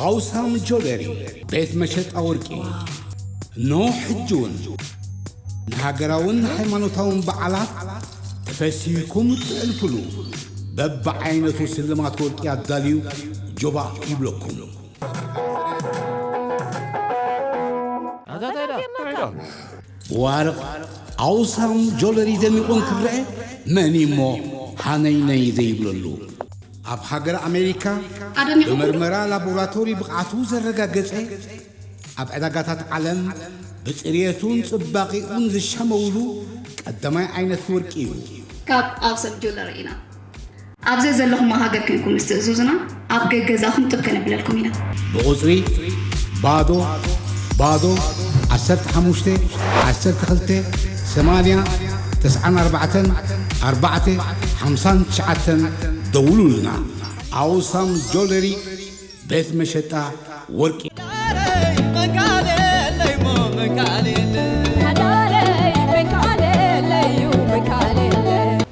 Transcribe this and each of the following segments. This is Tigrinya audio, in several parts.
ኣውሳም ጆለሪ፣ ቤት መሸጣ ወርቂ። እነሆ ሕጂ እውን ንሃገራውን ሃይማኖታውን በዓላት ተፈሲህኩም እትሕልፉሉ በብዓይነቱ ስልማት ወርቂ ኣዳልዩ ጆባእ ይብለኩም። ብዋርቕ ኣውሳም ጆለሪ ደሚቑ እንክረአ መን እሞ ሃነይነይ ዘይብለሉ? ኣብ ሃገር ኣሜሪካ ብመርመራ ላቦራቶሪ ብቕዓቱ ዘረጋገጸ፣ ኣብ ዕዳጋታት ዓለም ብጽርየቱን ጽባቐኡን ዝሸመውሉ ቀዳማይ ዓይነት ወርቂ እዩ። ካብ ኣውሳም ጆለሪ ኢና። ኣብ ዘዘለኹሞ ሃገር ኮይንኩም ምስ ትእዝዙና ኣብ ገገዛኹም ጥብ ከነብለልኩም ኢና። ብቑጽሪ ባዶ ባዶ ዓሰርተ ሓሙሽተ ዓሰርተ ክልተ ሰማንያ ተስዓን ኣርባዕተን ኣርባዕተ ሓምሳን ትሽዓተን ደውሉልና። ኣውሳም ጆለሪ ቤት መሸጣ ወርቂ።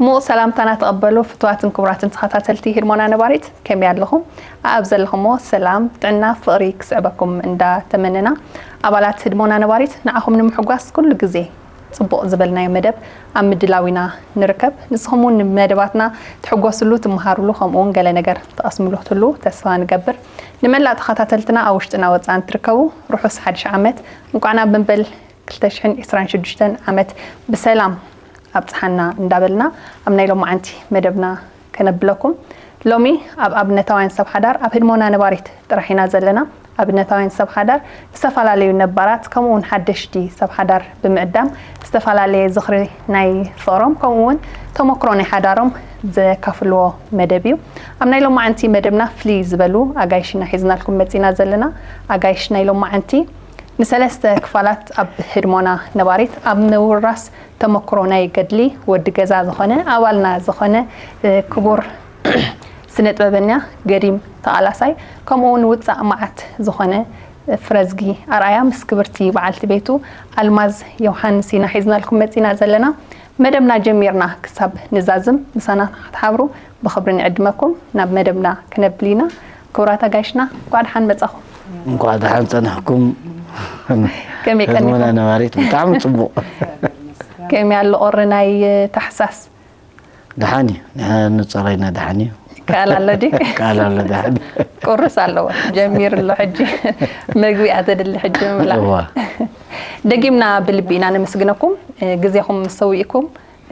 ሙቕ ሰላምታና ተቐበሉ ፍቱዋትን ክቡራትን ተኸታተልቲ ህድሞና ነባሪት፣ ከመይ ኣለኹም? ኣብ ዘለኹሞ ሰላም፣ ጥዕና፣ ፍቕሪ ክስዕበኩም እንዳተመነና፣ ኣባላት ህድሞና ነባሪት ንዓኹም ንምሕጓስ ኩሉ ግዜ ጽቡቕ ዝበልናዮ መደብ ኣብ ምድላው ኢና ንርከብ። ንስኹም እውን ንመደባትና ትሕጎስሉ፣ ትመሃርሉ፣ ከምኡ እውን ገለ ነገር ትቐስምሉ ክትህልዉ ተስፋ ንገብር። ንመላእ ተኸታተልትና ኣብ ውሽጥና ወጻእን ትርከቡ ርሑስ ሓድሽ ዓመት፣ እንቋዕ ናብ መበል ክልተ ሽሕን ዕስራን ሽዱሽተን ዓመት ብሰላም ኣብጽሓና እንዳበልና ኣብ ናይ ሎማዓንቲ መደብና ከነብለኩም። ሎሚ ኣብ ኣብነታውያን ሰብ ሓዳር ኣብ ህድሞና ነባሪት ጥራሕ ኢና ዘለና። ኣብነታውያን ሰብ ሓዳር ዝተፈላለዩ ነባራት ከምኡ እውን ሓደሽቲ ሰብ ሓዳር ብምዕዳም ዝተፈላለየ ዝኽሪ ናይ ፍቕሮም ከምኡ እውን ተመክሮ ናይ ሓዳሮም ዘካፍልዎ መደብ እዩ። ኣብ ናይ ሎማዓንቲ መደብና ፍልይ ዝበሉ ኣጋይሽ ኢና ሒዝናልኩም መጺና ዘለና። ኣጋይሽ ናይ ሎማዓንቲ ንሰለስተ ክፋላት ኣብ ህድሞና ነባሪት ኣብ ምውራስ ተመክሮ ናይ ገድሊ ወዲ ገዛ ዝኾነ ኣባልና ዝኾነ ክቡር ስነ ጥበበኛ ገዲም ተቓላሳይ ከምኡ እውን ውፃእ መዓት ዝኾነ ፍረዝጊ ኣርኣያ ምስ ክብርቲ በዓልቲ ቤቱ ኣልማዝ ዮሃንስ ኢና ሒዝናልኩም መፂና ዘለና። መደብና ጀሚርና ክሳብ ንዛዝም ምሳና ክትሓብሩ ብኽብሪ ንዕድመኩም። ናብ መደብና ክነብል ኢና። ክቡራት ኣጋይሽና እንኳዕ ደሓን መፃኹም። እንኳዕ ደሓን ፀናሕኩም። ከመይ ቀኒኹም? ህድሞና ነባሪት ብጣዕሚ ፅቡቕ። ከመይ ኣሎ ቁሪ ናይ ታሕሳስ? ደሓን እዩ። ንሕና ንፀረይና ደሓን እዩ። ይከኣል ኣሎ ድዩ? ይከኣል ኣሎ ደሓን። ቁርስ ኣለዎ ጀሚሩ ኣሎ ሕጂ መግቢ እያ ተድሊ ሕጂ ምብላዕ። እዋ። ደጊምና ብልቢ ኢና ነመስግነኩም ግዜኹም ሰዊእኩም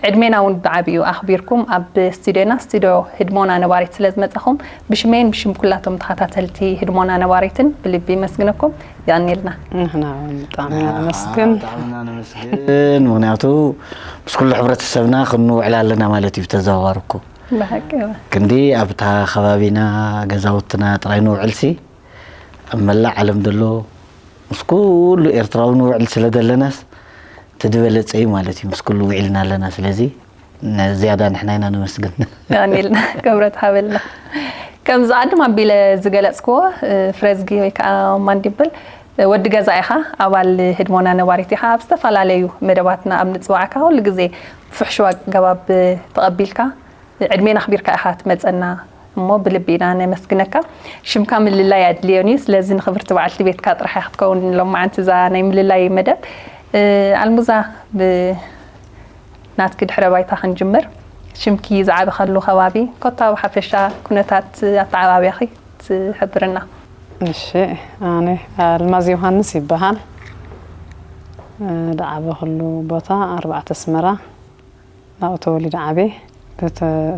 ዕድሜና እውን ብዓብዩ ኣኽቢርኩም ኣብ ስቱድዮና ስቱድዮ ህድሞና ነባሪት ስለ ዝመጻኹም ብሽመይን ብሽም ኩላቶም ተኸታተልቲ ህድሞና ነባሪትን ብልቢ የመስግነኩም። የቐንየልና። ንሕና እውን ብጣዕሚ ኢና ነመስግን። ብጣዕሚ ኢና ነመስግን። ምኽንያቱ ምስ ኩሉ ሕብረተሰብና ክንውዕል ኣለና ማለት እዩ ብተዘዋዋሪ እኮ። ብሓቂ እወ። ክንዲ ኣብታ ከባቢና ገዛውትና ጥራይ ንውዕልሲ ኣብ መላእ ዓለም ዘሎ ምስ ኩሉ ኤርትራዊ ንውዕል ስለ ዘለናስ እቲ ዝበለጸ እዩ ማለት እዩ። ምስ ኩሉ ውዒልና ኣለና። ስለዚ ዝያዳ ንሕና ኢና ነመስግን። የቐንየልና ክብረት ሃበልና። ከምዚ ቅድም ኣቢለ ዝገለጽክዎ ፍረዝጊ ወይ ከዓ ማንዲብል ወዲ ገዛ ኢኻ፣ ኣባል ህድሞና ነባሪት ኢኻ። ኣብ ዝተፈላለዩ መደባትና ኣብ ንጽዋዕካ ኩሉ ግዜ ብፍሕሹው ኣገባብ ተቐቢልካ ዕድሜን ኣኽቢርካ ኢኻ ትመጸና እሞ ብልቢ ኢና ነመስግነካ። ሽምካ ምልላይ ኣድልዮን እዩ። ስለዚ ንኽብርቲ በዓልቲ ቤትካ ጥራሕ እያ ክትከውን ሎማዓንቲ እዛ ናይ ምልላይ መደብ። ኣልሙዛ ብናትኪ ድሕረ ባይታ ክንጅምር። ሽምኪ ዝዓበኻሉ ከባቢ ኮታ ብሓፈሻ ኩነታት ኣተዓባብያኺ ትሕብርና። እሺ ኣነ ኣልማዝ ዮሃንስ ይበሃል። ዝዓበኽሉ ቦታ ኣርባዕተ ኣስመራ ናብኡ ተወሊደ ዓብየ።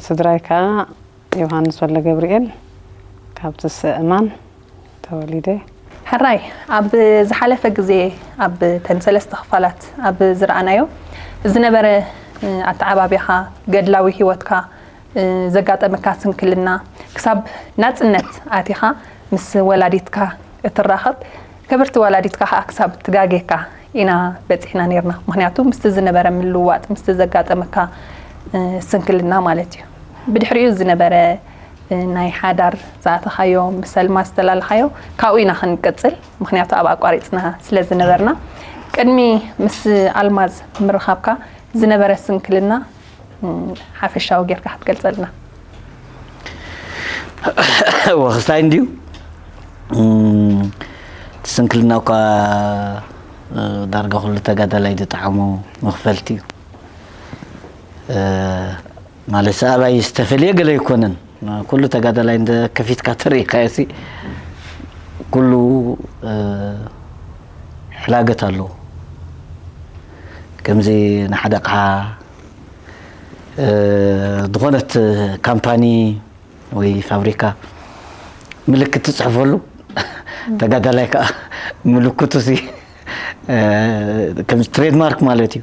ስድራይ ከዓ ዮሃንስ ወልደገብርኤል ካብ ትስእ እማን ተወሊደ። ሕራይ ኣብ ዝሓለፈ ግዜ ኣብ ተን ሰለስተ ክፋላት ኣብ ዝረኣናዮ ዝነበረ ኣተዓባብያኻ ገድላዊ ሂወትካ ዘጋጠመካ ስንክልና ክሳብ ናጽነት ኣቲኻ ምስ ወላዲትካ እትራኸብ ክብርቲ ወላዲትካ ከዓ ክሳብ ትጋጌካ ኢና በፂሕና ነርና። ምክንያቱ ምስቲ ዝነበረ ምልውዋጥ ምስቲ ዘጋጠመካ ስንክልና ማለት እዩ። ብድሕሪኡ ዝነበረ ናይ ሓዳር ዝኣተኻዮ ምስ ኣልማዝ ዝተላለኻዮ ካብኡ ኢና ክንቅፅል፣ ምክንያቱ ኣብ ኣቋሪፅና ስለ ዝነበርና። ቅድሚ ምስ ኣልማዝ ምርኻብካ ዝነበረ ስንክልና ሓፈሻዊ ጌርካ ክትገልፀልና። ወክስታይ እንድዩ እም፣ እቲ ስንክልና እኳ፣ እ፣ ዳርጋ ኩሉ ተጋዳላይ ዝጠዓሞ መኽፈልቲ እዩ። እ፣ ማለት ኣባይ ዝተፈልየ ገለ ኣይኮነን። ኩሉ ተጋዳላይ እንደ ከፊትካ ተርእይካዮ ሲ ኩሉ፣ እ፣ ሕላገት ኣለዎ። ከምዚ ንሓደ ኣቕሓ፣ እ፣ ዝኾነት ካምፓኒ ወይ ፋብሪካ ምልክት ትጽሕፈሉ፣ ተጋዳላይ ከኣ ምልክቱ ሲ፣ እ፣ ከም ትሬድማርክ ማለት እዩ።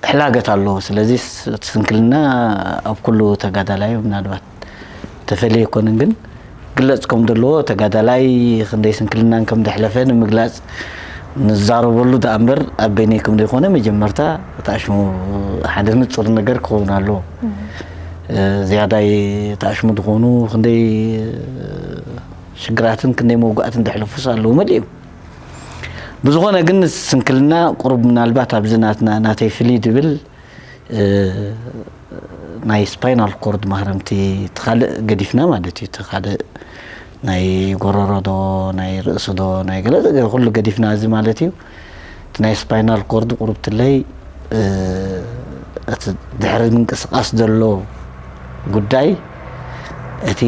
ሕላገት ኣለዎ። ስለዚ ስ-፣ እቲ ስንክልና ኣብ ኩሉ ተጋዳላይ ምናልባት ተፈልየ ኣይኮነን፣ ግን ግለጽ ከም ዘለዎ ተጋዳላይ ክንደይ ስንክልናን ከም ዘሕለፈ ንምግላጽ ንዛረበሉ ደኣ እምበር ኣብ በይነይ ከም ዘይኮነ መጀመርታ እቲ ኣሽሙ ሓደ ንጹር ነገር ክኸውን ኣለዎ። እ፣ ዝያዳይ እቲ ኣሽሙ ዝኾኑ ክንደይ ሽግራትን ክንደይ መውጋእትን ዘሕለፉስ ኣለዉ መሊኡ። ብዝኾነ ግን ስንክልና ቁሩብ ምናልባት ኣብዚ ናትና፣ ናተይ ፍልይ ድብል፣ እ፣ ናይ ስፓይናል ኮርድ ማህረምቲ እቲ ካልእ ገዲፍና ማለት እዩ። እቲ ካልእ ናይ ጎረሮ ዶ፣ ናይ ርእሲ ዶ፣ ናይ ገለ ኩሉ ገዲፍና እዚ ማለት እዩ። እቲ ናይ ስፓይናል ኮርድ ቁሩብ ትለይ፣ እ፣ እቲ ድሕሪ ምንቅስቃስ ዘሎ ጉዳይ እቲ፣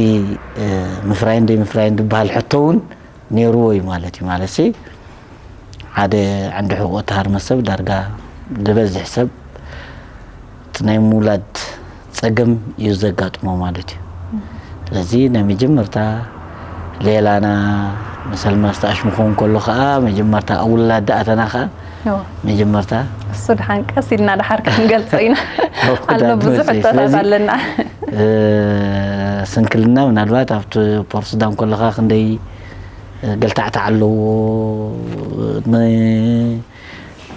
እ፣ ምፍራይን ዘይምፍራይን ዝበሃል ሕቶ እውን ነይርዎ እዩ ማለት እዩ። ማለት ሲ ሓደ ዓንዲ ሕቆ ተሃርመ ሰብ ዳርጋ ዝበዝሕ ሰብ እቲ ናይ ምውላድ ጸገም እዩ ዘጋጥሞ ማለት እዩ። ስለዚ ናይ መጀመርታ ሌላና መሰል ማስታሽ ምኾን ከሎ ከዓ መጀመርታ ኣብ ውላድ ኣተና ከዓ እዎ። መጀመርታ እሱ ድሓን ቀስ ኢልና ድሓር ክንገልጾ ኢና። ኣብ ኣሎ ክዳን ብዙሕ መጽኢ። ሕቶታት ስለዚ ኣለና። እ፣ ስንክልና ምናልባት ኣብቲ ፖርት ሱዳን ከለኻ ክንደይ ገልታዕታዕ ኣለዎ። ን-፣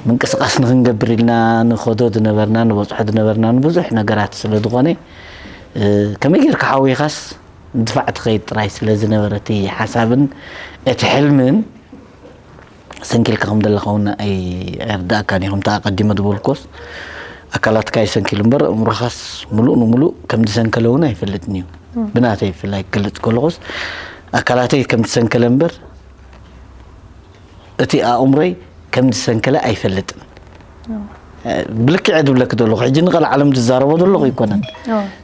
ምንቅስቃስ ንክንገብር ኢልና ንኸዶ ዝነበርና፣ ንበፅሖ ዝነበርና ንብዙሕ ነገራት ስለ ዝኾነ፣ እ፣ ከመይ ጌርካ ሓዊኻስ ንድፋዕ ትኸይድ ጥራይ ስለ ዝነበረ እቲ ሓሳብን እቲ ሕልምን፣ ሰንኪልካ ከም ዘለኻ እውን ኣይ-፣ ኣይርዳእካን እዩ። ከምቲ ኣቐዲመ ዝበልኩስ ኣካላትካ ይሰንኪሉ እምበር ኣእምሮኻስ ምሉእ ንምሉእ ከም ዝሰንከለ እውን ኣይፈልጥን እዩ። ብናተይ ብፍላይ ክገልጽ ከለኹስ ኣካላተይ ከም ዝሰንከለ እምበር እቲ ኣእምሮይ ከም ዝሰንከለ ኣይፈልጥን። ብልክዕ ድብለክ ዘለኹ ሕጂ ንቐልዓለም ዝዛረቦ ዘለኹ ኣይኮነን።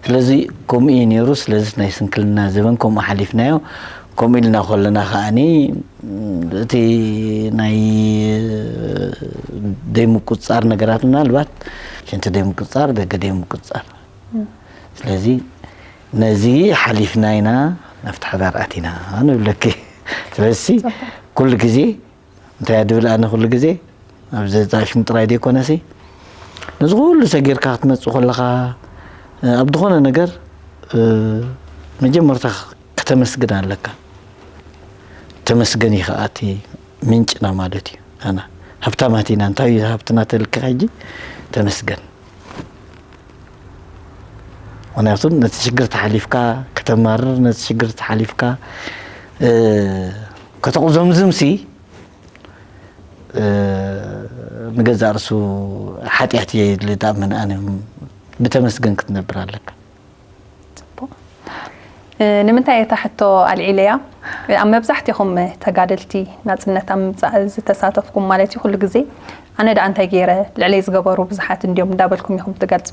ስለዚ ከምኡ እዩ ነይሩ። ስለዚ ናይ ስንክልና ዘበን ከምኡ ሓሊፍናዮ። ከምኡ ኢልና ከለና ከኣኒ እቲ ናይ ደይ ምቁጽጻር ነገራት ምናልባት ሽንቲ ደይ ምቁጽጻር፣ ደገ ደይ ምቁጽጻር። ስለዚ ነዚ ሓሊፍና ኢና ናብቲ ሓዳር ኣቲና ንብለኪ። ስለዚ ኩሉ ግዜ እንታይ እያ ድብል ኣነ ኩሉ ግዜ ኣብዚ ጣሽሙ ጥራይ ዘይኮነሲ ነዚ ኩሉ ሰጊርካ ክትመጽእ ከለኻ ኣብ ዝኾነ ነገር መጀመርታ ከተመስግን ኣለካ። ተመስገን እዩ ከዓ እቲ ምንጭና ማለት እዩ። ኣና ሃብታማት ኢና። እንታይ እዩ ሃብትና ተልካ ሕጂ? ተመስገን። ምክንያቱ ነቲ ሽግር ተሓሊፍካ ከተማርር፣ ነቲ ሽግር ተሓሊፍካ ከተቁዘምዝምሲ ንገዛእ ርሱ ሓጢኣት እየ ኢለ ዝኣምን ኣነ። ብተመስገን ክትነብር ኣለካ። ጽቡቕ። ንምንታይ እታ ሕቶ ኣልዒለያ? ኣብ መብዛሕትኹም ተጋደልቲ ናጽነት ኣብ ምምጻእ ዝተሳተፍኩም ማለት እዩ፣ ኩሉ ግዜ ኣነ ደኣ እንታይ ገይረ፣ ልዕለይ ዝገበሩ ብዙሓት እንድዮም እንዳበልኩም ኢኹም ትገልጹ።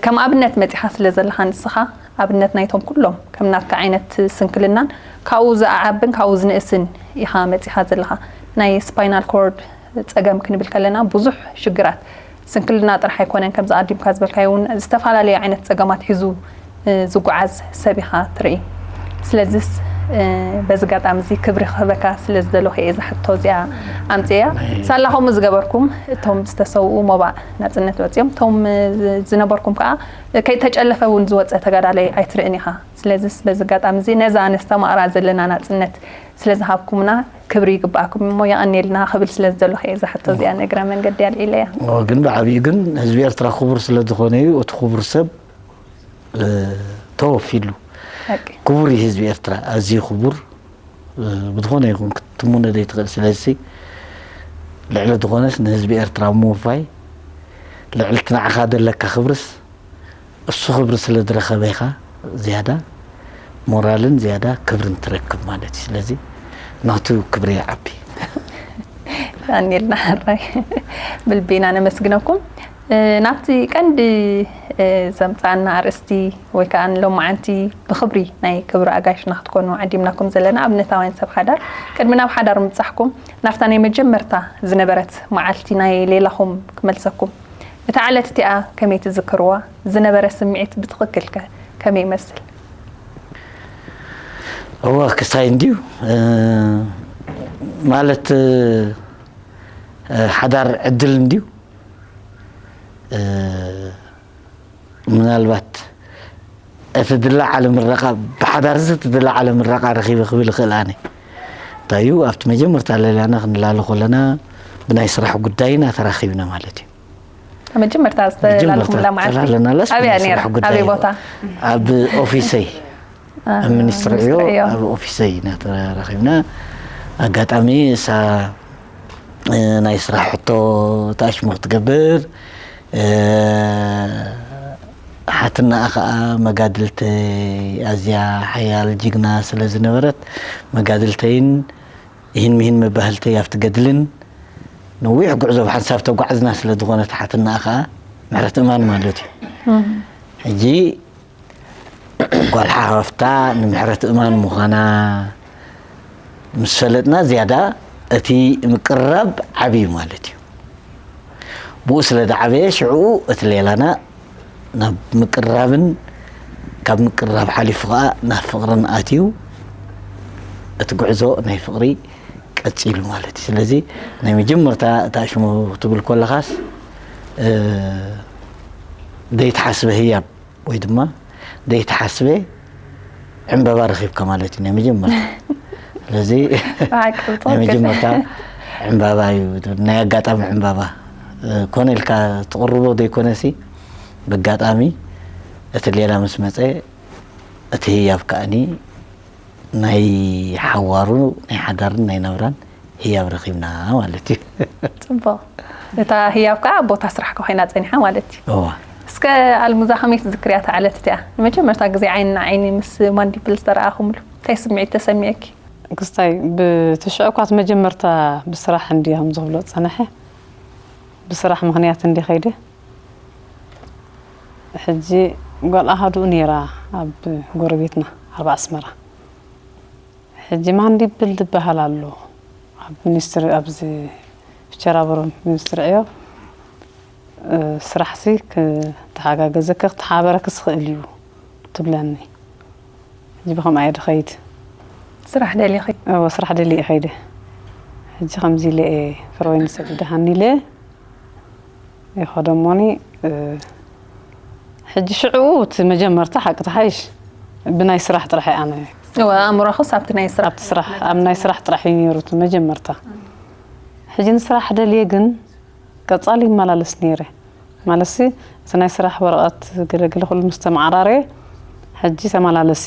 ከም ኣብነት መጺኻ ስለ ዘለኻ ንስኻ ኣብነት ናይቶም ኩሎም ከም ናትካ ዓይነት ስንክልናን ካብኡ ዝዓብን ካብኡ ዝንእስን ኢኻ መጺኻ ዘለኻ። ናይ ስፓይናል ኮርድ ጸገም ክንብል ከለና ብዙሕ ሽግራት ስንክልና ጥራሕ ኣይኮነን፣ ከምዚ ኣዲምካ ዝበልካዮ እውን ዝተፈላለዩ ዓይነት ጸገማት ሒዙ ዝጓዓዝ ሰብ ኢኻ ትርኢ። ስለዚስ በዚ ጋጣሚ እዚ ክብሪ ክህበካ ስለ ዝደለኹ እየ እዛ ሕቶ እዚኣ ኣምፅያ። ሳላ ከምኡ ዝገበርኩም እቶም ዝተሰውኡ ሞባእ ናፅነት ወፂኦም እቶም ዝነበርኩም ከዓ ከይተጨለፈ እውን ዝወፀ ተጋዳላይ ኣይትርእን ኢኻ። ስለዚስ በዚ ጋጣሚ እዚ ነዛ ነስተማቕራ ዘለና ናፅነት ስለ ዝሃብኩምና ክብሪ ይግባኣኩም እሞ የቐንየልና ክብል ስለ ዝደለኹ እየ እዛ ሕቶ እዚኣ ንእግረ መንገዲ ኣልዒለያ። እዎ፣ ግን ብዓብዩ ግን ህዝቢ ኤርትራ ክቡር ስለ ዝኾነ እዩ። እቲ ክቡር ሰብ ተወፊሉ። ክቡር እዩ ህዝቢ ኤርትራ፣ ኣዝዩ ክቡር። ብዝኾነ ይኹን ክትትምኖ ዘይትኽእል። ስለዚ ልዕሊ ዝኾነስ ንህዝቢ ኤርትራ ምውፋይ፣ ልዕሊ እቲ ንዓኻ ዘለካ ክብርስ እሱ ክብሪ ስለ ዝረኸበ ኢኻ ዝያዳ። ሞራልን ዝያዳ ክብርን ትረክብ ማለት እዩ። ስለዚ ናቱ ክብሪ ይዓቢ። ዳንኤልና ሕራይ ብልቢ ኢና ነመስግነኩም። ናብቲ ቀንዲ ዘምፃና ኣርእስቲ ወይ ከዓ ሎማዓንቲ ብክብሪ ናይ ክብሪ ኣጋይሽና ክትኮኑ ዓዲምናኩም ዘለና ኣብነታውያን ሰብ ሓዳር፣ ቅድሚ ናብ ሓዳር ምብፃሕኩም ናብታ ናይ መጀመርታ ዝነበረት መዓልቲ ናይ ሌላኹም ክመልሰኩም። እታ ዕለት እቲኣ ከመይ ትዝክርዋ? ዝነበረ ስምዒት ብትኽክል ከ ከመይ ይመስል? እወ ክስታይ እንድዩ ማለት ሓዳር ዕድል እንድዩ። ምናልባት እቲ ድላዓለ ምረቓ ብሓዳር እዚ እቲ ድላዓለ ምረቓ ረኺበ ክብል ይኽእል ኣነ። እንታይ እዩ ኣብቲ መጀመርታ ለልያና ክንላለ ከለና ብናይ ስራሕ ጉዳይና ተራኺብና ማለት እዩ። መጀመርታ ዝተላለኹምላ መዓልቲ ተላለናለስ ኣበያ ብናይ ነይራ? ስራሕ ጉዳይ ኣበይ ቦታ? ኣብ ኦፊሰይ ኣብ ሚኒስትሪ ዕዮ ሚኒስትሪ ዕዮ። ኣብ ኦፊሰይ ኢና ተራኺብና። ኣጋጣሚ እሳ ናይ ስራሕ ሕቶ ተኣሽሙ ክትገብር ሓትናኣ ከዓ መጋድልተይ ኣዝያ ሓያል ጅግና ስለ ዝነበረት መጋድልተይን ይህን ምሂን መባህልተይ ኣብቲ ገድልን ነዊሕ ጉዕዞ ብሓንሳብ ተጓዕዝና ስለ ዝኾነት ሓትናኣ ከዓ ምሕረት እማን ማለት እዩ። ሕጂ ጓል ሓፍታ ንምሕረት እማን ምዃና ምስ ፈለጥና ዝያዳ እቲ ምቅርራብ ዓብዩ ማለት እዩ። ብኡ ስለ ዝዓበየ ሽዕኡ እቲ ሌላና ናብ ምቅርራብን ካብ ምቅርራብ ሓሊፉ ከዓ ናብ ፍቕርን ኣትዩ እቲ ጉዕዞ ናይ ፍቕሪ ቀፂሉ ማለት እዩ። ስለዚ ናይ መጀመርታ ተኣሽሙ ክትብል ከለኻስ ዘይተሓስበ ህያብ ወይ ድማ ዘይተሓስበ ዕምበባ ረኺብካ ማለት እዩ ናይ መጀመርታ። ስለዚ ናይ መጀመርታ ዕምባባ እዩ ናይ ኣጋጣሚ ዕምባባ ኮነ ኢልካ ትቕርቦ ዘይኮነሲ ብኣጋጣሚ እቲ ሌላ ምስ መፀ እቲ ህያብ ከዓኒ ናይ ሓዋሩ ናይ ሓዳርን ናይ ናብራን ህያብ ረኺብና ማለት እዩ። ፅቡቕ። እታ ህያብ ከዓ ኣብ ቦታ ስራሕካ ኮይና ፀኒሓ ማለት እዩ። እዋ እስከ ኣልሙዛ ከመይ ትዝክርያ እታ ዕለት እቲኣ? ንመጀመርታ ግዜ ዓይኒ ንዓይኒ ምስ ማንዲብል ዝተረኣኹምሉ እንታይ ስምዒት ተሰሚዕኪ? ክስታይ ብትሽዑ እኳ እቲ መጀመርታ ብስራሕ እንዲ ከም ዝብሎ ዝፀንሐ ብስራሕ ምኽንያት እንዲ ከይደ ሕጂ ጓል ኣሃዱኡ ነይራ ኣብ ጎረቤትና ኣርባ ኣስመራ ሕጂ ማንዲብል ዝበሃል ኣሎ ኣብ ሚኒስትሪ ኣብዚ ፊቸራብሮ ሚኒስትሪ ዕዮ ስራሕሲ ክተሓጋገዘኪ ክተሓበረኪ ዝኽእል እዩ ትብለኒ። ሕጂ ብኸምኣ እየ ድኸይድ። ስራሕ ደሊኺ? እወ ስራሕ ደልየ እየ ከይደ። ሕጂ ከምዚ ኢለ እየ ፍረወይኒ ሰዲደሃኒ ኢለ ይኸዶ እሞኒ ሕጂ ሽዕኡ እቲ መጀመርታ ሓቂ ተሓይሽ ብናይ ስራሕ ጥራሕ እየ ኣነ እወ ኣእምሮኽስ ኣብቲ ናይ ስራሕ ኣብቲ ስራሕ ኣብ ናይ ስራሕ ጥራሕ እዩ ነይሩ እቲ መጀመርታ። ሕጂ ንስራሕ ደልየ ግን ቀጻሊ ይመላለስ ነይረ። ማለትሲ እቲ ናይ ስራሕ ወረቐት ገለገለ ኩሉ ምስ ተመዓራረየ ሕጂ ተመላለሲ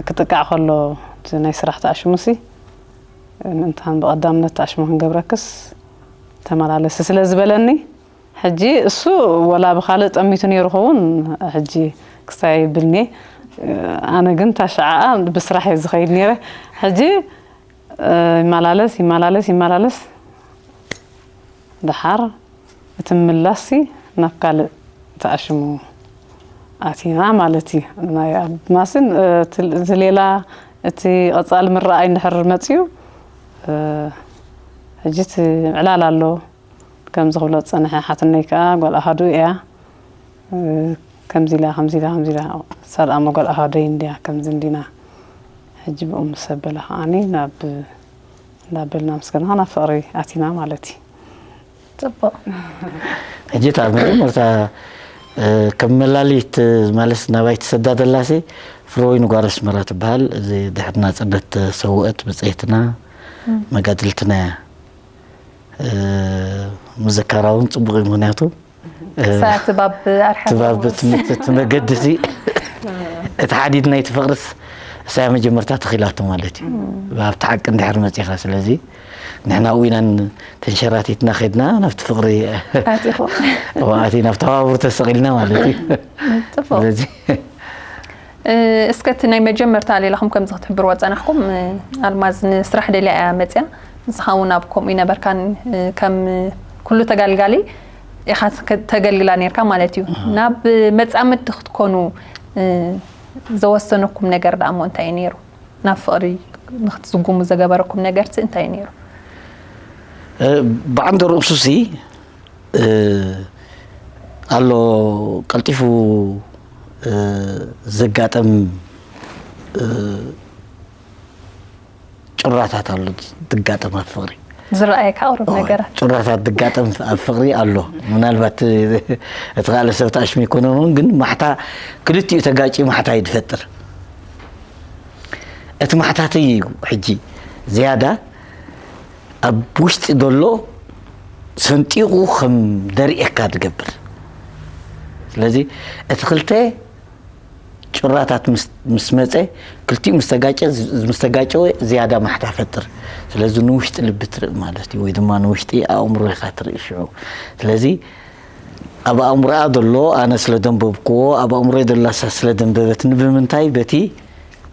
ክጥቃዕ ከሎ እቲ ናይ ስራሕ ተኣሽሙሲ ምእንታን ብቐዳምነት ተኣሽሙ ክንገብረክስ ተመላለሲ ስለ ዝበለኒ ሕጂ እሱ ወላ ብካልእ ጠሚቱ ነይሩ ኸውን ሕጂ ክስታይ ይብልኒ ኣነ ግን ታሽዓኣ ብስራሕ እየ ዝኸይድ ነይረ ሕጂ ይመላለስ ይመላለስ ይመላለስ ደሓር እቲ ምላስሲ ናብ ካልእ ተኣሽሙ ኣቲና ማለት እዩ ናይ ኣድማስን እቲ ሌላ እቲ ቀፃሊ ምረኣይ እንድሕር መፅዩ ሕጂ እቲ ዕላል ኣሎ ከምዚ ክብሎ ዝፀንሐ ሓትነይ ከዓ ጓል ኣሃዱ እያ ከምዚ ኢላ ከምዚ ኢላ ከምዚ ኢላ ሰልኣሞ ጓል ኣሃደይ እንድያ ከምዚ እንዲና ሕጂ ብኡ ምስ ኣበለ ከዓኒ ናብ እንዳበልና ምስ ከድና ናብ ፍቕሪ ኣቲና ማለት እዩ ፅቡቕ ሕጂ እታ መጀመርታ ከም መላሊት ማለት ናባይ ትሰዳ ዘላሲ ፍረወይኒ ጓል ኣስመራ ትበሃል እዚ ድሕሪ ናፅነት ተሰውአት ብፀይትና መጋድልትና እያ ምዝካራ እውን ፅቡቕ እዩ ምክንያቱ ክሳት ባብ ኣርሓ ትባብ ትምህርቲ እቲ መገዲ እዚ እቲ ሓዲድ ናይቲ ፍቕርስ እሳያ መጀመርታ ተኺላቶ ማለት እዩ ኣብቲ ሓቂ እንድሕር መፂኻ ስለዚ ንሕና ኣብኡ ኢና ተንሸራቲትና ከድና ናብቲ ፍቕሪ ኣቲኹ ኣብቲ ናብ ተባብሩ ተሰቒልና ማለት እዩ ፅቡቕ ስለዚ እስከ እቲ ናይ መጀመርታ ሌላኹም ከምዚ ክትሕብርዎ ጸናሕኩም። ኣልማዝ ንስራሕ ደልያ እያ መጽያ። ንስኻ እውን ኣብ ከምኡ ይነበርካን ከም ኩሉ ተጋልጋሊ ኢኻ ተገልግላ ነርካ ማለት እዩ። ናብ መጻምድቲ ክትኮኑ ዘወሰነኩም ነገር ደኣ እሞ እንታይ እዩ ነይሩ? ናብ ፍቕሪ ንክትዝጉሙ ዘገበረኩም ነገርሲ እንታይ እዩ ነይሩ? ብዓንደ ርእሱሲ ኣሎ ቀልጢፉ ዘጋጠም ጭራታት ኣሎ። ትጋጠም ኣብ ፍቕሪ ዝረኣየካ ቁሩብ ነገራት ጭራታት ትጋጠም ኣብ ፍቕሪ ኣሎ። ምናልባት እቲ ካልእ ሰብ ተኣሽሚ ይኮነውን ግን ማሕታ ክልቲኡ ተጋጭ ማሕታ እዩ ዝፈጥር። እቲ ማሕታተይ እዩ ሕጂ ዝያዳ ኣብ ውሽጢ ዘሎ ሰንጢቑ ከም ደርእየካ ዝገብር። ስለዚ እቲ ክልተ ጭራታት ምስ መፀ ክልቲኡ ምስ ተጋጨ ምስ ተጋጨወ ዝያዳ ማሕታ ፈጥር። ስለዚ ንውሽጢ ልቢ ትርኢ ማለት እዩ ወይ ድማ ንውሽጢ ኣእምሮ ኢኻ ትርኢ ሽዑ። ስለዚ ኣብ ኣእምሮኣ ዘሎ ኣነ ስለ ደንበብክዎ ኣብ ኣእምሮይ ዘላሳ ስለ ደንበበትኒ ብምንታይ በቲ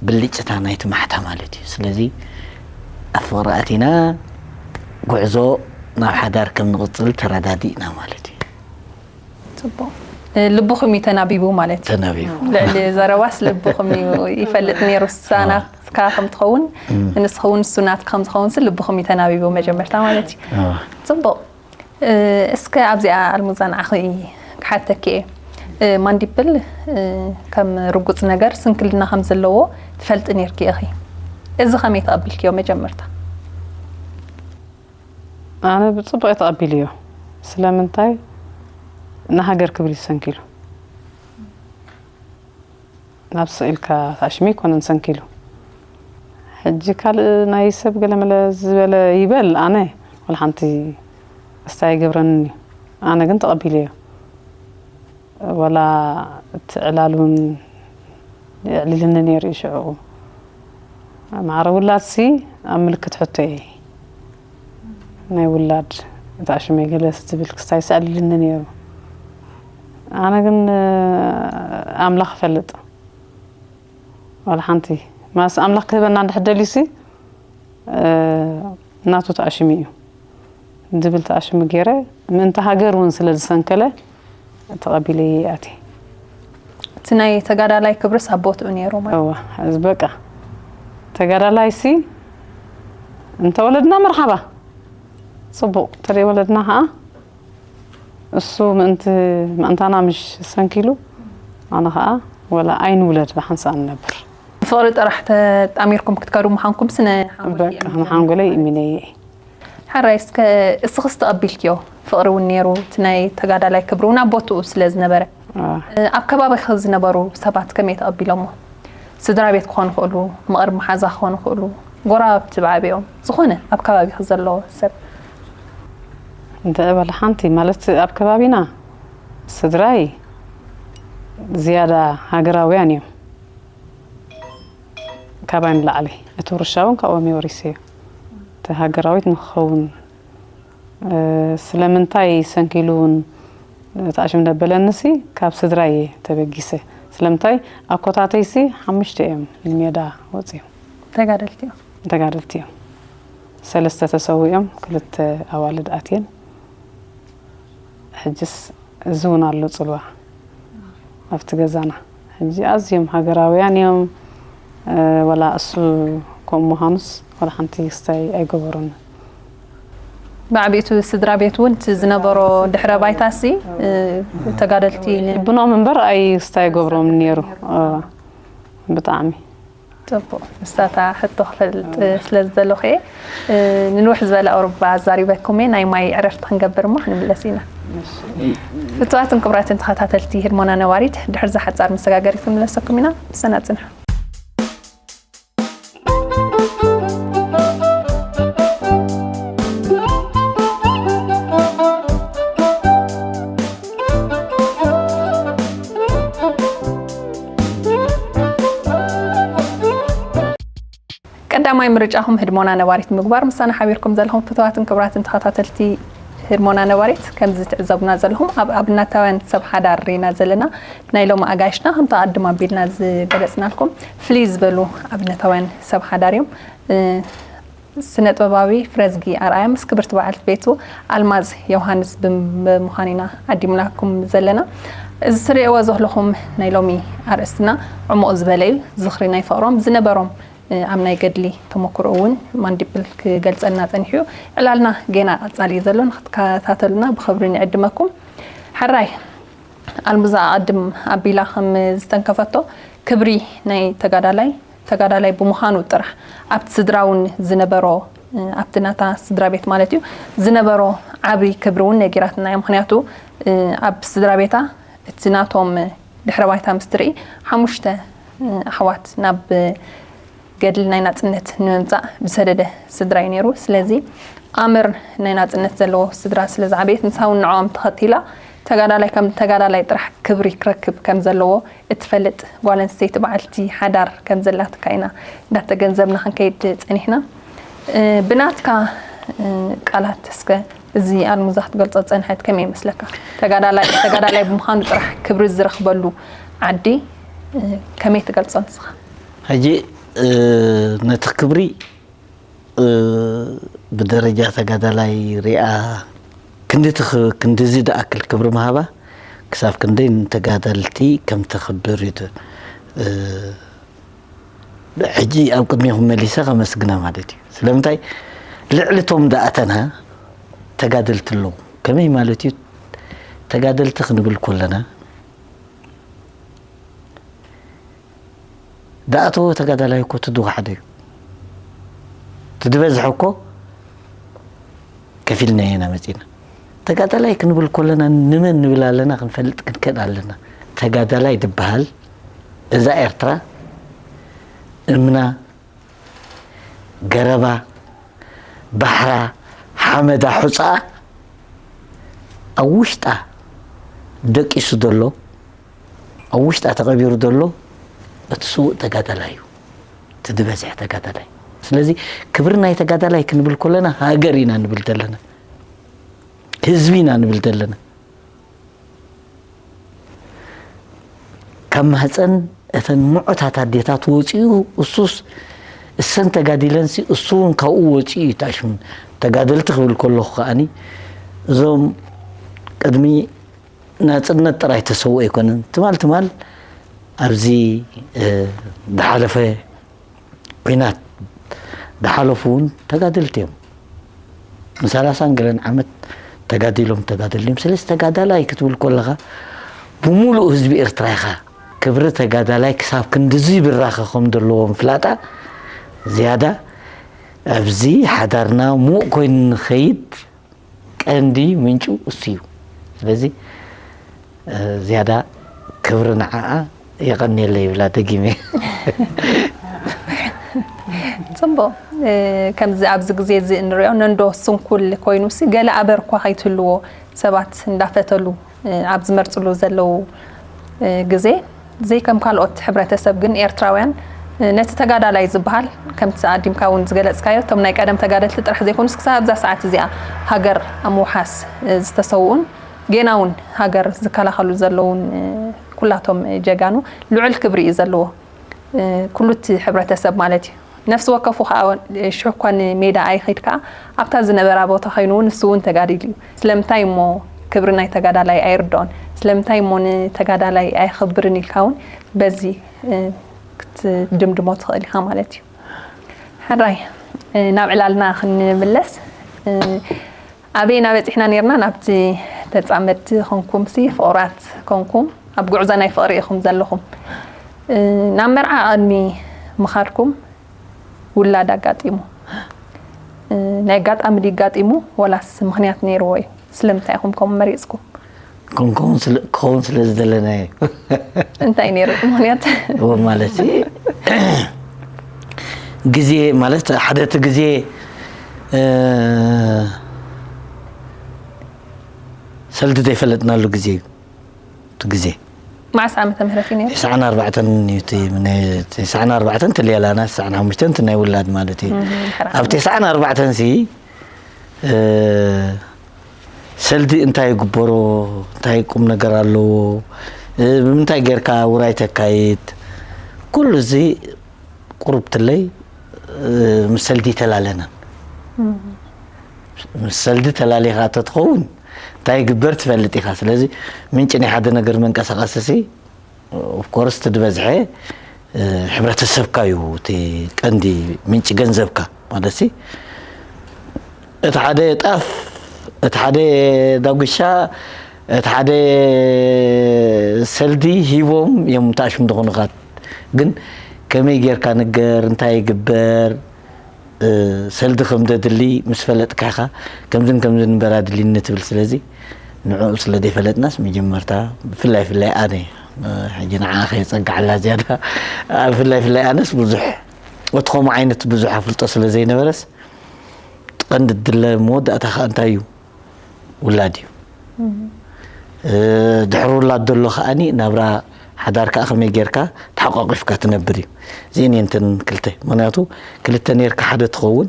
ብልጭታ ናይቲ ማሕታ ማለት እዩ። ስለዚ ኣብ ፍቕሪ ኣቲና ጉዕዞ ናብ ሓዳር ከም ንቕፅል ተረዳዲእና ማለት እዩ። ጽቡቕ። ልብኹም እዩ ተናቢቡ ማለት እዩ። ተናቢቡ ልዕሊ ዘረባስ ልብኹም እዩ ይፈልጥ ነይሩ። እሳ ናትካ ከም ትኸውን ንስኻ እውን እሱ ናትካ ከም ዝኸውን ሲ ልብኹም እዩ ተናቢቡ መጀመርታ ማለት እዩ። ጽቡቕ። እስከ ኣብዚኣ ኣልሙዛ ንዓኺ ክሓተኪ እየ። ማንዲብል ከም ርጉጽ ነገር ስንክልና ከም ዘለዎ ትፈልጢ ነርኪ ኢኺ። እዚ ከመይ ተቐቢልክዮ መጀመርታ? ኣነ ብጽቡቕ እየ ተቐቢለዮ። ስለምንታይ ንሃገር ክብል እዩ ዝሰንኪሉ። ናብ ስቕ ኢልካ ታሽሚ ኣይኮነን ሰንኪሉ። ሕጂ ካልእ ናይ ሰብ ገለመለ ዝበለ ይበል ኣነ ወላ ሓንቲ እስታይ ኣይገብረንን እዩ። ኣነ ግን ተቐቢለዮ። ወላ እቲ ዕላል እውን የዕሊልኒ ነይሩ እዩ ሽዕኡ። ማዕረ ውላድሲ ኣብ ምልክት ሕቶ እየ ናይ ውላድ እታ ሽመይ ገለ ዝብል ክስታይ ሰዕልልኒ ነይሩ። ኣነ ግን ኣምላኽ ይፈልጥ ዋላ ሓንቲ ማስ ኣምላኽ ክህበና እንድሕር ደልዩሲ ናቱ ተኣሽሙ እዩ ዝብል ተኣሽሙ ገይረ ምእንቲ ሃገር እውን ስለ ዝሰንከለ ተቐቢለ እየ ኣትየ። እቲ ናይ ተጋዳላይ ክብርስ ኣብ ቦትኡ ነይሩ ማለት እዋ እዚ በቃ ተጋዳላይሲ እንተወለድና መርሓባ ጽቡቕ ተደይ ወለድና ከዓ እሱ ምእንቲ ምእንታና ምሽ ሰንኪሉ ኣነ ከዓ ወላ ኣይንውለድ ብሓንሳእ ንነብር። ፍቕሪ ጥራሕ ተጣሚርኩም ክትከዱ ምዃንኩም ስነ ሓንጎል በቃ ንሓንጎለይ እሚነየ። ሓራይ እስከ እስኽስ ተቐቢልክዮ ፍቕሪ እውን ነይሩ እቲ ናይ ተጋዳላይ ክብሪ እውን ኣብ ቦትኡ ስለ ዝነበረ ኣብ ከባቢኺ ዝነበሩ ሰባት ከመይ ተቐቢሎሞ? ስድራ ቤት ክኾኑ ይኽእሉ፣ መቕርብ መሓዛ ክኾኑ ይኽእሉ፣ ጎረባብቲ ብዓቢኦም ዝኾነ ኣብ ከባቢኺ ዘሎ ሰብ። እንተ በለ ሓንቲ ማለት ኣብ ከባቢና ስድራይ ዝያዳ ሃገራውያን እዮም። ካባይ ንላዕሊ እቲ ውርሻ እውን ካብኦም እየ ወሪሰዮ። እቲ ሃገራዊት ንክኸውን ስለምንታይ ሰንኪሉ እውን ተኣሽም ደበለንሲ ካብ ስድራይ እየ ተበጊሰ። ስለምንታይ ኣኮታተይሲ ሓሙሽተ እዮም ንሜዳ ወፂኦም። ተጋደልቲ እዮም። ተጋደልቲ እዮም። ሰለስተ ተሰዊኦም ክልተ ኣዋልድ ኣትየን። ሕጅስ እዚ እውን ኣሎ ፅልዋ ኣብቲ ገዛና። ሕጂ ኣዝዮም ሃገራውያን እዮም። ወላ እሱ ከምኡ ምዃኑስ ወላ ሓንቲ ክስታይ ኣይገበሮን። ብዓቢቱ ስድራ ቤት እውን እቲ ዝነበሮ ድሕረ ባይታሲ ተጋደልቲ ን- ብኖም እምበር ኣይስታይ ገብሮም ነይሩ። ብጣዕሚ ጽቡቕ ንሳታ ሕቶ ክፈልጥ ስለ ዝደለኹ እየ። ንንውሕ ዝበለ ኣውሮባ ኣዛሪበኩም እየ። ናይ ማይ ዕረፍቲ ክንገብር እሞ ክንምለስ ኢና። ፍቱዋትን ክቡራትን ተኸታተልቲ ህድሞና ነባሪት ድሕርዛ ሓጻር መሰጋገሪት ክንምለሰኩም ኢና። ብሰና ጽንሑ። ቀዳማይ ምርጫኹም ህድሞና ነባሪት ምግባር ምሳና ሓቢርኩም ዘለኹም ፍትዋትን ክብራትን ተኸታተልቲ ህርሞና ነባሪት፣ ከምዚ ትዕዘቡና ዘለኹም ኣብ ኣብነታውያን ሰብ ሓዳር ኢና ዘለና። ናይ ሎሚ ኣጋይሽና ከምቲ ኣቐድም ኣቢልና ዝገለጽናልኩም ፍልይ ዝበሉ ኣብነታውያን ሰብ ሓዳር እዮም። እ፣ ስነ ጥበባዊ ፍረዝጊ ኣርኣያ ምስ ክብርቲ በዓልቲ ቤቱ ኣልማዝ ዮሃንስ ብም-፣ ብምዃን ኢና ዓዲምናኩም ዘለና። እዚ ትርእይዎ ዘለኹም ናይ ሎሚ ኣርእስትና ዕሙቕ ዝበለ እዩ። ዝኽሪ ናይ ፍቕሮም ዝነበሮም ኣብ ናይ ገድሊ ተመክሮ እውን ማንዲብል ክገልጸልና ጸኒሑ እዩ። ዕላልና ጌና ቀጻሊ እዩ ዘሎ፣ ንክትከታተሉና ብኽብሪ ንዕድመኩም። ሕራይ ኣልሙዛ ኣቐድም ኣቢላ ከም ዝተንከፈቶ ክብሪ ናይ ተጋዳላይ፣ ተጋዳላይ ብምዃኑ ጥራሕ ኣብቲ ስድራ እውን ዝነበሮ፣ ኣብቲ ናታ ስድራ ቤት ማለት እዩ፣ ዝነበሮ ዓቢ ክብሪ እውን ነጊራትና እያ። ምኽንያቱ ኣብ ስድራ ቤታ እቲ ናቶም ድሕረ ባይታ ምስ ትርኢ ሓሙሽተ ኣሕዋት ናብ ገድሊ ናይ ናጽነት ንምምጻእ ዝሰደደ ስድራ እዩ ነይሩ። ስለዚ ኣምር ናይ ናጽነት ዘለዎ ስድራ ስለ ዝዓበየት ንሳ እውን ንዕኦም ተኸቲላ ተጋዳላይ ከም ተጋዳላይ ጥራሕ ክብሪ ክረክብ ከም ዘለዎ እትፈልጥ ጓል ኣንስተይቲ በዓልቲ ሓዳር ከም ዘላትካ ኢና እንዳተገንዘብና ክንከይድ ጸኒሕና። እ፣ ብናትካ፣ እ፣ ቃላት እስከ እዚ ኣልሙዛ ክትገልጾ ዝጸንሐት ከመይ ይመስለካ? ተጋዳላይ፣ ተጋዳላይ ብምዃኑ ጥራሕ ክብሪ ዝረኽበሉ ዓዲ፣ እ፣ ከመይ ትገልጾ ንስኻ? ሕጂ፣ እ፣ ነቲ ክብሪ፣ እ፣ ብደረጃ ተጋዳላይ ሪኣ ክንዲ ትኽ-፣ ክንድዚ ዝኣክል ክብሪ ምሃባ ክሳብ ክንደይ ንተጋደልቲ ከም ተኽብር እዩ ት-፣ እ፣ ሕጂ ኣብ ቅድሜኹም መሊሰ ከመስግና ማለት እዩ። ስለምንታይ ልዕሊ ቶም ዝኣተና ተጋደልቲ ኣለዉ። ከመይ ማለት እዩ? ተጋደልቲ ክንብል ከለና ዝኣተወ ተጋዳላይ እኮ እቲ ድኹ ሓደ እዩ። እቲ ዝበዝሐ እኮ ከፊልና ኢና መጺና። ተጋዳላይ ክንብል ከለና ንመን ንብል ኣለና ክንፈልጥ ክንክእል ኣለና። ተጋዳላይ ዝበሃል እዛ ኤርትራ እምና፣ ገረባ፣ ባሕራ፣ ሓመዳ፣ ሑጻኣ ኣብ ውሽጣ ደቂሱ ዘሎ፣ ኣብ ውሽጣ ተቐቢሩ ዘሎ እቲ ስዉእ ተጋዳላይ እዩ። እቲ ዝበዝሐ ተጋዳላይ። ስለዚ ክብሪ ናይ ተጋዳላይ ክንብል ከለና ሃገር ኢና ንብል ዘለና። ህዝቢ ኢና ንብል ዘለና። ካብ ማህፀን እተን ምዑታት ኣዴታት ወፂኡ እሱስ እሰን ተጋዲለንሲ እሱ እውን ካብኡ ወፂኡ እዩ። ታሽም ተጋደልቲ ክብል ከለኹ ከዓኒ እዞም ቅድሚ ናፅነት ጥራይ ተሰውኦ ኣይኮነን። ትማል ትማል ኣብዚ፣ እ፣ ዝሓለፈ ኲናት ዝሓለፉ እውን ተጋደልቲ እዮም። ንሰላሳን ገለን ዓመት ተጋዲሎም ተጋደልቲ እዮም። ስለዚ ተጋዳላይ ክትብል ከለኻ ብምሉእ ህዝቢ ኤርትራ ኢኻ። ክብሪ ተጋዳላይ ክሳብ ክንድዚ ብራኸ ከም ዘለዎ ምፍላጣ ዝያዳ ኣብዚ ሓዳርና ሙቕ ኮይኑ ንኸይድ ቀንዲ ምንጩ እሱ እዩ። ስለዚ፣ እ፣ ዝያዳ ክብሪ ንዓኣ የቐንየለይ ይብላ ደጊመ። ጽቡቕ። እ፣ ከምዚ ኣብዚ ግዜ እዚ እንሪኦ ነንዶ ስንኩል ኮይኑሲ ገለ ኣበር እኳ ከይትህልዎ ሰባት እንዳፈተሉ፣ እ፣ ኣብ ዝመርጽሉ ዘለዉ፣ እ፣ ግዜ ዘይከም ካልኦት ሕብረተሰብ ግን ኤርትራውያን፣ እ፣ ነቲ ተጋዳላይ ዝበሃል ከምቲ ኣዲምካ እውን ዝገለጽካዮ እቶም ናይ ቀደም ተጋደልቲ ጥራሕ ዘይኮኑስ ክሳብ ኣብዛ ሰዓት እዚኣ ሃገር ኣብ ምውሓስ፣ እ፣ ዝተሰውኡን ጌና እውን ሃገር ዝከላኸሉ ዘለውን፣ እ፣ ኩላቶም ጀጋኑ ልዑል ክብሪ እዩ ዘለዎ። እ፣ ኩሉ እቲ ሕብረተሰብ ማለት እዩ። ነፍሲ ወከፉ ከዓ ሽሕ እኳ ንሜዳ ኣይኸይድ ከዓ ኣብታ ዝነበራ ቦታ ኮይኑ እውን ንሱ እውን ተጋዲሉ እዩ። ስለምንታይ እሞ ክብሪ ናይ ተጋዳላይ ኣይርድኦን? ስለምንታይ እሞ ንተጋዳላይ ኣየኽብርን ኢልካ እውን በዚ፣ እ፣ ክትድምድሞ ትኽእል ኢኻ ማለት እዩ። ሕራይ፣ እ፣ ናብ ዕላልና ክንምለስ፣ እ፣ ኣበይ እናበጺሕና ነርና? ናብቲ ተጻመድቲ ኮንኩምሲ ፍቑራት ኮንኩም ኣብ ጉዕዞ ናይ ፍቕሪ ኢኹም ዘለኹም። እ፣ ናብ መርዓ ቅድሚ ምኻድኩም ውላድ ኣጋጢሙ። እ፣ ናይ ኣጋጣሚ ድዩ ኣጋጢሙ ወላስ ምኽንያት ነይርዎ እዩ? ስለምንታይ ኢኹም ከምኡ መሪጽኩም? ከምኡ ክኸውን ስለ፣ ክኸውን ስለ ዝደለና እዩ። እንታይ ነይሩ ምኽንያት? እዎ፣ ማለት ግዜ፣ ማለት ሓደ እቲ ግዜ፣ እ፣ ሰልዲ ዘይፈለጥናሉ ግዜ እዩ። እቲ ግዜ መዓስ ዓመተ ምህረት እዩ ነይሩ? ተስዓን ኣርባዕተን እዩ፣ እቲ ናይ ተስዓን ኣርባዕተን ትልየላና፣ ተስዓን ሓሙሽተን እቲ ናይ ውላድ ማለት እዩ። እህ፣ ሕራይ። ኣብ ተስዓን ኣርባዕተን ሲ፣ እ፣ ሰልዲ እንታይ ይግበሮ፣ እንታይ ቁም ነገር ኣለዎ፣ ብምንታይ ጌርካ ውራይ ተካይድ፣ ኩሉ እዚ ቁሩብ ትለይ ምስ ሰልዲ ተላለናን። ምስ ሰልዲ ተላሊኻ ተትኸውን እንታይ ይግበር ትፈልጥ ኢኻ። ስለዚ ምንጭ ናይ ሓደ ነገር መንቀሳቐሲ ሲ ኦፍኮርስ እቲ ዝበዝሐ ሕብረተሰብካ እዩ እቲ ቀንዲ ምንጭ ገንዘብካ። ማለት ሲ እቲ ሓደ ጣፍ፣ እቲ ሓደ ዳጉሻ፣ እቲ ሓደ ሰልዲ ሂቦም እዮም ተኣሽሙ ዝኾኑኻት። ግን ከመይ ጌርካ ንገር እንታይ ይግበር፣ ሰልዲ ከም ደድሊ ምስ ፈለጥካ ኢኻ ከምዝን ከምዝን እምበር ኣድልኒ ትብል። ስለዚ ንዕኡ ስለ ዘይፈለጥናስ መጀመርታ ብፍላይ ፍላይ ኣነ ሕጂ ንዓ ከየጸግዓላ ዝያዳ ብፍላይ ፍላይ ኣነስ ብዙሕ እቲ ከምኡ ዓይነት ብዙሕ ኣፍልጦ ስለ ዘይነበረስ ቀንዲ ድለ መወዳእታ ከኣ እንታይ እዩ ውላድ እዩ። ድሕሪ ውላድ ዘሎ ከኣኒ ናብራ ሓዳር ከኣ ከመይ ጌርካ ተሓቋቂፍካ ትነብር እዩ። እዚአን እየን እተን ክልተ። ምክንያቱ ክልተ ኔርካ ሓደ ትኸውን፣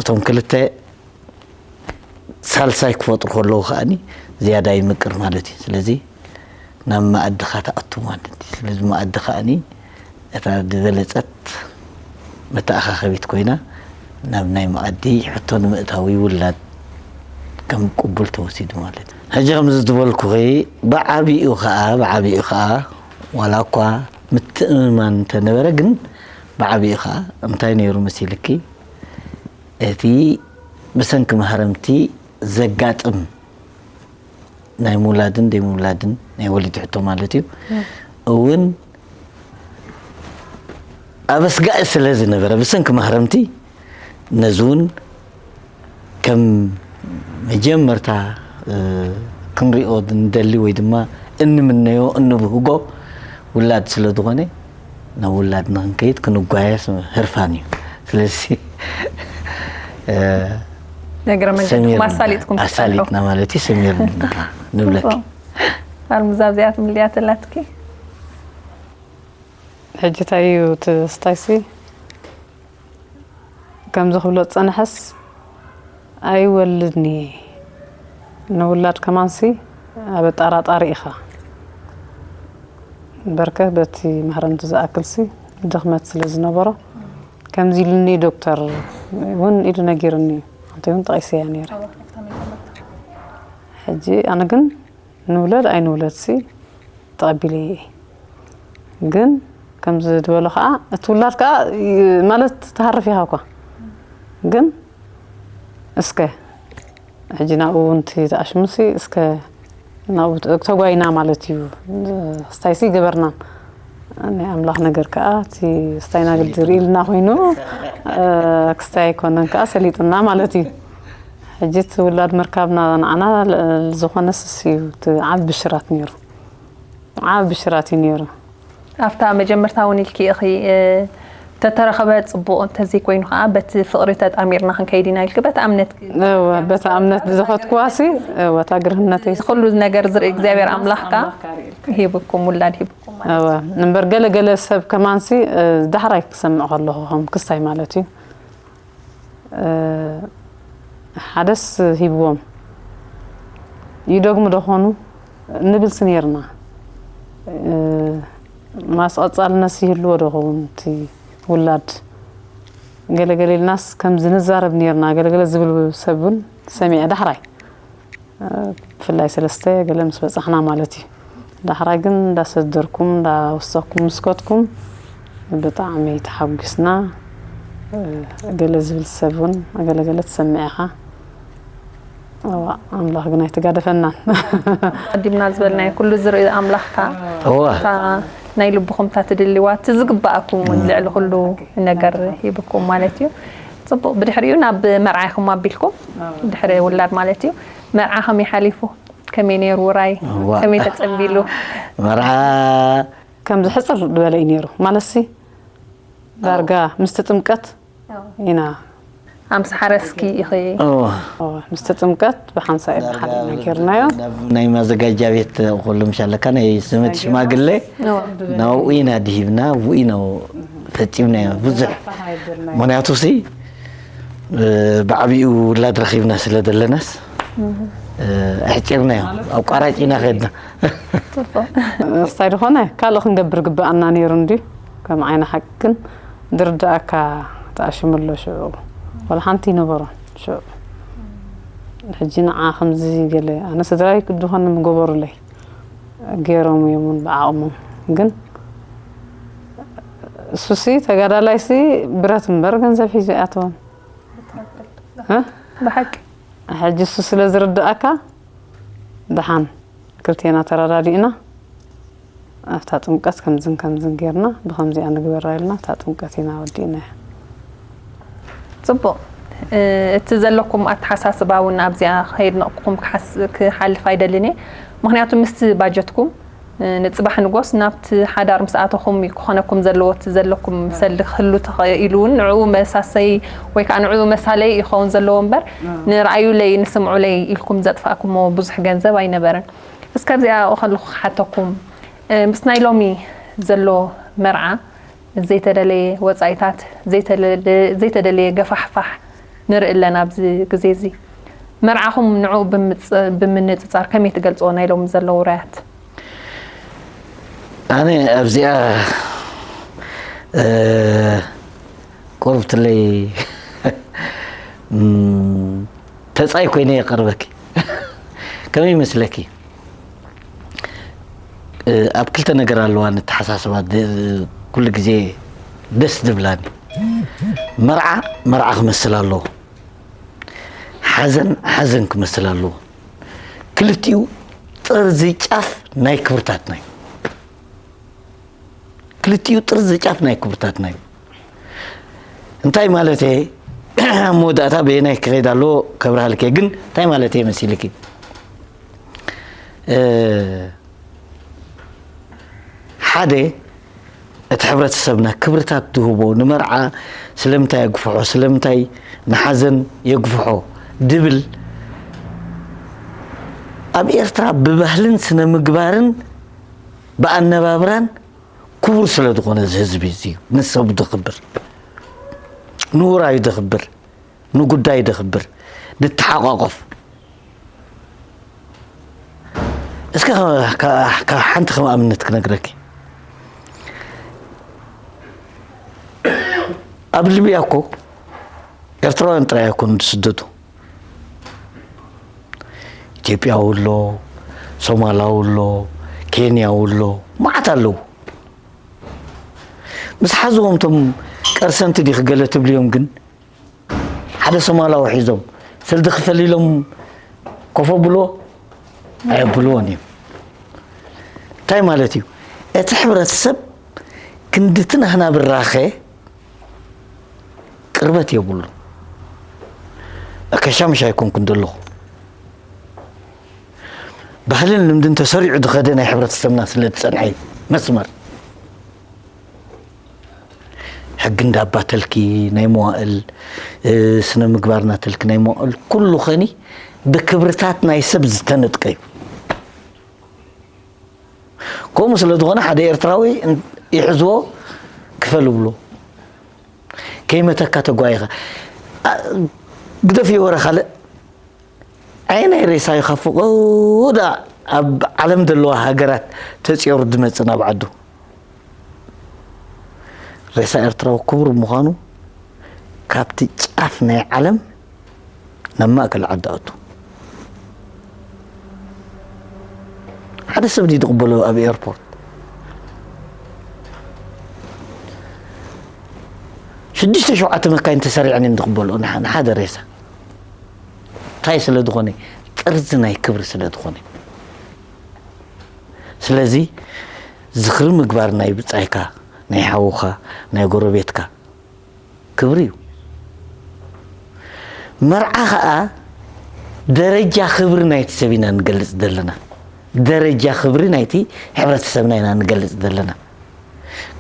እቶም ክልተ ሳልሳይ ክፈጥሩ ከለዉ ከኣኒ ዝያዳ ይምቅር ማለት እዩ። ስለዚ ናብ መኣድኻ ትኣቱ ማለት እዩ። ስለዚ መኣዲ ከኣኒ እታ ዝበለጸት መተኣኻኸቢት ኮይና ናብ ናይ መኣዲ ሕቶ ንምእታዊ ውላድ ከም ቅቡል ተወሲዱ ማለት እዩ። ሕጂ ከምዚ ዝበልኩኺ ብዓቢኡ ከኣ ብዓቢኡ ከኣ ዋላ እኳ ምትእምማን እንተነበረ ግን ብዓቢኡ ከኣ እንታይ ነይሩ መሲልኪ እቲ ብሰንኪ ማህረምቲ ዘጋጥም ናይ ምውላድን ደይ ምውላድን ናይ ወሊድ ሕቶ ማለት እዩ እውን ኣበስጋኢ ስለ ዝነበረ ብሰንኪ ማህረምቲ ነዚ እውን ከም መጀመርታ ክንሪኦ እንደሊ ወይ ድማ እንምነዮ እንብህጎ ውላድ ስለ ዝኾነ ናብ ውላድ ንክንከይድ ክንጓየስ ህርፋን እዩ። ስለዚ ነገረ መንገድኩም ኣሳሊጥኩም ትጸንሑ። ኣሳሊጥና ማለት እዩ። ሰሚርና ንብለኪ። ኣልሙዛ ኣብዚኣ ትምልያ ተላትኪ። ሕጂ እንታይ እዩ እቲ ስታይሲ ከምዚ ክብሎ ዝጸንሐስ ኣይወልድን እየ። ንውላድ ከማንሲ ኣብ ኣጣራጣሪ ኢኻ። በርከ በቲ ማህረምቲ ዝኣክልሲ ድኽመት ስለ ዝነበሮ ከምዚ ኢሉኒ ዶክተር እውን ኢሉ ነጊሩኒ። ኣንተ እውን ጠቒሰያ ነይረ። ሕጂ ኣነ ግን ንውለድ ኣይንውለድሲ ተቐቢለዮ እየ። ግን ከምዚ ዝበሎ ከዓ እቲ ውላድ ከዓ ማለት ትሃርፍ ኢኻ እኳ ግን እስከ ሕጂ ናብኡ እውን እቲ ተኣሽሙሲ እስከ ናብኡ ተጓይና ማለት እዩ። ስታይሲ ይገበርናን ናይ ኣምላኽ ነገር ከዓ እቲ ስታይና ግዲ ርእልና ኮይኑ ክስታይ ኣይኮነን ከዓ ሰሊጥና ማለት እዩ። ሕጂ እቲ ውላድ ምርካብና ንዓና ዝኾነ ስስ እዩ እቲ ዓቢ ብሽራት ነይሩ። ዓቢ ብሽራት እዩ ነይሩ። ኣብታ መጀመርታ እውን ኢልኪ ኢኺ ተተረኸበ ፅቡቕ እንተዘይኮይኑ ከዓ በቲ ፍቕሪ ተጣሚርና ክንከይድ ኢና ኢልኪ በቲ እምነት እወ በቲ እምነት ዝኸድክዋሲ እወ እታ ግርህነተይ ኩሉ ነገር ዝርኢ እግዚኣብሔር ኣምላኽ ከዓ ሂብኩም ውላድ ሂብኩም ማለት እወ እምበር ገለ ገለ ሰብ ከማንሲ ዳሕራይ ክሰምዕ ከለኹ ከም ክስታይ ማለት እዩ ሓደስ ሂብዎም ይደግሙ ዶ ኾኑ ንብልሲ ነይርና። ማስቐጻልነስ ይህልዎ ዶ ኸውን እቲ ውላድ ገለገለ ኢልናስ ከምዚ ንዛረብ ነይርና ገለገለ ዝብል ሰብ እውን ሰሚዐ ዳሕራይ ብፍላይ ሰለስተ ገለ ምስ በጻሕና ማለት እዩ። ዳሕራይ ግን እንዳሰደርኩም እንዳወሰኩም ምስ ከድኩም ብጣዕሚ ተሓጒስና። ገለ ዝብል ሰብ እውን ገለገለ ትሰምዕ ኢኻ። እዋ ኣምላኽ ግን ኣይተጋደፈናን። ኣቀዲምና ዝበልናዮ ኩሉ ዝርኢ ኣምላኽካ እዋ እታ ናይ ልብኹም እታ ትድልዋ እቲ ዝግባኣኩም እውን ልዕሊ ኩሉ ነገር ሂብኩም ማለት እዩ። ፅቡቅ ብድሕሪኡ ናብ መርዓ ኢኹም ኣቢልኩም ድሕሪ ውላድ ማለት እዩ። መርዓ ከመይ ሓሊፉ? ከመይ ነይሩ ውራይ? እዋ። ከመይ ተጸንቢሉ? መርዓ ከምዚ ሕጽር ዝበለ እዩ ነይሩ ማለት ሲ ዳርጋ ምስቲ ጥምቀት ኢና ኣምስ ሓረስኪ ኢኺ እዋ። እዋ፣ ምስቲ ጥምቀት ብሓንሳእ ኢና ሓሊና ጌርናዮ። ናብ ናይ ማዘጋጃ ቤት ኩሉ ምሽ ኣለካ ናይ ዘመድ ሽማግለ ናብኡ ኢና ድሂብና ኣብኡ ኢና ፈጺምናዮ ብዙሕ ምክንያቱ ሲ ብዓቢኡ ውላድ ረኺብና ስለ ዘለናስ ኣሕፂርናዮ፣ ኣቋራጭ ኢና ከድና። ንስታይ ዝኾነ ካልእ ክንገብር ግብኣና ነይሩ እንዲ ከም ዓይነ ሓቂ ግን ዝርዳእካ ተኣሽሙ ኣሎ ሽዑ ወላ ሓንቲ ይነበሮን ሽዑ ሕጂ ንዓ ከምዚ ገለ ኣነ ስድራይ ክድኾን ምገበሩለይ ገይሮም እዮም እውን ብዓቕሞም ግን እሱሲ ተጋዳላይሲ ብረት እምበር ገንዘብ ሒዙ ኣይኣተወን ብሓቂ ሕጂ እሱ ስለ ዝርድኣካ ደሓን ክልቴና ተረዳዲእና ኣብታ ጥምቀት ከምዝን ከምዝን ጌርና ብከምዚኣ ንግበራ ኢልና ኣብታ ጥምቀት ኢና ወዲእናያ። ፅቡቕ እቲ ዘለኩም ኣተሓሳስባ እውን ኣብዚኣ ከየድነቕኩም ክሓልፍ ኣይደልን እየ። ምክንያቱ ምስቲ ባጀትኩም ንፅባሕ ንጎስ ናብቲ ሓዳር ምስ ኣተኹም እዩ ክኾነኩም ዘለዎ እቲ ዘለኩም ሰልዲ ክህሉ ተኸኢሉ እውን ንዕኡ መሳሰይ ወይ ከዓ ንዕኡ መሳለይ ይኸውን ዘለዎ እምበር ንርኣዩለይ ንስምዑለይ ኢልኩም ዘጥፋእኩሞ ብዙሕ ገንዘብ ኣይነበረን። እስከ ኣብዚኣ ከለኹ ክሓተኩም ምስ ናይ ሎሚ ዘሎ መርዓ ዘይተደለየ ወፃኢታት ዘይተደለየ ገፋሕፋሕ ንርኢ ኣለና ኣብዚ ግዜ እዚ። መርዓኹም ንዕኡ ብምንፅፃር ከመይ ትገልፅዎ ናይ ሎሚ ዘሎ ውራያት? ኣነ ኣብዚኣ ቁርብትለይ ተፃይ ኮይነ የቀርበኪ ከመይ ይመስለኪ? ኣብ ክልተ ነገር ኣለዋ ንተሓሳስባ ኩሉ ግዜ ደስ ዝብላኒ። መርዓ መርዓ ክመስል ኣለዎ፣ ሓዘን ሓዘን ክመስል ኣለዎ። ክልቲኡ ጥርዚ ጫፍ ናይ ክብርታትና እዩ። ክልቲኡ ጥርዚ ጫፍ ናይ ክብርታትና እዩ። እንታይ ማለት እየ? ኣብ መወዳእታ በየናይ ክኸይድ ኣለዎ ከብርሃልከ ግን እንታይ ማለት እየ መሲልኪ? ሓደ እቲ ሕብረተሰብና ክብርታት ዝህቦ ንመርዓ ስለምንታይ የግፍሖ ስለምንታይ ንሓዘን የግፍሖ ድብል ኣብ ኤርትራ ብባህልን ስነ ምግባርን ብኣነባብራን ክቡር ስለ ዝኾነ እዚ ህዝቢ እዚ ንሰብ ደኽብር ንውራዩ ደኽብር ንጉዳይ ደኽብር ንተሓቋቆፍ እስከ ሓንቲ ከም ኣብነት ክነግረኪ ኣብ ሊብያ እኮ ኤርትራውያን ጥራይ ኣይኮኑ ዝስደዱ ኢትዮጵያዊ ኣሎ ሶማላዊ ኣሎ ኬንያዊ ኣሎ መዓት ኣለዉ ምስ ሓዝዎም ቶም ቀርሰንቲ ዲኽ ገለ ትብልዮም ግን ሓደ ሶማላዊ ሒዞም ስልዲ ክፈል ኢሎም ኮፍ ኣብልዎ ኣየብልዎን እዮም እንታይ ማለት እዩ እቲ ሕብረተሰብ ክንድቲ ናህና ብራኸ ቅርበት የብሉ ከሻምሽ ኣይኮንኩን ዘለኹ ባህልን ልምድን ተሰሪዑ ዝኸደ ናይ ሕብረተሰብና ስለ ዝፀንሐ እዩ መስመር ሕጊ እንዳባ ተልኪ ናይ መዋእል ስነ ምግባር ናተልኪ ናይ መዋእል ኩሉ ኸኒ ብክብርታት ናይ ሰብ ዝተነጥቀ እዩ ከምኡ ስለ ዝኾነ ሓደ ኤርትራዊ ይሕዝዎ ክፈል ብሎ ከይመተካ ተጓይኻ ግደፍ ይወረ ካልእ ኣየናይ ሬሳ እዩ ካብ ፍቑዳ ኣብ ዓለም ዘለዋ ሃገራት ተፅዮሩ ዝመፅእ ናብ ዓዱ ሬሳ ኤርትራዊ ክቡር ምዃኑ ካብቲ ጫፍ ናይ ዓለም ናብ ማእከል ዓዲ ኣቱ ሓደ ሰብ ድዩ ዝቕበሎ ኣብ ኤርፖርት ሽዱሽተ ሸውዓተ መካይን ተሰሪዐን እዮም ዝቕበልኦ ንሓ- ንሓደ ሬሳ እንታይ ስለ ዝኾነ ጥርዚ ናይ ክብሪ ስለ ዝኾነ ስለዚ ዝኽሪ ምግባር ናይ ብጻይካ ናይ ሓውኻ ናይ ጎረቤትካ ክብሪ እዩ መርዓ ኸዓ ደረጃ ክብሪ ናይቲ ሰብ ኢና ንገልጽ ዘለና ደረጃ ክብሪ ናይቲ ሕብረተሰብና ኢና ንገልጽ ዘለና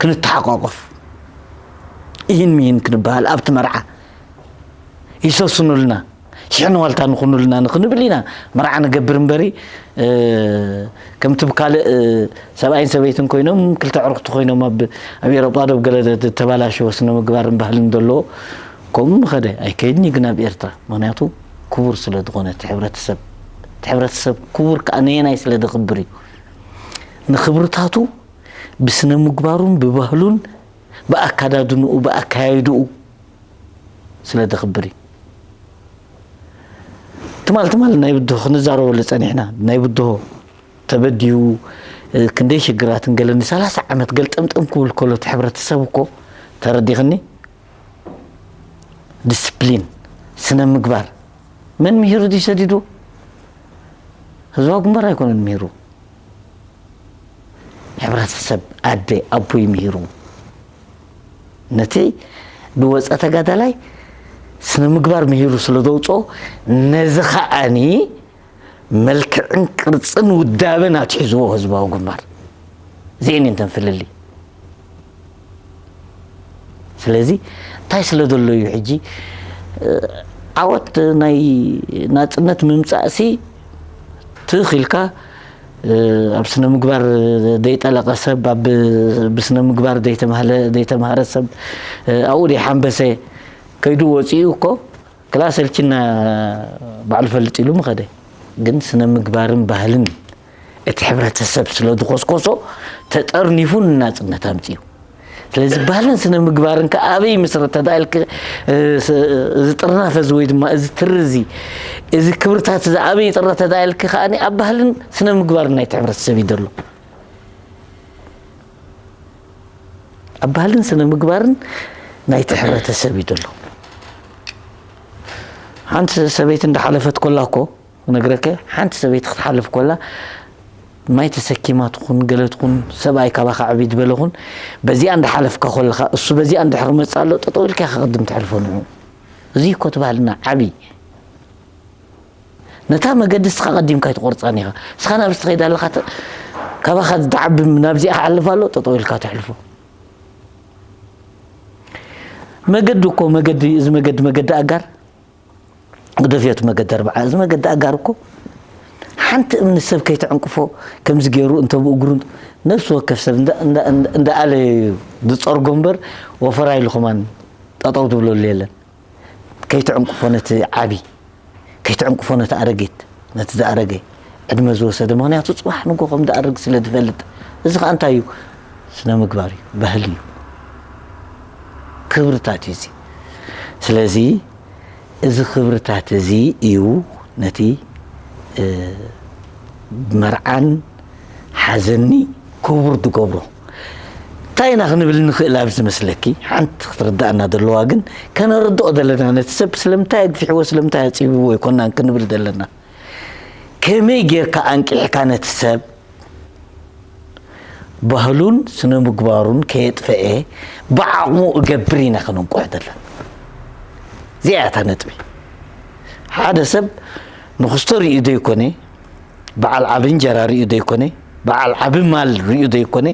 ክንተሓቋቆፍ ኢሂን ሚሂን ክንበሃል ኣብቲ መርዓ ይሰስኑልና ሽሕን ዋልታ ንኹኑልና ንኽንብል ኢና መርዓ ንገብር እምበሪ ከምቲ ብካልእ ሰብኣይን ሰበይትን ኮይኖም ክልተ ዕርክቲ ኮይኖም ኣብ ኣብ ኤሮጳ ዶ ገለ ተባላሸወ ስነ ምግባርን ባህልን ዘለዎ ከምኡ ምኸደ ኣይከይድን እዩ ግን ኣብ ኤርትራ ምክንያቱ ክቡር ስለ ዝኾነ እቲ ሕብረተሰብ፣ እቲ ሕብረተሰብ ክቡር ከዓ ነየናይ ስለ ዘኽብር እዩ። ንኽብርታቱ ብስነ ምግባሩን ብባህሉን ብኣካዳድንኡ ብኣካያይድኡ ስለ ዘኽብር እዩ። ትማል ትማል ናይ ብድሆ ክንዛረበሉ ጸኒሕና። ናይ ብድሆ ተበድዩ ክንደይ ሽግራት እንገለ ንሰላሳ ዓመት ገልጠምጠም ክብል ከሎ እቲ ሕብረተሰብ እኮ ተረዲኽኒ። ዲስፕሊን፣ ስነ ምግባር መን ምሂሩ ድዩ ሰዲዱ? ህዝባዊ ግንባር ኣይኮነን ምሂሩ። ሕብረተሰብ ኣደ ኣቦይ ምሂሩ። ነቲ ዝወፀ ተጋዳላይ ስነ ምግባር ምሂሩ ስለ ዘውፅኦ ነዚ ከዓኒ መልክዕን ቅርፅን ውዳበን ኣትሒዝዎ ህዝባዊ ግንባር። እዚአን እየን ተን ፍልልይ። ስለዚ እንታይ ስለ ዘሎ እዩ ሕጂ ዓወት ናይ ናፅነት ምምፃእሲ ትኽ ኢልካ ኣብ ስነ ምግባር ዘይጠለቐ ሰብ፣ ኣብ ብስነ ምግባር ዘይተማህረ ሰብ ኣብኡ ደይሓንበሰ ከይዱ ወፂኡ እኮ ክላ ሰልችና ባዕሉ ፈልጥ ኢሉ ምኸደ። ግን ስነ ምግባርን ባህልን እቲ ሕብረተሰብ ስለ ዝኮስኮሶ ተጠርኒፉ ንናፅነት ኣምፅኡ። ስለዚ ባህልን ስነ ምግባርን ከ ኣበይ ምስረት ተዳኢልክ እዚ ጥርናፈ እዚ ወይ ድማ እዚ ትሪ እዚ እዚ ክብርታት እዚ ኣበይ ጥረ ተዳኢልክ ከኣ ኣብ ባህልን ስነ ምግባርን ናይቲ ሕብረተሰብ እዩ ዘሎ። ኣብ ባህልን ስነ ምግባርን ናይቲ ሕብረተሰብ እዩ ዘሎ። ሓንቲ ሰበይቲ እንዳሓለፈት ኮላ እኮ ነግረከ ሓንቲ ሰበይቲ ክትሓልፍ ኮላ ማይ ተሰኪማ ትኹን ገለ ትኹን ሰብኣይ ካባኻ ዕብይ ዝበለኹን በዚኣ እንዳሓለፍካ ኮለኻ እሱ በዚኣ እንድሕር መጽእ ኣሎ ጠጠው ኢልካ ከቅድም ትሕልፎ ንዑ። እዚ እኮ ትባህልና ዓብይ ነታ መገዲ እስኻ ቀዲምካ ኣይትቆርጻን ኢኻ። እስኻ ናብ ዝትኸይድ ኣለኻ ካባኻ ዝዓቢ ናብዚኣ ክሓልፍ ኣሎ ጠጠው ኢልካ ትሕልፎ። መገዲ እኮ መገዲ እዚ መገዲ መገዲ ኣጋር ግደፍዮ እቲ መገዲ ኣርብዓ እዚ መገዲ ኣጋር እኮ ሓንቲ እምኒ ሰብ ከይተዕንቅፎ ከምዚ ገይሩ እንተ ብእግሩ ነብሲ ወከፍ ሰብ እንዳኣለ ዝፀርጎ እምበር ወፈራ ኢሉ ከማን ጠጠው ትብለሉ የለን። ከይትዕንቅፎ ነቲ ዓቢ ከይትዕንቅፎ ነቲ ኣረጌት ነቲ ዝኣረገ ዕድመ ዝወሰደ ምክንያቱ ፅባሕ ንጎ ከም ዝኣርግ ስለ ዝፈልጥ። እዚ ከዓ እንታይ እዩ? ስነ ምግባር እዩ፣ ባህሊ እዩ፣ ክብርታት እዩ እዚ። ስለዚ እዚ ክብርታት እዚ እዩ ነቲ መርዓን ሓዘኒ ክቡር ዝገብሮ። እንታይ ኢና ክንብል ንኽእል ኣብዚ መስለኪ ሓንቲ ክትርዳእና ዘለዋ ግን ከነረድኦ ዘለና ነቲ ሰብ ስለምንታይ ኣግፊሕዎ ስለምንታይ ኣፅቢብዎ ኣይኮናን ክንብል ዘለና። ከመይ ጌርካ ኣንቂሕካ ነቲ ሰብ ባህሉን ስነ ምግባሩን ከየጥፈኤ ብዓቕሙ እገብር ኢና ከነንቁሕ ዘለና። እዚኣ እያ እታ ነጥቢ። ሓደ ሰብ ንክስቶ ርእዩ ዘይኮነ በዓል ዓቢ እንጀራ ርእዩ ዘይኮነ በዓል ዓቢ ማል ርእዩ ዘይኮነ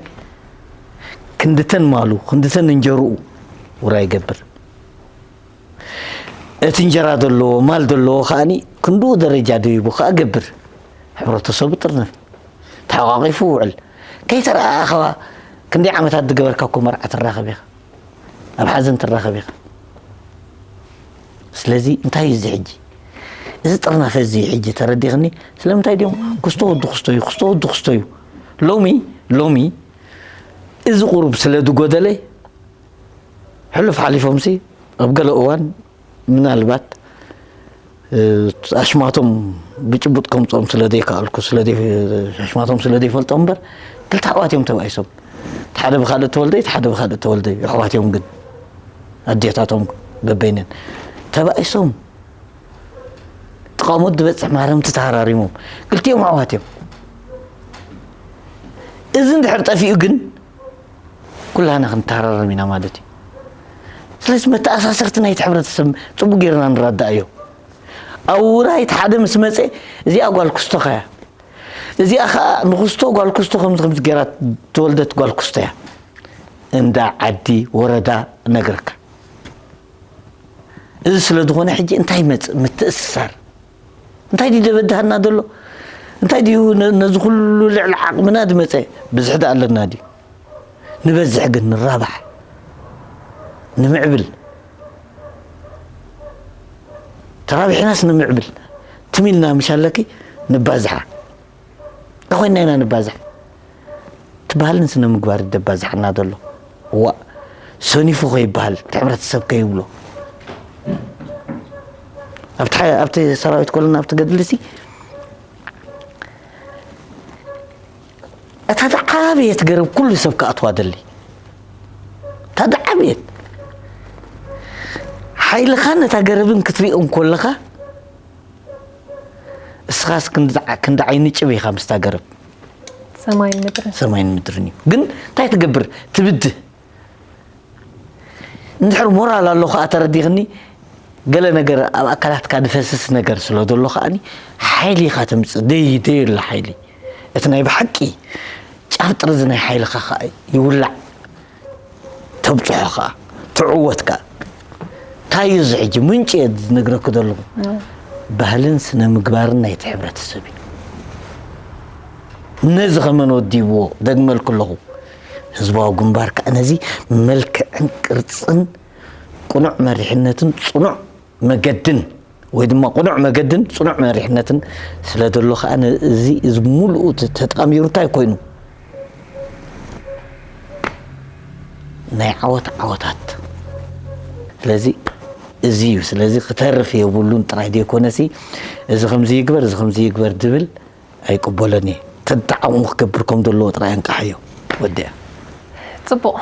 ክንድተን ማሉ ክንድተን እንጀርኡ ውራ ይገብር። እቲ እንጀራ ዘለዎ ማል ዘለዎ ከዓኒ ክንድኡ ደረጃ ደይቡ ከዓ ገብር። ሕብረተሰቡ ጥርንፍ ተሓቋቂፉ ውዕል ከይተረኣኸባ ክንደይ ዓመታት ዝገበርካ እኮ መርዓ ትራኸብ ኢኻ። ኣብ ሓዘን ትራኸብ ኢኻ። ስለዚ እንታይ እዩ እዚ ሕጂ እዚ ጥርናፈ እዚ ሕጂ ተረዲኽኒ? ስለምንታይ ድዮም ክስቶ ወዲ ክስቶ እዩ ክስቶ ወዲ ክስቶ እዩ ሎሚ ሎሚ እዚ ቁሩብ ስለ ዝጎደለ ሕሉፍ ሓሊፎምሲ ኣብ ገለ እዋን ምናልባት ኣሽማቶም ብጭቡጥ ከምፅኦም ስለ ዘይከኣልኩ ኣሽማቶም ስለ ዘይፈልጦም እምበር ክልተ ኣሕዋት እዮም ተባኢሶም። ሓደ ብካልእ ተወልደ ሓደ ብካልእ ተወልደ ኣሕዋት እዮም ግን ኣዴታቶም በበይነን ተባኢሶም ተቃውሞ ዝበፅሕ ማረምቲ ተሃራሪሞም ክልቲኦም ኣሕዋት እዮም። እዚ እንድሕር ጠፊኡ ግን ኩላና ክንተሃራረም ኢና ማለት እዩ። ስለዚ መተኣሳሰርቲ ናይቲ ሕብረተሰብ ፅቡቅ ጌርና ንረዳእ እዮ። ኣብ ውራይ እቲ ሓደ ምስ መፀ እዚኣ ጓል ክስቶኻ እያ፣ እዚኣ ከዓ ንክስቶ ጓል ክስቶ ከምዚ ከምዚ ጌራ ተወልደት ጓል ክስቶ እያ እንዳ ዓዲ ወረዳ ነግረካ። እዚ ስለ ዝኾነ ሕጂ እንታይ ይመፅእ ምትእስሳር እንታይ ድዩ ደበድሃና ዘሎ? እንታይ ድዩ ነዚ ኩሉ ልዕሊ ዓቕምና ዝመፀ? ብዝሒ ዳ ኣለና ድዩ? ንበዝሕ ግን ንራባሕ ንምዕብል እቲ ተራቢሕናስ ንምዕብል ትም ኢልና ምሽ ኣለኪ ንባዝሓ። እንተኾይንና ኢና ንባዝሕ። እቲ ባህልን ስነ ምግባር ደባዝሓና ዘሎ። ዋእ፣ ሰኒፉ ከይበሃል፣ እቲ ሕብረተሰብ ከይብሎ። ኣብቲ ሓ-፣ ኣብቲ ሰራዊት ኮለና ኣብቲ ገድሊ ሲ፣ እታ ዝዓበየት ገረብ ኩሉ ሰብ ክኣትዋ ደሊ። እታ ዝዓበየት። ሓይልኻን እታ ገረብን ክትሪኦ እንኮለኻ፣ እስኻስ ክንዲ ዓ-፣ ክንዲ ዓይኒ ጭብ ኢኻ ምስታ ገረብ። ሰማይን ምድርን። ሰማይን ምድርን እዩ። ግን እንታይ ትገብር? ትብድህ። እንድሕር ሞራል ኣሎ ኸኣ ተረዲኽኒ፣ ገለ ነገር ኣብ ኣካላትካ ዝፈስስ ነገር ስለ ዘሎ ኸኣኒ፣ ሓይሊ ኢኻ ተምጽእ። ደይ-፣ ደየለ ሓይሊ። እቲ ናይ ብሓቂ ጫፍ ጥርዚ ናይ ሓይልኻ ኸኣ ይውላዕ። ተብጽሖ ኸኣ፣ ትዕወት ከኣ። እንታይ እዩ እዚ ሕጂ? ምንጪ እየ ዝነግረኩ ዘለኹ። ኣዎ። ባህልን ስነ ምግባርን ናይቲ ሕብረተሰብ እዩ። ነዚ ከመን ወዲብዎ? ደግመልኩ ኣለኹ። ህዝባዊ ግንባር ከኣ ነዚ መልክዕን ቅርጽን ቅኑዕ መሪሕነትን ጽኑዕ መገድን ወይ ድማ ቅኑዕ መገድን ጽኑዕ መሪሕነትን ስለ ዘሎ ከኣ ነ-፣ እዚ፣ እዚ ምሉኡ ተ-፣ ተጣሚሩ እንታይ ኮይኑ? ናይ ዓወት ዓወታት። ስለዚ እዚ እዩ። ስለዚ ክተርፍ የብሉን ጥራይ ዘይኮነሲ፣ እዚ ከምዚ ይግበር፣ እዚ ከምዚ ይግበር ዝብል ኣይቅበሎን እየ። ተጠዓሙ ክገብር ከም ዘለዎ ጥራይ ኣንቃሕዮ። ወዲኣ። ጽቡቕ፣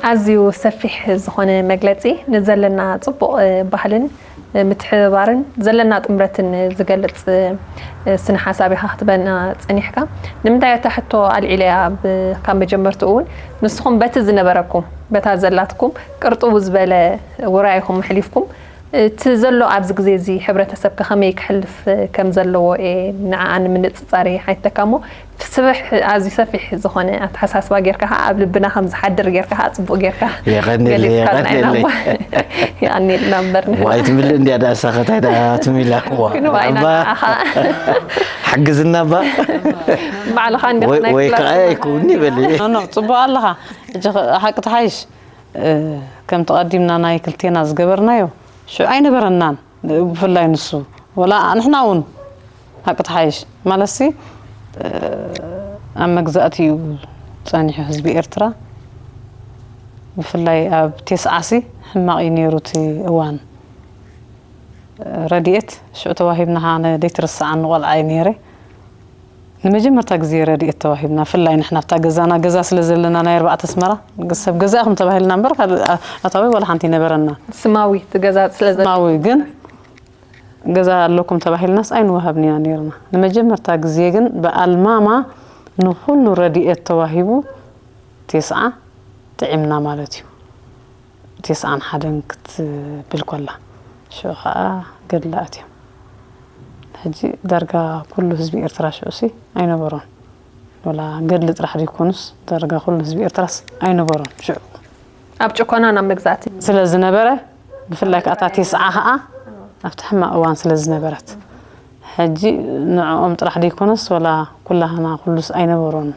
ኣዝዩ ሰፊሕ ዝኾነ መግለጺ፣ ንዘለና ጽቡቕ፣ እ፣ ባህልን፣ እ፣ ምትሕብባርን ዘለና ጥምረትን ዝገልጽ፣ እ፣ ስነ ሓሳብ ኢኻ ክትበና ጸኒሕካ። ንምንታይ እታ ሕቶ ኣልዒለያ ብ-፣ ካብ መጀመርትኡ እውን ንስኹም በቲ ዝነበረኩም፣ በታ ዘላትኩም ቅርጥቡ ዝበለ ውራይኹም ኣሕሊፍኩም፣ እቲ ዘሎ ኣብዚ ግዜ እዚ ሕብረተሰብ ከ ከመይ ክሕልፍ ከም ዘለዎ እየ ንዓኣ ንምንጽጻር እየ ሓቲተካ እሞ፣ ስፍሕ፣ ኣዝዩ ሰፊሕ ዝኾነ ኣተሓሳስባ ጌርካ ኸኣ፣ ኣብ ልብና ከም ዝሓድር ጌርካ ኸኣ፣ ጽቡቕ ጌርካ የቐንየለይ፣ ገሊጽካልና ኢና የቐንየለይ። እሞ፣ የቐንየልና እምበር ንሕና ዋይ ትምልእ እንድያ ደኣ ሳኸታይ ደኣ ትም ኢላ። እዋ፣ ግን ዋይና እባ ንዓኻ ሓግዝና እባ። ባዕልኻ እንዲኻ ወይ፣ ናይ ወይ ክላስ ከኣ ይኩን ይበል። ኖ፣ ኖ፣ ጽቡቕ ኣለኻ። ሕጂ ኸ-፣ ሓቂ ትሓይሽ፣ እ፣ ከምቲ ቀዲምና ናይ ክልቴና ዝገበርናዮ፣ ሽዑ ኣይነበረናን። ብፍላይ ንሱ፣ ወላ ንሕና እውን ሓቂ ትሓይሽ ማለትሲ፣ እ፣ ኣብ መግዛእቲ እዩ ጸኒሑ ህዝቢ ኤርትራ። ብፍላይ ኣብ ቴስዓሲ ሕማቕ እዩ ነይሩ እቲ እዋን። ረድኤት ሽዑ ተዋሂብና፣ ኣነ ዘይትርስዓኒ ቆልዓ እየ ነይረ። ንመጀመርታ ግዜ ረድኤት ተዋሂብና፣ ብፍላይ ንሕና ኣብታ ገዛና፣ ገዛ ስለ ዘለና ናይ ኣርባዕተ ኣስመራ፣ ሰብ ገዛ ኢኹም ተባሂልና እምበር፣ ካልእ ኣ-፣ ኣታዊ ዋላ ሓንቲ ኣይነበረና። ስማዊ፣ እቲ ገዛ ስለ ዘ- ስማዊ ግን ገዛ ኣለኩም ተባሂልናስ ኣይንወሃብን ኢና ነይርና። ንመጀመርታ ግዜ ግን ብኣልማማ ንኹሉ ረድኤት ተዋሂቡ ቴስዓ ጥዒምና ማለት እዩ። ቴስዓን ሓደን ክትብል ኮላ፣ ሽዑ ኸኣ ገድሊ ኣትዮም። ሕጂ ዳርጋ ኩሉ ህዝቢ ኤርትራ ሽዑሲ ኣይነበሮን። ወላ ገድሊ ጥራሕ ዘይኮኑስ፣ ዳርጋ ኩሉ ህዝቢ ኤርትራስ ኣይነበሮን ሽዑ። ኣብ ጭኮና ናብ መግዛእቲ። ስለ ዝነበረ፣ ብፍላይ ከኣ እታ ቴስዓ ኸኣ ኣብቲ ሕማቕ እዋን ስለ ዝነበረት፣ ሕጂ ንዕኦም ጥራሕ ዘይኮነስ፣ ወላ ኩላህና ኩሉስ ኣይነበሮን።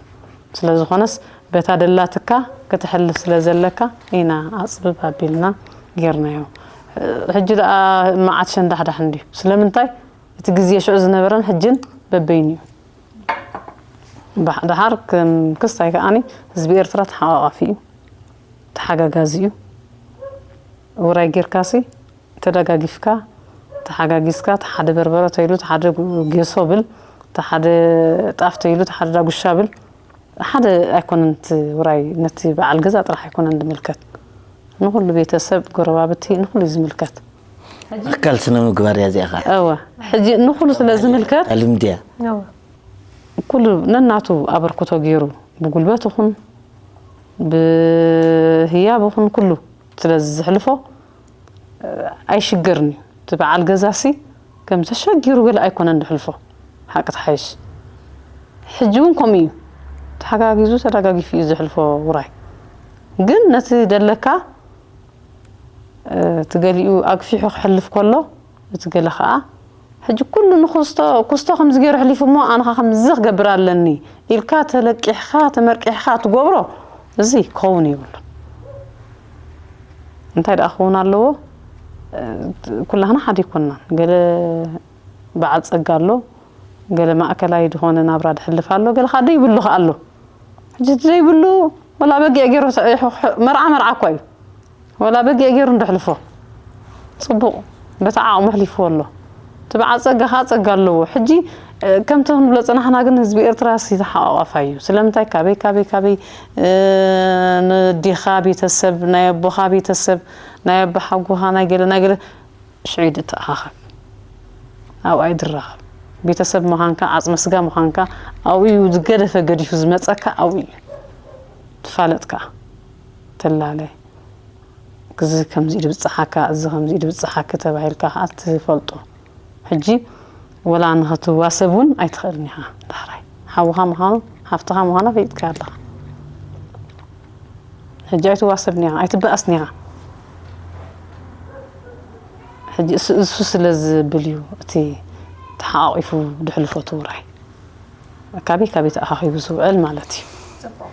ስለ ዝኾነስ፣ በታ ደላትካ ከተሕልፍ ስለ ዘለካ ኢና ኣጽብብ ኣቢልና ጌርናዮ። ሕጂ ደኣ መዓት ሸንዳሕዳሕ እንድዩ። ስለምንታይ? እቲ ግዜ ሽዑ ዝነበረን ሕጅን በበይኑ እዩ። ባሕ-፣ ደሓር ከም ክስታይ ከኣኒ ህዝቢ ኤርትራ ተሓቋቋፊ እዩ፣ ተሓጋጋዚ እዩ። ውራይ ጌርካሲ ተደጋጊፍካ፣ ተሓጋጊዝካ፣ እቲ ሓደ በርበረ ተይሉ፣ እቲ ሓደ ጌሶ ብል፣ እቲ ሓደ ጣፍ ተይሉ፣ እቲ ሓደ ዳጉሻ ብል። ሓደ ኣይኮነን እቲ ውራይ፣ ነቲ በዓል ገዛ ጥራሕ ኣይኮነን ዝምልከት። ንኹሉ ቤተሰብ፣ ጎረባብቲ፣ ንኹሉ እዩ ዝምልከት። ኣካል ስነ ምግባር እያ እዚኣ ኸዓ። እወ፣ ሕጂ ንኹሉ ስለ ዝምልከት፣ ልምዲ እያ። እወ። ኩሉ ነናቱ ኣበርክቶ ገይሩ፣ ብጉልበት ይኹን፣ ብህያብ ይኹን፣ ኩሉ ስለ ዝሕልፎ፣ ኣይሽገርን እዩ። እቲ በዓል ገዛሲ ከም ተሸጊሩ ገለ ኣይኮነን ዝሕልፎ፣ ሓቂ ትሓይሽ። ሕጂ እውን ከምኡ እዩ። ተሓጋጊዙ ተደጋጊፉ እዩ ዝሕልፎ ውራይ። ግን ነቲ ደለካ፣ እ፣ እቲ ገሊኡ ኣግፊሑ ክሕልፍ ከሎ፣ እቲ ገለ ኸኣ፣ ሕጂ ኩሉ ንኩስቶ፣ ኩስቶ ከምዚ ገይሩ ኣሕሊፉ እሞ፣ ኣነ ኸኣ ከምዚ ክገብር ኣለኒ ኢልካ ተለቂሕኻ፣ ተመርቂሕኻ ትገብሮ፣ እዚ ክኸውን የብሉን። እንታይ ደኣ ክኸውን ኣለዎ? ኩላህና ሓደ ኣይኮንናን። ገለ በዓል ጸጋ ኣሎ፣ ገለ ማእከላይ ዝኾነ ናብራ ድሕልፍ ኣሎ፣ ገለ ኸኣ ደይብሉ ኸኣ ኣሎ። ሕጂ እቲ ደይብሉ ወላ በጊዕ ገይሩ ተ-፣ መርዓ መርዓ እኳ እዩ። ወላ በጊዕ ገይሩ እንድሕልፎ ጽቡቕ፣ በቲ ዓቕሙ ኣሕሊፍዎ ኣሎ። እቲ በዓል ጸጋ ኸኣ ጸጋ ኣለዎ። ሕጂ፣ እ፣ ከምቲ ክንብሎ ጽናሕና ግን ህዝቢ ኤርትራ ሲ ተሓቋቋፋይ እዩ። ስለምንታይ ካበይ፣ ካበይ፣ ካበይ፣ እ፣ ንዲኻ ቤተሰብ፣ ናይ ኣቦኻ ቤተሰብ፣ ናይ ኣቦ ሓጎኻ፣ ናይ ገለ፣ ናይ ገለ፣ ሽዑ እዩ ድተኣኻኸብ። ኣብኣ እዩ ድራኸብ። ቤተሰብ ምዃንካ፣ ዓጽመ ስጋ ምዃንካ፣ ኣብኡ እዩ ዝገደፈ ገዲፉ ዝመጸካ፣ ኣብኡ እዩ። ትፋለጥ ከኣ። ትላለ። እዚ ከምዚ ኢሉ ብጽሓካ፣ እዚ ከምዚ ኢሉ ብጽሓኪ ተባሂልካ ከኣ ትፈልጦ። ሕጂ ወላ ንኽትዋሰብ እውን ኣይትኽእልን ኢኻ። ዳሕራይ ሓውኻ ምዃኑ፣ ሓፍትኻ ምዃና ፈሊጥካ ኣለኻ። ሕጂ ኣይትዋሰብን ኢኻ፣ ኣይትበኣስን ኢኻ። ሕጂ እሱ፣ እሱ ስለ ዝብል እዩ እቲ ተሓቋቒፉ ድሕልፎ እቲ ውራይ። ካበይ ካበይ ተኣኻኺቡ ዝውዕል ማለት እዩ።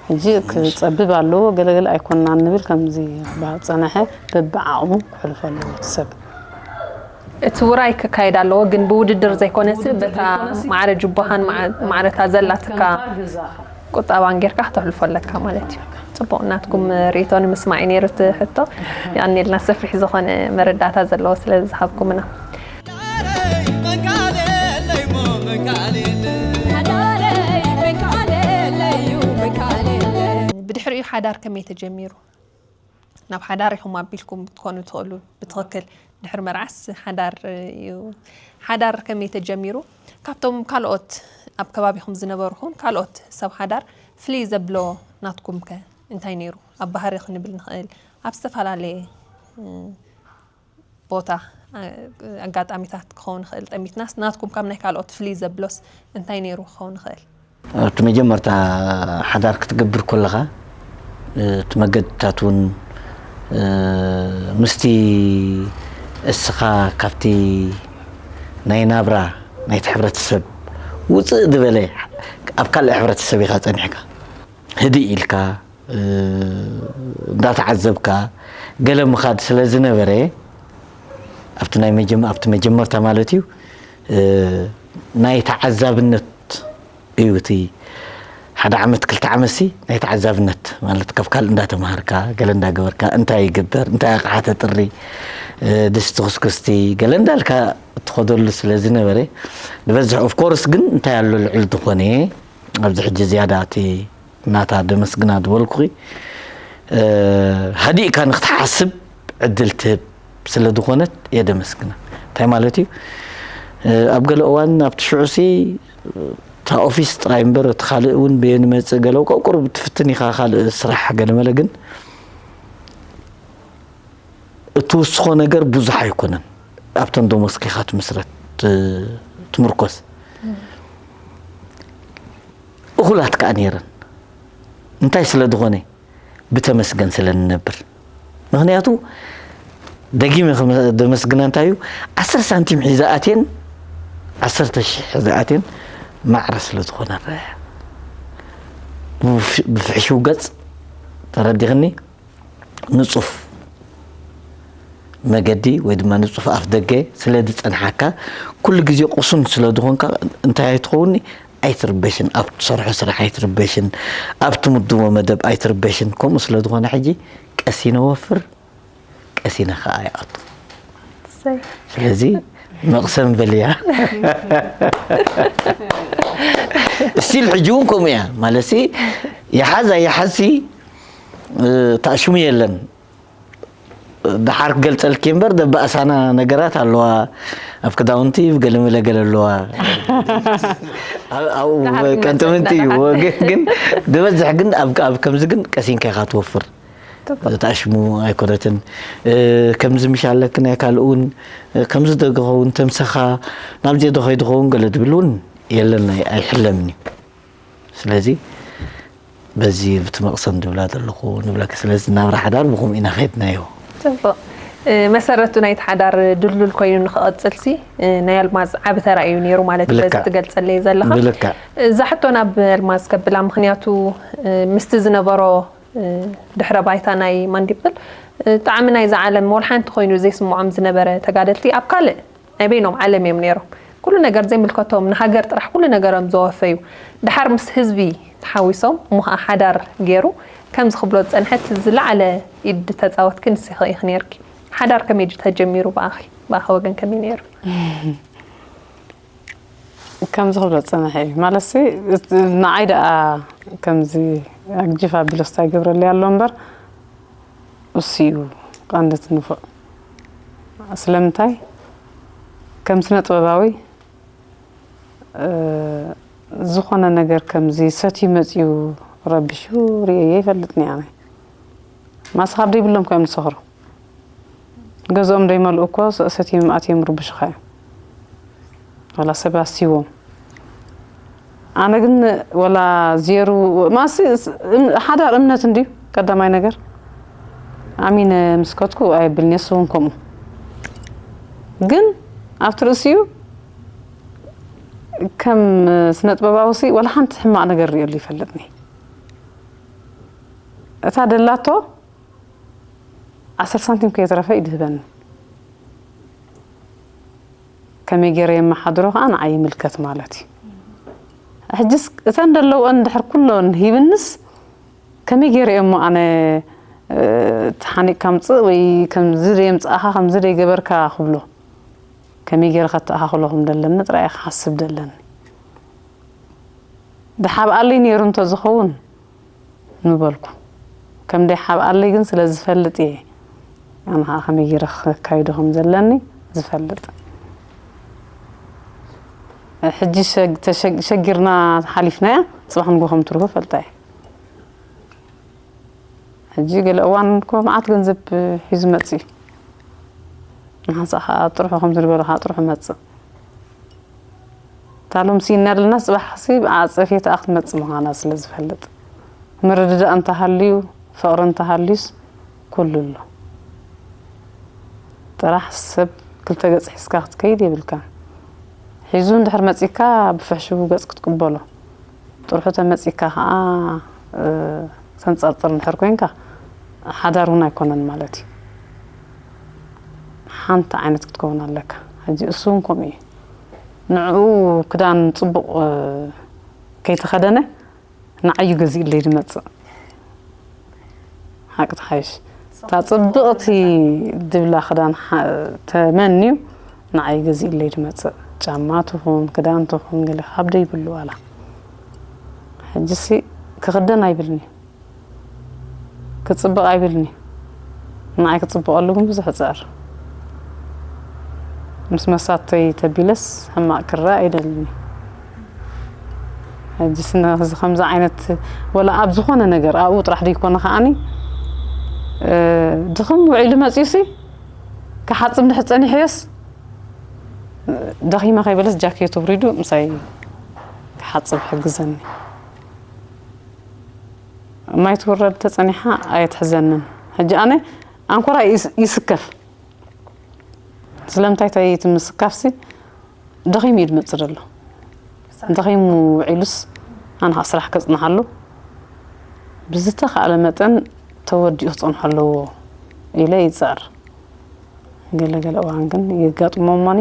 ሕጂ ክጸብብ ኣለዎ፣ ገለገለ ኣይኮንናን ንብል ከምዚ ዝበሃል ጸነሐ በብዓቕሙ ክሕልፎ ኣለዎ እቲ ሰብ። እቲ ውራይ ክካየድ ኣለዎ፣ ግን ብውድድር ዘይኮነስ በታ ማዕረ ጅቦኻን ማዕ-፣ ማዕረታ ዘላትካ ቁጠባን ጌርካ ክተሕልፎ ኣለካ ማለት እዩ። ጽቡቕ፣ ናትኩም ርእይቶ ንምስማዕ እዩ ነይሩ እቲ ሕቶ። የቐንየልና፣ ሰፊሕ ዝኾነ መረዳእታ ዘለዎ ስለ ዝሃብኩምና። ብድሕሪኡ ሓዳር ከመይ ተጀሚሩ? ናብ ሓዳር ኢኹም ኣቢልኩም ክትኮኑ ትኽእሉ። ብትኽክል ድሕሪ መርዓስ ሓዳር እዩ። ሓዳር ከመይ ተጀሚሩ? ካብቶም ካልኦት ኣብ ከባቢኹም ዝነበሩ ኹን ካልኦት ሰብ ሓዳር ፍልይ ዘብሎ ናትኩም ከ እንታይ ነይሩ? ኣብ ባህሪ ክንብል ንኽእል፣ ኣብ ዝተፈላለየ፣ እ፣ ቦታ፣ እ፣ ኣጋጣሚታት ክኸውን ይኽእል ጠሚትናስ፣ ናትኩም ካብ ናይ ካልኦት ፍልይ ዘብሎስ እንታይ ነይሩ ክኸውን ይኽእል? ኣብቲ መጀመርታ ሓዳር ክትገብር ከለኻ፣ እ፣ እቲ መገድታት እውን፣ እ፣ ምስቲ እስኻ ካብቲ ናይ ናብራ ናይቲ ሕብረተሰብ ውፅእ ዝበለ፣ ኣብ ካልእ ሕብረተሰብ ኢኻ ጸኒሕካ፣ ህድእ ኢልካ፣ እ፣ እንዳተዓዘብካ ገለ ምኻድ ስለ ዝነበረ፣ ኣብቲ ናይ መጀመ-፣ ኣብቲ መጀመርታ ማለት እዩ፣ እ፣ ናይ ተዓዛብነት እዩ እቲ ሓደ ዓመት፣ ክልተ ዓመትሲ ናይ ተዓዛብነት ማለት ካብ ካልእ እንዳተማሃርካ፣ ገለ እንዳገበርካ፣ እንታይ ይግበር፣ እንታይ ኣቕሓ ተጥሪ፣ እ፣ ድስቲ፣ ኩስኩስቲ፣ ገለ እንዳልካ እትኸደሉ ስለ ዝነበረ፣ ዝበዝሕ ኦፍ ኮርስ ግን እንታይ ኣሎ ልዑል ዝኾነ፣ ኣብዚ ሕጂ ዝያዳ እቲ ናታ ደመስግና ዝበልኩኺ፣ እ፣ ሃዲእካ ንክትሓስብ ዕድል ትህብ ስለ ዝኾነት እየ ደመስግና። እንታይ ማለት እዩ? እ፣ ኣብ ገለ እዋን ኣብቲ ሽዑሲ እታ ኦፊስ ጥራይ እምበር እቲ ካልእ እውን በየን መጽእ ገለ እኮ ቁሩብ ትፍትን ኢኻ፣ ካልእ ስራሕ ገለ መለ፣ ግን እትውስኾ ነገር ብዙሕ ኣይኮነን። ኣብተን ደሞዝካ ኢኻ ትምስረት፣ ት-፣ ትምርኮስ። እኹላት ከኣ ነይረን። እንታይ ስለ ዝኾነ? ብተመስገን ስለ ንነብር። ምኽንያቱ ደጊመ ክመ-፣ ደመስግና እንታይ እዩ? ዓሰርተ ሳንቲም ሒዘ ኣትየን፣ ዓሰርተ ሺሕ ሒዘ ኣትየን ማዕረ ስለ ዝኾነ ረኣያ። ብፍ-፣ ብፍሕሽው ገጽ ተረዲኽኒ? ንጹፍ መገዲ ወይ ድማ ንጹፍ ኣፍ ደገ ስለ ዝጸንሓካ፣ ኩሉ ግዜ ቁሱን ስለ ዝኾንካ እንታይ ኣይትኸውኒ? ኣይትርበሽን። ኣብ ትሰርሖ ስራሕ ኣይትርበሽን። ኣብ ትምድቦ መደብ ኣይትርበሽን። ከምኡ ስለ ዝኾነ ሕጂ ቀሲነ ወፍር፣ ቀሲነ ኸኣ ይኣቱ። እሰይ። ስለዚ መቕሰን በልያ። እስቲል ሕጂ እውን ከምኡ እያ። ማለትሲ ይሓዝ ኣይሓዝሲ፣ እ፣ ታእሽሙ የለን። ደሓር ክገልጸልኪ እምበር ደባእሳና ነገራት ኣለዋ። ኣብ ክዳውንቲ ገለ መለ ገለ ኣለዋ። ኣብ-፣ ኣብኡ ደሓር ክንመጽእ ቀንጥምንቲ እዩ። ኢና። ግን፣ ግን ዝበዝሕ ግን ኣብ፣ ኣብ ከምዚ ግን ቀሲንካ ኢኻ ትወፍር። ጽቡቕ። ተኣሽሙ ኣይኮነትን። እ፣ ከምዚ ምሽ ኣለኪ ናይ ካልእ እውን፣ እ፣ ከምዚ ዶ ክኸውን ተምሰኻ ናብዚ ዶ ከይዱ ኸውን ገለ ዝብል እውን የለን፣ ኣይ-፣ ኣይሕለምን እዩ። ስለዚ በዚ ብቲ መቕሰን ዝብላ ዘለኹ ንብለኪ። ስለዚ ናብራ ሓዳር ብኸምኡ ኢና ከድናዮ። ጽቡቕ። እ፣ መሰረቱ ናይቲ ሓዳር ድልዱል ኮይኑ ንኽቐጽልሲ፣ እ፣ ናይ ኣልማዝ ዓቢ ተራ እዩ ነይሩ ማለት እዩ፣ በዚ ብልክዕ። ትገልጸለይ ዘለኻ። ብልክዕ። እዛ ሕቶ ናብ ኣልማዝ ከብላ፣ ምኽንያቱ፣ እ፣ ምስቲ ዝነበሮ ድሕረ ባይታ ናይ ማንዲብል፣ ጣዕሚ ናይዛ ዓለም ወላ ሓንቲ ኮይኑ ዘይስምዖም ዝነበረ ተጋደልቲ ኣብ ካልእ ናይ በይኖም ዓለም እዮም ነይሮም። ኩሉ ነገር ዘይምልከቶም፣ ንሃገር ጥራሕ ኩሉ ነገሮም ዘወፈዩ፣ ድሓር ምስ ህዝቢ ተሓዊሶም፣ እሞ ኸዓ ሓዳር ገይሩ ከምዚ ክብሎ ዝጸንሐት ዝለዓለ ኢድ ተጻወትኪ ንስኺ ኢኺ ነይርኪ። ሓዳር ከመይ ድዩ ተጀሚሩ ብኣኺ? ብኣኺ ወገን ከመይ ነይሩ? ከምዚ ክብሎ ዝጸንሐ እዩ። ማለትሲ፣ ንዓይ ደኣ ከምዚ ኣግጂፍ ኣቢሉ ስታይ ገብረለይ ኣሎ እምበር፣ እሱ እዩ ቀንዲ እቲ ንፉዕ። ስለምንታይ? ከም ስነ ጥበባዊ፣ እ፣ ዝኾነ ነገር ከምዚ ሰትዩ መጺኡ ረቢሹ ርእየዮ ኣይፈልጥን እየ ኣነ። ማስኻ ኣብ ደይብሎም እኮ እዮም ዝሰኽሩ። ገዝኦም ደይመልኡ እኮ ሰ-፣ ሰትዮም ኣትዮም ርብሹኻ እዮም። ዋላ ሰብ ኣስይዎም። ኣነ ግን ወላ ዜሩ፣ ማሲ፣ ስ-፣ እም-፣ ሓዳር እምነት እንድዩ ቀዳማይ ነገር። ኣሚነ ምስ ከድኩ ኣየብልኒ፣ እሱ እውን ከምኡ። ግን ኣብቲ ርእሲኡ ከም ስነ ጥበባዊ ሲ ወላ ሓንቲ ሕማቕ ነገር ርእየሉ ይፈልጥኒ። እታ ደላቶ ዓሰርተ ሳንቲም ከየትረፈ እዩ ድህበኒ። ከመይ ገይረ የመሓድሮ ከዓ ንዓይ ይምልከት ማለት እዩ። ሕጅስ እተን ደለውኦን እንድሕር ኩሎን ሂብንስ ከመይ ገይረ እሞ ኣነ፣ እ፣ ተሓኒቕካ ምጽእ ወይ ከምዚ ደየምጽኣኻ ከምዚ ደይገበርካ ክብሎ፣ ከመይ ገይረ ከተኣኻኽሎ ከም ደለኒ ጥራይ እየ ክሓስብ ደለኒ። ድሓብኣለይ ነይሩ እንተዝኸውን ምበልኩ። ከም ደይሓብኣለይ ግን ስለ ዝፈልጥ እየ ኣነ ኸዓ ከመይ ገይረ ከካይዶ ከም ዘለኒ ዝፈልጥ። ሕጂ ሸግ-፣ ተሸግ-፣ ሸጊርና ሓሊፍናያ፣ ጽባሕ ንግሆ ከም ትርፎ ፈልጣ እየ። ሕጂ ገለ እዋን እኮ መዓት ገንዘብ ሒዙ መጽእ እዩ። ንሓንሳእ ኸዓ ጥርሑ ከምዚ ዝበሎ ኸዓ ጥርሑ መጽእ። እታ ሎም ስኢና ዘለና ጽባሕ ሲ ብዓጸፌታ ክትመጽእ ምዃና ስለ ዝፈልጥ። ምርድዳእ እንተሃልዩ፣ ፍቕሪ እንተሃልዩስ ኩሉ ኣሎ። ጥራሕ ሰብ ክልተ ገጽ ሒዝካ ክትከይድ የብልካን። ሒዙ እንድሕር መጺካ ብፍሕሽው ገጽ ክትቅበሎ። ጥርሑ ተመጺካ ኸዓ፣ እ፣ ተንጸርጽር እንድሕር ኮይንካ ሓዳር እውን ኣይኮነን ማለት እዩ። ሓንቲ ዓይነት ክትከውን ኣለካ። ሕጂ እሱ እውን ከምኡ እዩ። ንዕኡ ክዳን ጽቡቕ፣ እ፣ ከይተኸደነ ንዓዩ ገዚእለይ ዝመጽእ። ሓቂ ትሓይሽ። እታ ጽብቕቲ ድብላ ክዳን ሓ-፣ ተመንዩ ንዓይ ገዚእለይ ዝመጽእ። ጫማ ትኹን፣ ክዳን ትኹን፣ ገለ ካብ ደይብሉ ዋላ። ሕጂሲ ክኽደን ኣይብልኒ። ክጽብቕ ኣይብልኒ። ንዓይ ክጽብቐሉ ግን ብዙሕ እጽዕር። ምስ መሳተይ ተቢለስ ሕማቕ ክረኣ ኣይደልን። ሕጂስ ነዚ ከምዚ ዓይነት፣ ወላ ኣብ ዝኾነ ነገር ኣብኡ ጥራሕ ደይኮነ ከኣኒ፣ እ፣ ድኽም ውዒሉ መጺኡሲ ክሓጽብ እንድሕር ጸኒሑዮስ፣ ደኺመ ከይበለስ ጃኬቱ ኣውሪዱ ምሳይ ክሓጽብ ይሕግዘኒ። ማይ ትውረድ ተጸኒሓ ኣየትሕዘንን። ሕጂ ኣነ ኣንኮራ ይስ-፣ ይስከፍ። ስለምንታይ ተይ እቲ ምስካፍሲ ደኺሙ እዩ ዝመጽእ ዘሎ። ደኺሙ ውዒሉስ ኣነ ኸዓ ስራሕ ከጽንሓሉ ብዝተኻእለ መጠን ተወዲኡ ክጸንሖ ኣለዎ ኢለ ይጽዕር። ገለ ገለ እዋን ግን የጋጥሞ እሞኒ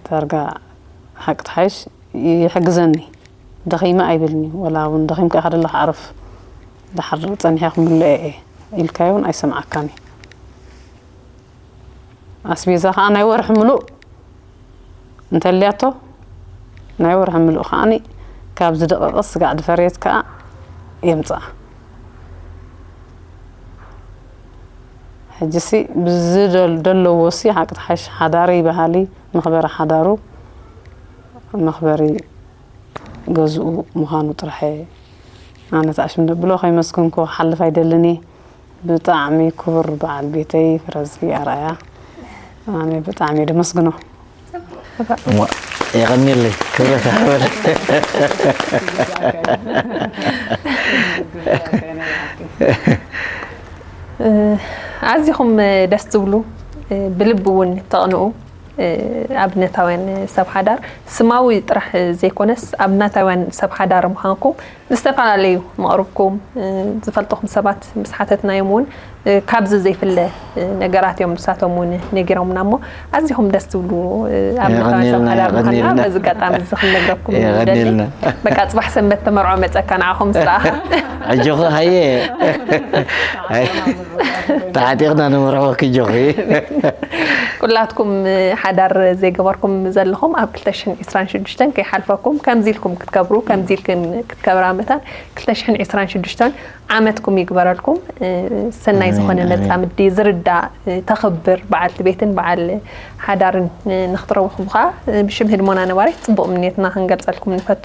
ዳርጋ ሓቂ ትሓይሽ ይሕግዘኒ። ደኺመ ኣይብልኒ። ወላ እውን ደኺምካ ኢኻ ዘለኻ ዕረፍ፣ ደሓር ጸኒሐ ክምልኦ እየ ኢልካዮ እውን ኣይሰምዓካን እዩ። ኣስቤዛ ኸዓ ናይ ወርሒ ምሉእ እንተልያቶ፣ ናይ ወርሒ ምሉእ ከዓኒ ካብ ዝደቐቐ ስጋዕ ዝፈረየት ከኣ የምጽኣ። ሕጂሲ ብዝደል-፣ ደለዎሲ ሓቂ ትሓይሽ ሓዳሪ በሃሊ መኽበሪ ሓዳሩ መኽበሪ ገዝኡ ምዃኑ ጥራሕ እየ ኣነ ተኣሽም ደብሎ ከይመስገንኩ ክሓልፍ ኣይደልን እየ። ብጣዕሚ ክቡር በዓል ቤተይ ፍረዝጊ ኣርኣያ ኣነ ብጣዕሚ እየ ደመስግኖ። እሞ የቐንየለይ፣ ክብረት ይሃበለይ። ኣዚኹም ደስ ትብሉ፣ ብልቢ እውን ተቕንኡ፣ እ፣ ኣብነታውያን ሰብ ሓዳር ስማዊ ጥራሕ ዘይኮነስ ኣብነታውያን ሰብ ሓዳር ምዃንኩም ዝተፈላለዩ መቕርብኩም፣ እ፣ ዝፈልጥኹም ሰባት ምስ ሓተትናዮም እውን፣ እ፣ ካብዚ ዘይፍለ፣ እ፣ ነገራት እዮም ንሳቶም እውን ነጊሮምና። እሞ ኣዚኹም ደስ ትብሉ፣ እ፣ ኣብነታውያን ሰብ የቐንየልና፣ ሓዳር ምዃንና የቐንየልና። በዚ ኣጋጣሚ እዚ ክንነግረኩም ንደሊ። የቐንየልና። በቃ ጽባሕ ሰንበት ተመርዖ መጸካ ንዓኹም ምስ ረኣኻ። ኣጆኺ ሃየ። ሃየ። ተዓጢቕና ንመርዖ ክጆኺ። ኩላትኩም ሓዳር ዘይገበርኩም ዘለኹም ኣብ ክልተ ሽሕን ዕስራን ሽዱሽተን ከይሓልፈኩም፣ ከምዚ ኢልኩም ክትከብሩ፣ ከምዚ ኢልክን ክትከብራ መታን ክልተ ሽሕን ዕስራን ሽዱሽተን ዓመትኩም ይግበረልኩም። ሰናይ ኣሜን፣ ዝኾነ ኣሜን። መጻምዲ ዝርዳእ፣ ተኽብር በዓልቲ ቤትን በዓል ሓዳርን ንክትረኽቡ ከዓ ብሽም ህድሞና ነባሪት ጽቡቕ ምንየትና ክንገልጸልኩም ንፈቱ።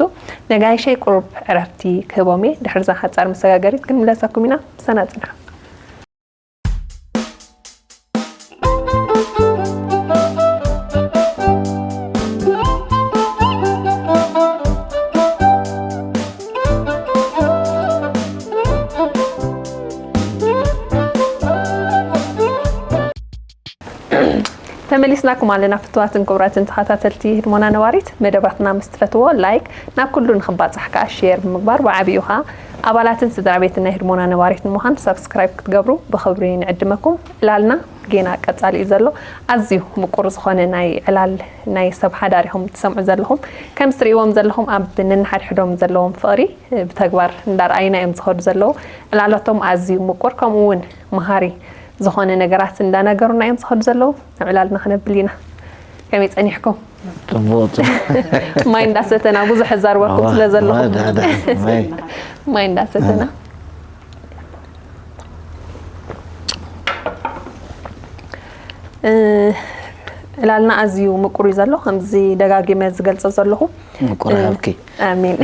ነጋይሸይ ቁሩብ ዕረፍቲ ክህቦም እየ። ድሕሪ እዛ ሓጻር መሰጋገሪት ክንምለሰኩም ኢና። ምሳና ጽንሑ። ተመሊስናኩም ኣለና ፍትዋትን ክቡራትን ተኸታተልቲ ህድሞና ነባሪት። መደባትና ምስ ትፈትዎ ላይክ ናብ ኩሉ ንኽባጻሕ ከኣ ሼር ብምግባር ብዓቢኡ ከኣ ኣባላትን ስድራ ቤትን ናይ ህድሞና ነባሪት ንምዃን ሳብስክራይብ ክትገብሩ ብኽብሪ ንዕድመኩም። ዕላልና ጌና ቀጻሊ እዩ ዘሎ። ኣዝዩ ምቁር ዝኾነ ናይ ዕላል ናይ ሰብ ሓዳር ኢኹም ትሰምዑ ዘለኹም። ከም ትርእይዎም ዘለኹም ኣብ ነንሓድሕዶም ዘለዎም ፍቕሪ ብተግባር እንዳርኣዩና እዮም ዝኸዱ ዘለዉ። ዕላላቶም ኣዝዩ ምቁር ከምኡ እውን መሃሪ ዝኾነ ነገራት እንዳነገሩና እዮም ዝኸዱ ዘለዉ። ናብ ዕላልና ክነብል ኢና። ከመይ ጸኒሕኩም? ጽቡቕ፣ ጽቡቕ። ማይ እንዳሰተና ብዙሕ እዛርበኩም ኣዋ፣ ስለ ዘለኹም። ዳ፣ ዳ፣ ማይ። ማይ እንዳሰተና። እ። እ፣ ዕላልና ኣዝዩ ምቁር እዩ ዘሎ፣ ከምዚ ደጋጊመ ዝገልጾ ዘለኹ። ምቁር እ፣ ሃብኪ። ኣሜን።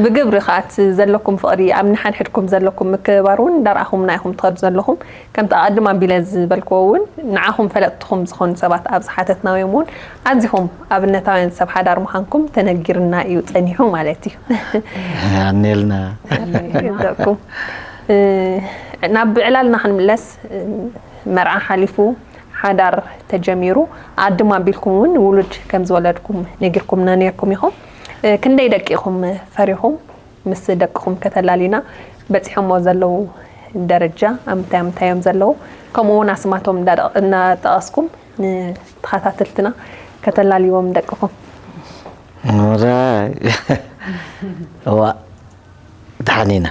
ብግብሪ ከኣ እቲ ዘለኩም ፍቕሪ፣ ኣብ ንሓድሕድኩም ዘለኩም ምክብባር እውን እንዳርኣኹምና ኢኹም ትኸዱ ዘለኹም። ከምቲ ኣቐድም ኣቢለ ዝበልክዎ እውን፣ ንዓኹም ፈለጥትኹም ዝኾኑ ሰባት ኣብ ዝሓተትናዮም እውን፣ ኣዚኹም ኣብነታውያን ሰብ ሓዳር ምዃንኩም ተነጊርና እዩ ጸኒሑ ማለት እዩ። ኣኔልና። ይግደኩም። እ፣ ናብ ዕላልና ክንምለስ፣ እ፣ መርዓ ሓሊፉ፣ ሓዳር ተጀሚሩ፣ ኣድም ኣቢልኩም እውን ውሉድ ከም ዝወለድኩም ነጊርኩምና ነይርኩም ኢኹም። እ፣ ክንደይ ደቂ ኢኹም ፈሪኹም? ምስ ደቅኹም ከተላልዩና፣ በጺሖሞ ዘለዉ ደረጃ፣ ኣብ ምንታይ ኣብ ምንታይ እዮም ዘለዉ? ከምኡ እውን ኣስማቶም እንዳደ-፣ እናጠቐስኩም ንተኸታተልትና ከተላልይዎም ደቅኹም። ኦራይ። እዋ፣ ደሓን ኢና።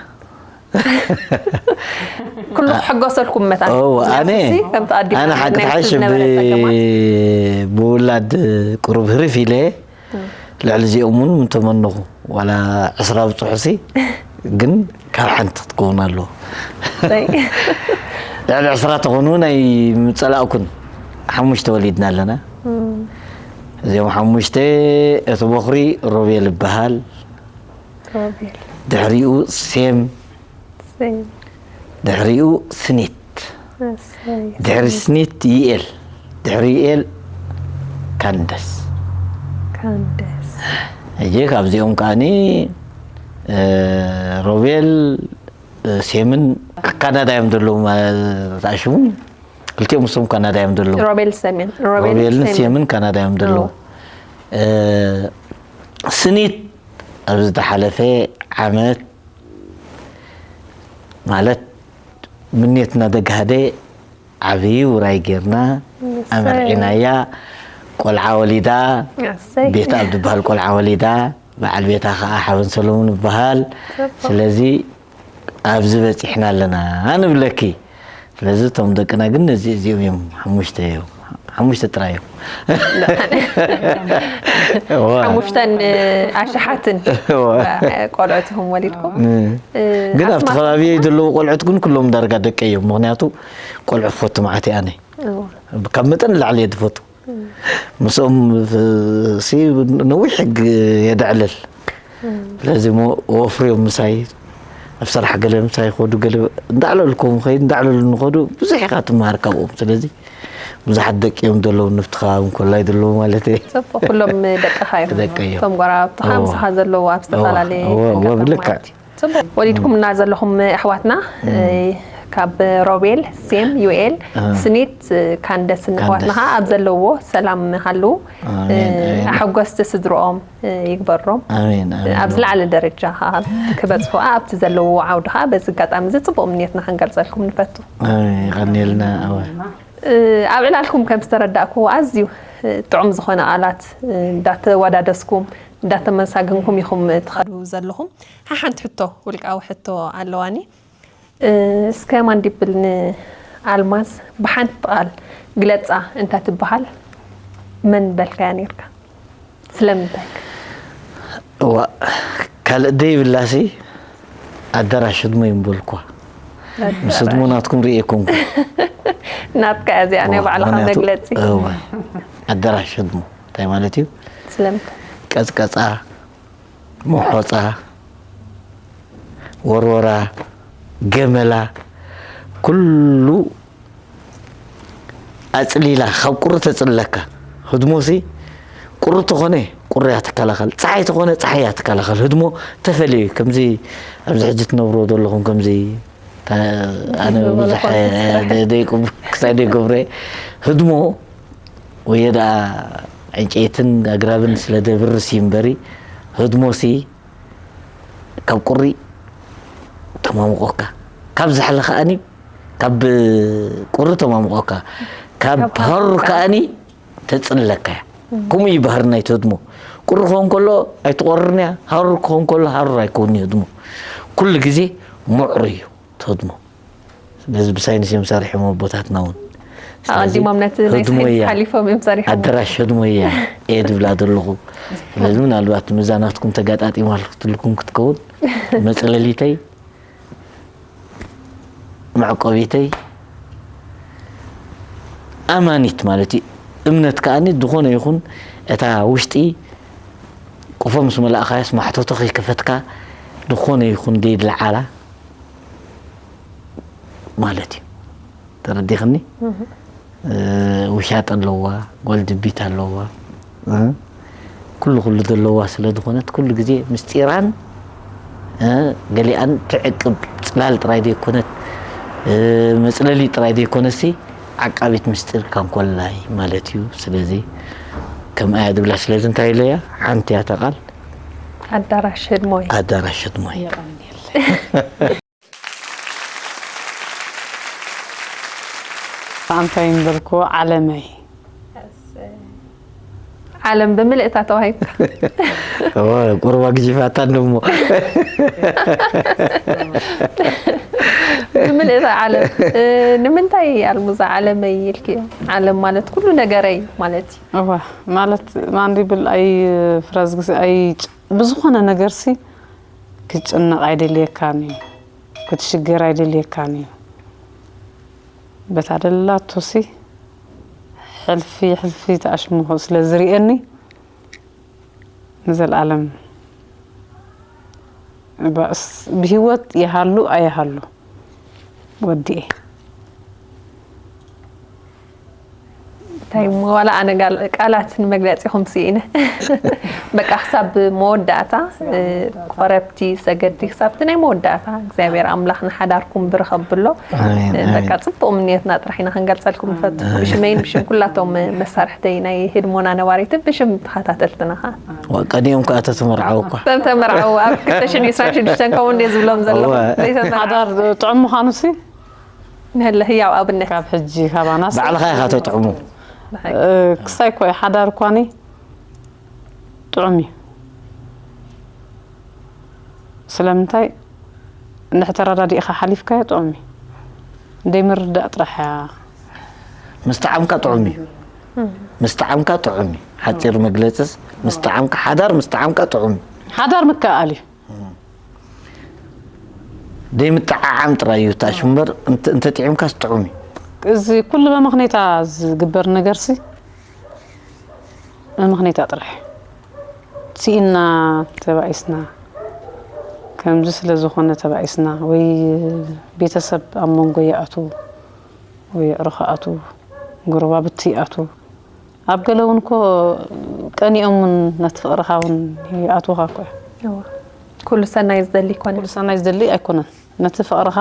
ኩሉ ክሕገሰልኩም መታን። እዎ፣ ኣነ፣ ምኽንያቱሲ ከምቲ ኣዲኻ ኣነ ሓቂ ናይ ትሓሽ ዝነበረ ብ-፣ ጸገማት። ብውላድ ቁሩብ ህርፍ ኢለ፣ እም። ልዕሊ እዚኦም እውን ምተመነኹ። ዋላ ዕስራ ብጽሑሲ፣ ግን ካብ ሓንቲ ክትከውን ኣለዎ። እሰይ። ልዕሊ ዕስራ ተኾኑ ናይ ምጸላእኩን። ሓሙሽተ ወሊድና ኣለና። እም። እዚኦም ሓሙሽተ፣ እቲ ቦኽሪ ሮቤል ይበሃል። ሮቤል። ድሕሪኡ ሴም። ሴም። ድሕሪኡ ስኒት። እሰይ። ድሕሪ ስኒት ይኤል። ድሕሪ ይኤል ካንደስ። ካንደስ። ሕጂ ካብዚኦም ከኣኒ፣ እ፣ ሮቤል፣ እ፣ ሴምን ኣብ ካናዳ እዮም ዘለዉ፣ ማ-፣ ተኣሽሙ። ክልቲኦም ንሶም ካናዳ እዮም ዘለዉ። ሮቤል ሰሜን፣ ሮቤል ሮቤልን ሰሜን። ሴምን ካናዳ እዮም ዘለዉ። ኦ። እ፣ ስኒት ኣብ ዝተሓለፈ ዓመት ማለት ምኔትና ደግሃደ ዓብዪ ውራይ ጌርና እሰይ። ኣመርዒናያ። ቆልዓ ወሊዳ፣ እሰይ። ቤታ ኣብ ዝበሃል ቆልዓ ወሊዳ፣ በዓል ቤታ ኸዓ ሓበን ሰሎሙን ይበሃል። ጽቡቕ። ስለዚ ኣብዚ በጺሕና ኣለና ንብለኪ። ስለዚ እቶም ደቅና ግን ነዚ እዚኦም እዮም፣ ሓሙሽተ እዮም። ሓሙሽተ ጥራይ እዮም። እዋ። ሓሙሽተን፣ እ፣ ኣሽሓትን እዋ። ቆልዑት ኢኹም ወሊድኩም። እ። እ፣ ግን ኣብቲ ኣስማት ከባቢ ዘለዉ ቆልዑት ግን ኩሎም ዳርጋ ደቀይ እዮም። ምኽንያቱ ቆልዑ ክፈቱ መዓት እየ ኣነ። እዋ። ካብ መጠን ንላዕሊ እየ ዝፈቱ። ምስኦም ሲ ነዊሕ ሕግ የደዕልል። ስለዚ እሞ ወፍርዮም ምሳይ ኣብ ስራሕ ገለ ምሳይ ይኸዱ፣ ገለ እንዳዕለልኩም ኸይድ፣ እንዳዕለሉ ንኸዱ ብዙሕ ኢኻ ትመሃር ካብኦም። ስለዚ ብዙሓት ደቂ እዮም ዘለዉ፣ ንፍትኻ እንኮላይ ዘለዉ ማለት እየ። ጽቡቕ፣ ኩሎም ደቅኻ እዮም። ደቂ እዮም። እቶም ጓራብትኻ እዋ። ምሳኻ ዘለዉ ኣብ ዝተፈላለየ እዋ፣ እዋ፣ እዋ፣ ገጠር ብልክዕ። ማለት እዩ። ጽቡቕ። ወሊድኩምና ዘለኹም ኣሕዋትና፣ እም። እ፣ ካብ ሮቤል፣ ሴም፣ ዩኤል፣ ስኒት፣ ካንደስን ኣሕዋትና ኣብ ዘለዎ ሰላም ሃልዉ። ኣሜን፣ ኣሜን። ኣሐጎስቲ ስድርኦም ይግበሮም። ኣሜን፣ ኣሜን። ኣብ ዝለዓለ ደረጃ ከዓ ክበጽሑ ኣብቲ ዘለዎ ዓውዲ ከዓ በዚ ኣጋጣሚ እዚ ጽቡቕ ምንየትና ክንገልጸልኩም ንፈቱ። ኣሜን፣ ይቐንየልና። ኣወ። ኣብ ዕላልኩም ከም ዝተረዳእኩ ኣዝዩ ጥዑም ዝኾነ ቃላት እንዳተወዳደስኩም እንዳተመሳገንኩም ኢኹም ትኸዱ ዘለኹም። ሓሓንቲ ሕቶ፣ ውልቃዊ ሕቶ ኣለዋኒ። እስከ ማን ዲብል ንኣልማዝ ብሓንቲ ቃል ግለጻ እንተ ትበሃል መን በልካያ ነይርካ? ስለምንታይ? እዋ፣ ካልእ ደይብላሲ ኣዳራሽ ህድሞ እዩ ምበልኳ። ምስ ህድሞ ናትኩም ርእየ ኮንኩ። ናትካ እያ እዚኣ ናይ ባዕልኻ መግለጺ። እዋ፣ ኣዳራሽ ህድሞ እንታይ ማለት እዩ? ስለምንታይ? ቀዝቀጻ፣ ሞሖጻ፣ ወርወራ፣ ገመላ፣ ኩሉ ኣጽሊላ ካብ ቁሪ ተጽልለካ። ህድሞሲ ቁሪ ተኾነ ቁሪ እያ ትከላኸል፣ ጸሓይ ተኾነ ጸሓይ እያ ትከላኸል። ህድሞ ተፈልዩ እዩ። ከምዚ ኣብዚ ሕጂ ትነብርዎ ዘለኹም ከምዚ ታ- ኣነ ብዙሕ ክሳይ ደይገብረ ህድሞ ወይ ደኣ ዕንጨይትን ኣግራብን ስለ ደብርስ እዩ እምበሪ ህድሞሲ ካብ ቁሪ ተማሙቆካ፣ ካብ ዛሕሊ ከኣኒ ካብ ቁሪ ተማሙቆካ፣ ካብ ሃሩር ከኣኒ ተጽልለካ እያ። ከምኡ እዩ ባህሪ ናይቲ ህድሞ። ቁሪ ክኸውን ከሎ ኣይትቆርርን እያ፣ ሃሩር ክኸውን ከሎ ሃሩር ኣይከውን እዩ ህድሞ። ኩሉ ግዜ ምዕሩ እዩ እቲ ህድሞ። ስለዚ ብሳይንስ እዮም ሰሪሖም ኣቦታትና እውን። ስለዚ ኣቐዲሞም ነቲ ናይ ህድሞ ሳይንስ እያ። ሓሊፎም እዮም ሰሪሖም። ኣዳራሽ ህድሞ እያ እየ ድብላ ዘለኹ። ስለዚ ምናልባት ምዛ ናትኩም ተጋጣጢማ ክትልኩም ክትከውን መፅለሊተይ መዕቆቢተይ ኣማኒት ማለት እዩ። እምነት ከኣኒ ዝኾነ ይኹን እታ ውሽጢ ቆፎ ምስ መላእኻያስ ማሕቶቶ ከይከፈትካ ዝኾነ ይኹን ደይድልዓላ ማለት እዩ። ተረዲኽኒ? ውሻጥ ኣለዋ፣ ጓል ድቢት ኣለዋ። ኩሉ ኩሉ ዘለዋ ስለ ዝኾነት ኩሉ ግዜ ምስጢራን ገሊኣን ትዕቅብ ጽላል ጥራይ ዘይኮነት መጽለሊ ጥራይ ዘይኮነሲ ዓቃቢት ምስጢር ካንኮላይ ማለት እዩ። ስለዚ ከም ኣያ ድብላ ስለዚ እንታይ ኢለያ ሓንቲ እያ እታ ቃል ኣዳራሽ ህድሞይ ኣዳራሽ ህድሞይ የቐንየለይ። ኣንታይ እምበልኩ ዓለመይ። ዓለም ብምልእታ ተዋሂብካ። ቁርባ ግዚፋታ እንደሞ ብምልእታ ዓለም ንምንታይ ኣልሙዛ ዓለመይ ኢልክዮ? ዓለም ማለት ኩሉ ነገረይ ማለት እዩ። እዋ ማለት ማንዲብል ኣይ ፍረዝ ግሲ ኣይ ብዝኾነ ነገርሲ ክትጭነቕ ኣይደልየካን እዩ። ክትሽገር ኣይደልየካን እዩ። በታ ደላቶሲ ሕልፊ ሕልፊ ተኣሽምኾ ስለ ዝርእየኒ ንዘለኣለም ብህይወት ይሃሉ ኣይሃሉ ወዲኤ። እንታይ እሞ ዋላ ኣነ ቃላት ንመግለፂኹም ስኢነ በቃ ክሳብ መወዳእታ ቆረብቲ ሰገድቲ ክሳብቲ ናይ መወዳእታ እግዚኣብሔር ኣምላኽ ንሓዳርኩም ብርኸ ብሎ በቃ ፅቡቅ ምንየትና ጥራሕ ኢና ክንገልፀልኩም ንፈቱ ብሽመይን ብሽም ኩላቶም መሳርሕተይ ናይ ህድሞና ነባሪትን ብሽም ተኸታተልትና ኸዓ ቀዲኦም ከዓ ተተመርዓው እኳ ተተመርዓው ኣብ ክልተ ሽሕን ዕስራን ሽዱሽተን ከምኡ እንደ ዝብሎም ዘለኹ ሓዳር ጥዑም ምዃኑሲ ንህለ ህያው ኣብነት ካብ ሕጂ ካባናስ ባዕልኻ ኢኻ ተጥዕሙ ክሳይ ኮይ ሓዳር እኳኒ ጥዑም እዩ ስለምንታይ እንድሕ ተረዳዲእኻ ሓሊፍካዮ ጥዑም እዩ ደይ ምርዳእ ጥራሕ እያ ምስ ጣዓምካ ጥዑም እዩ ምስ ጣዓምካ ጥዑም እዩ ሓፂር መግለፅስ ምስ ጣዓምካ ሓዳር ምስ ጣዓምካ ጥዑም እዩ ሓዳር ምክኣል እዩ ደይ ምጥዓዓም ጥራይ እዩ ታሽ እምበር እንተ ጥዒምካስ ጥዑም እዩ። እዚ ኩሉ በምኽኔታ ዝግበር ነገርሲ በምኽኔታ ጥራሕ ስኢና ተባኢስና ከምዚ ስለ ዝኾነ ተባኢስና ወይ ቤተሰብ ኣብ መንጎ ይኣትዉ ወይ ኣዕሩኽ ይኣትዉ ጎረባብቲ ይኣትዉ ኣብ ገለ እውን እኮ ቀኒኦም እውን ነቲ ፍቕርኻ እውን ይኣትዉኻ እኮ እዮም። እዋ። ኩሉ ሰናይ ዝደሊ ይኮነ። ኩሉ ሰናይ ዝደሊ ኣይኮነን። ነቲ ፍቕርኻ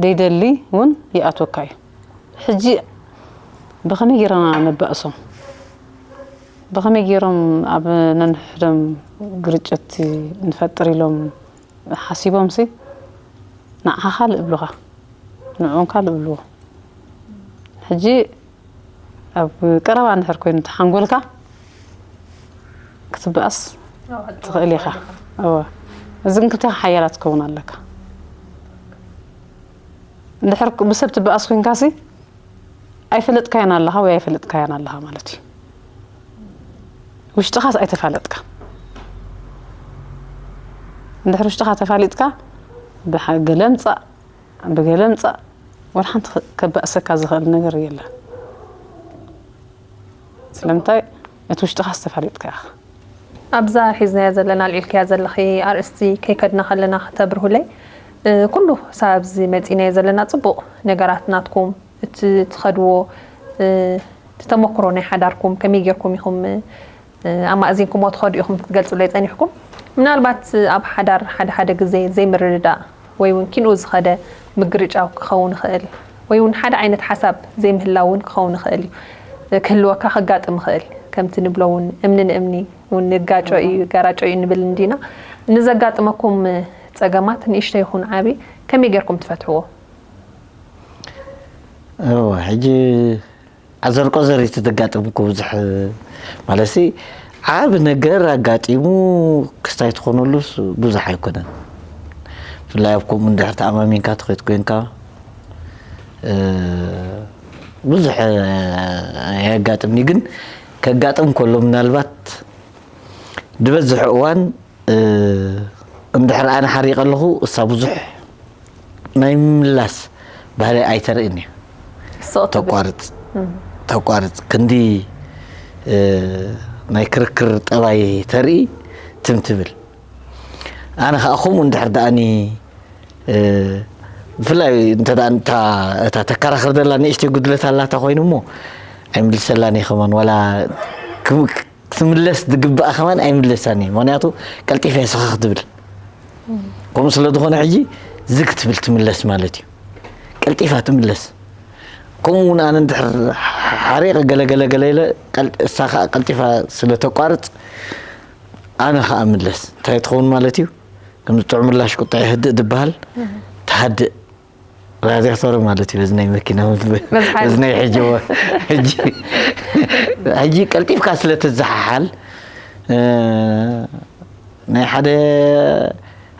ደይደሊ እውን ይኣትወካ እዩ። ሕጂ ብኸመይ ጌርና ነባእሶም? ብኸመይ ጌሮም ኣብ ነንሕዶም ግርጭት ንፈጥር ኢሎም ሓሲቦምሲ ንዓኻ ልእብሉኻ፣ ንዕኡንካ ልእብልዎ። ሕጂ ኣብ ቀረባ እንድሕር ኮይኑ ተሓንጎልካ ክትበኣስ ትኽእል ኢኻ። እወ። እዚ ግን ክልቴኻ ሓያላት ክትከውን ኣለካ። እንድሕር ብሰብ ትበኣስ ኮይንካሲ ኣይፈለጥካያን ኣለኻ ወይ ኣይፈለጥካያን ኣለኻ ማለት እዩ። ውሽጥኻስ ኣይተፋለጥካ። እንድሕር ውሽጥኻ ተፋሊጥካ ብሓ- ገለ ምጻእ ብገለ ምጻእ ወላ ሓንቲ ከ- ከባእሰካ ዝኽእል ነገር የለን። ስለምንታይ እቲ ውሽጥኻስ ተፋሊጥካ ኢኻ። ኣብዛ ሒዝናያ ዘለና ኣልዒልክያ ዘለኺ ኣርእስቲ ከይከድና ከለና ከተብርሁለይ እ፣ ኩሉ ሳብ ኣብዚ መፂናዮ ዘለና ፅቡቕ ነገራት ናትኩም እቲ ትኸድዎ እ፣ እቲ ተመክሮ ናይ ሓዳርኩም ከመይ ጌርኩም ኢኹም እ፣ ኣማእዚንኩሞ ትኸዱ ኢኹም ክትገልፁለይ ፀኒሕኩም ምናልባት ኣብ ሓዳር ሓደ ሓደ ግዜ ዘይምርድዳእ ወይ እውን ኪንኡ ዝኸደ ምግርጫው ክኸውን ይኽእል ወይ እውን ሓደ ዓይነት ሓሳብ ዘይምህላው እውን ክኸውን ይኽእል እዩ ክህልወካ ከጋጥም ይኽእል ከምቲ ንብሎ እውን እምኒ ንእምኒ እውን ንጋጮ እዩ ይጋራጮ እዩ ንብል እንዲና ንዘጋጥመኩም ፀገማት ንእሽቶ ይኹን ዓቢ ከመይ ጌርኩም ትፈትሕዎ? እወ ሕጂ ዓዘርቆዘር እዩ ተጋጥምኩ ብዙሕ ማለት ዓብ ነገር ኣጋጢሙ ክስታይ ትኾነሉስ ብዙሕ ኣይኮነን። ብፍላይ ኣብ ከምኡ እንድሕር ተኣማሚንካ ትኸይድ ኮንካ ብዙሕ ኣየጋጥምኒ ግን ከጋጥም ከሎ ምናልባት ዝበዝሕ እዋን እንድሕር ኣነ ሓሪቀ ኣለኹ እሳ ብዙሕ ናይ ምምላስ ባህሪ ኣይተርእን እያ። ተቋርፅ ተቋርፅ ክንዲ ናይ ክርክር ጠባይ ተርኢ ትም ትብል። ኣነ ከዓ ከምኡ እንድሕር ደኣኒ ብፍላይ እንተ እታ ተከራኽር ዘላ ንእሽተይ ጉድለት ኣላታ ኮይኑ እሞ ኣይምልሰላን እየ ከማን ዋላ ክትምለስ ዝግብኣ ከማን ኣይምለሳን እየ ምክንያቱ ቀልጢፈ እየ ስኽኽ ትብል ከምኡ ስለ ዝኾነ ሕጂ ዝግ ትብል ትምለስ ማለት እዩ ቀልጢፋ ትምለስ ከምኡ እውን ኣነ እንድሕር ሓሪቕ ገለገለ ገለ ኢለ እሳ ከዓ ቀልጢፋ ስለ ተቋርፅ ኣነ ከዓ ምለስ እንታይ ትኸውን ማለት እዩ ከምዚ ጥዑም ምላሽ ቁጥዐ ይህድእ ዝበሃል ትሃድእ ራዲያተር ማለት እዩ በዚ ናይ መኪና በዚ ናይ ሕጂ ሕጂ ሕጂ ቀልጢፍካ ስለ ትዘሓሓል ናይ ሓደ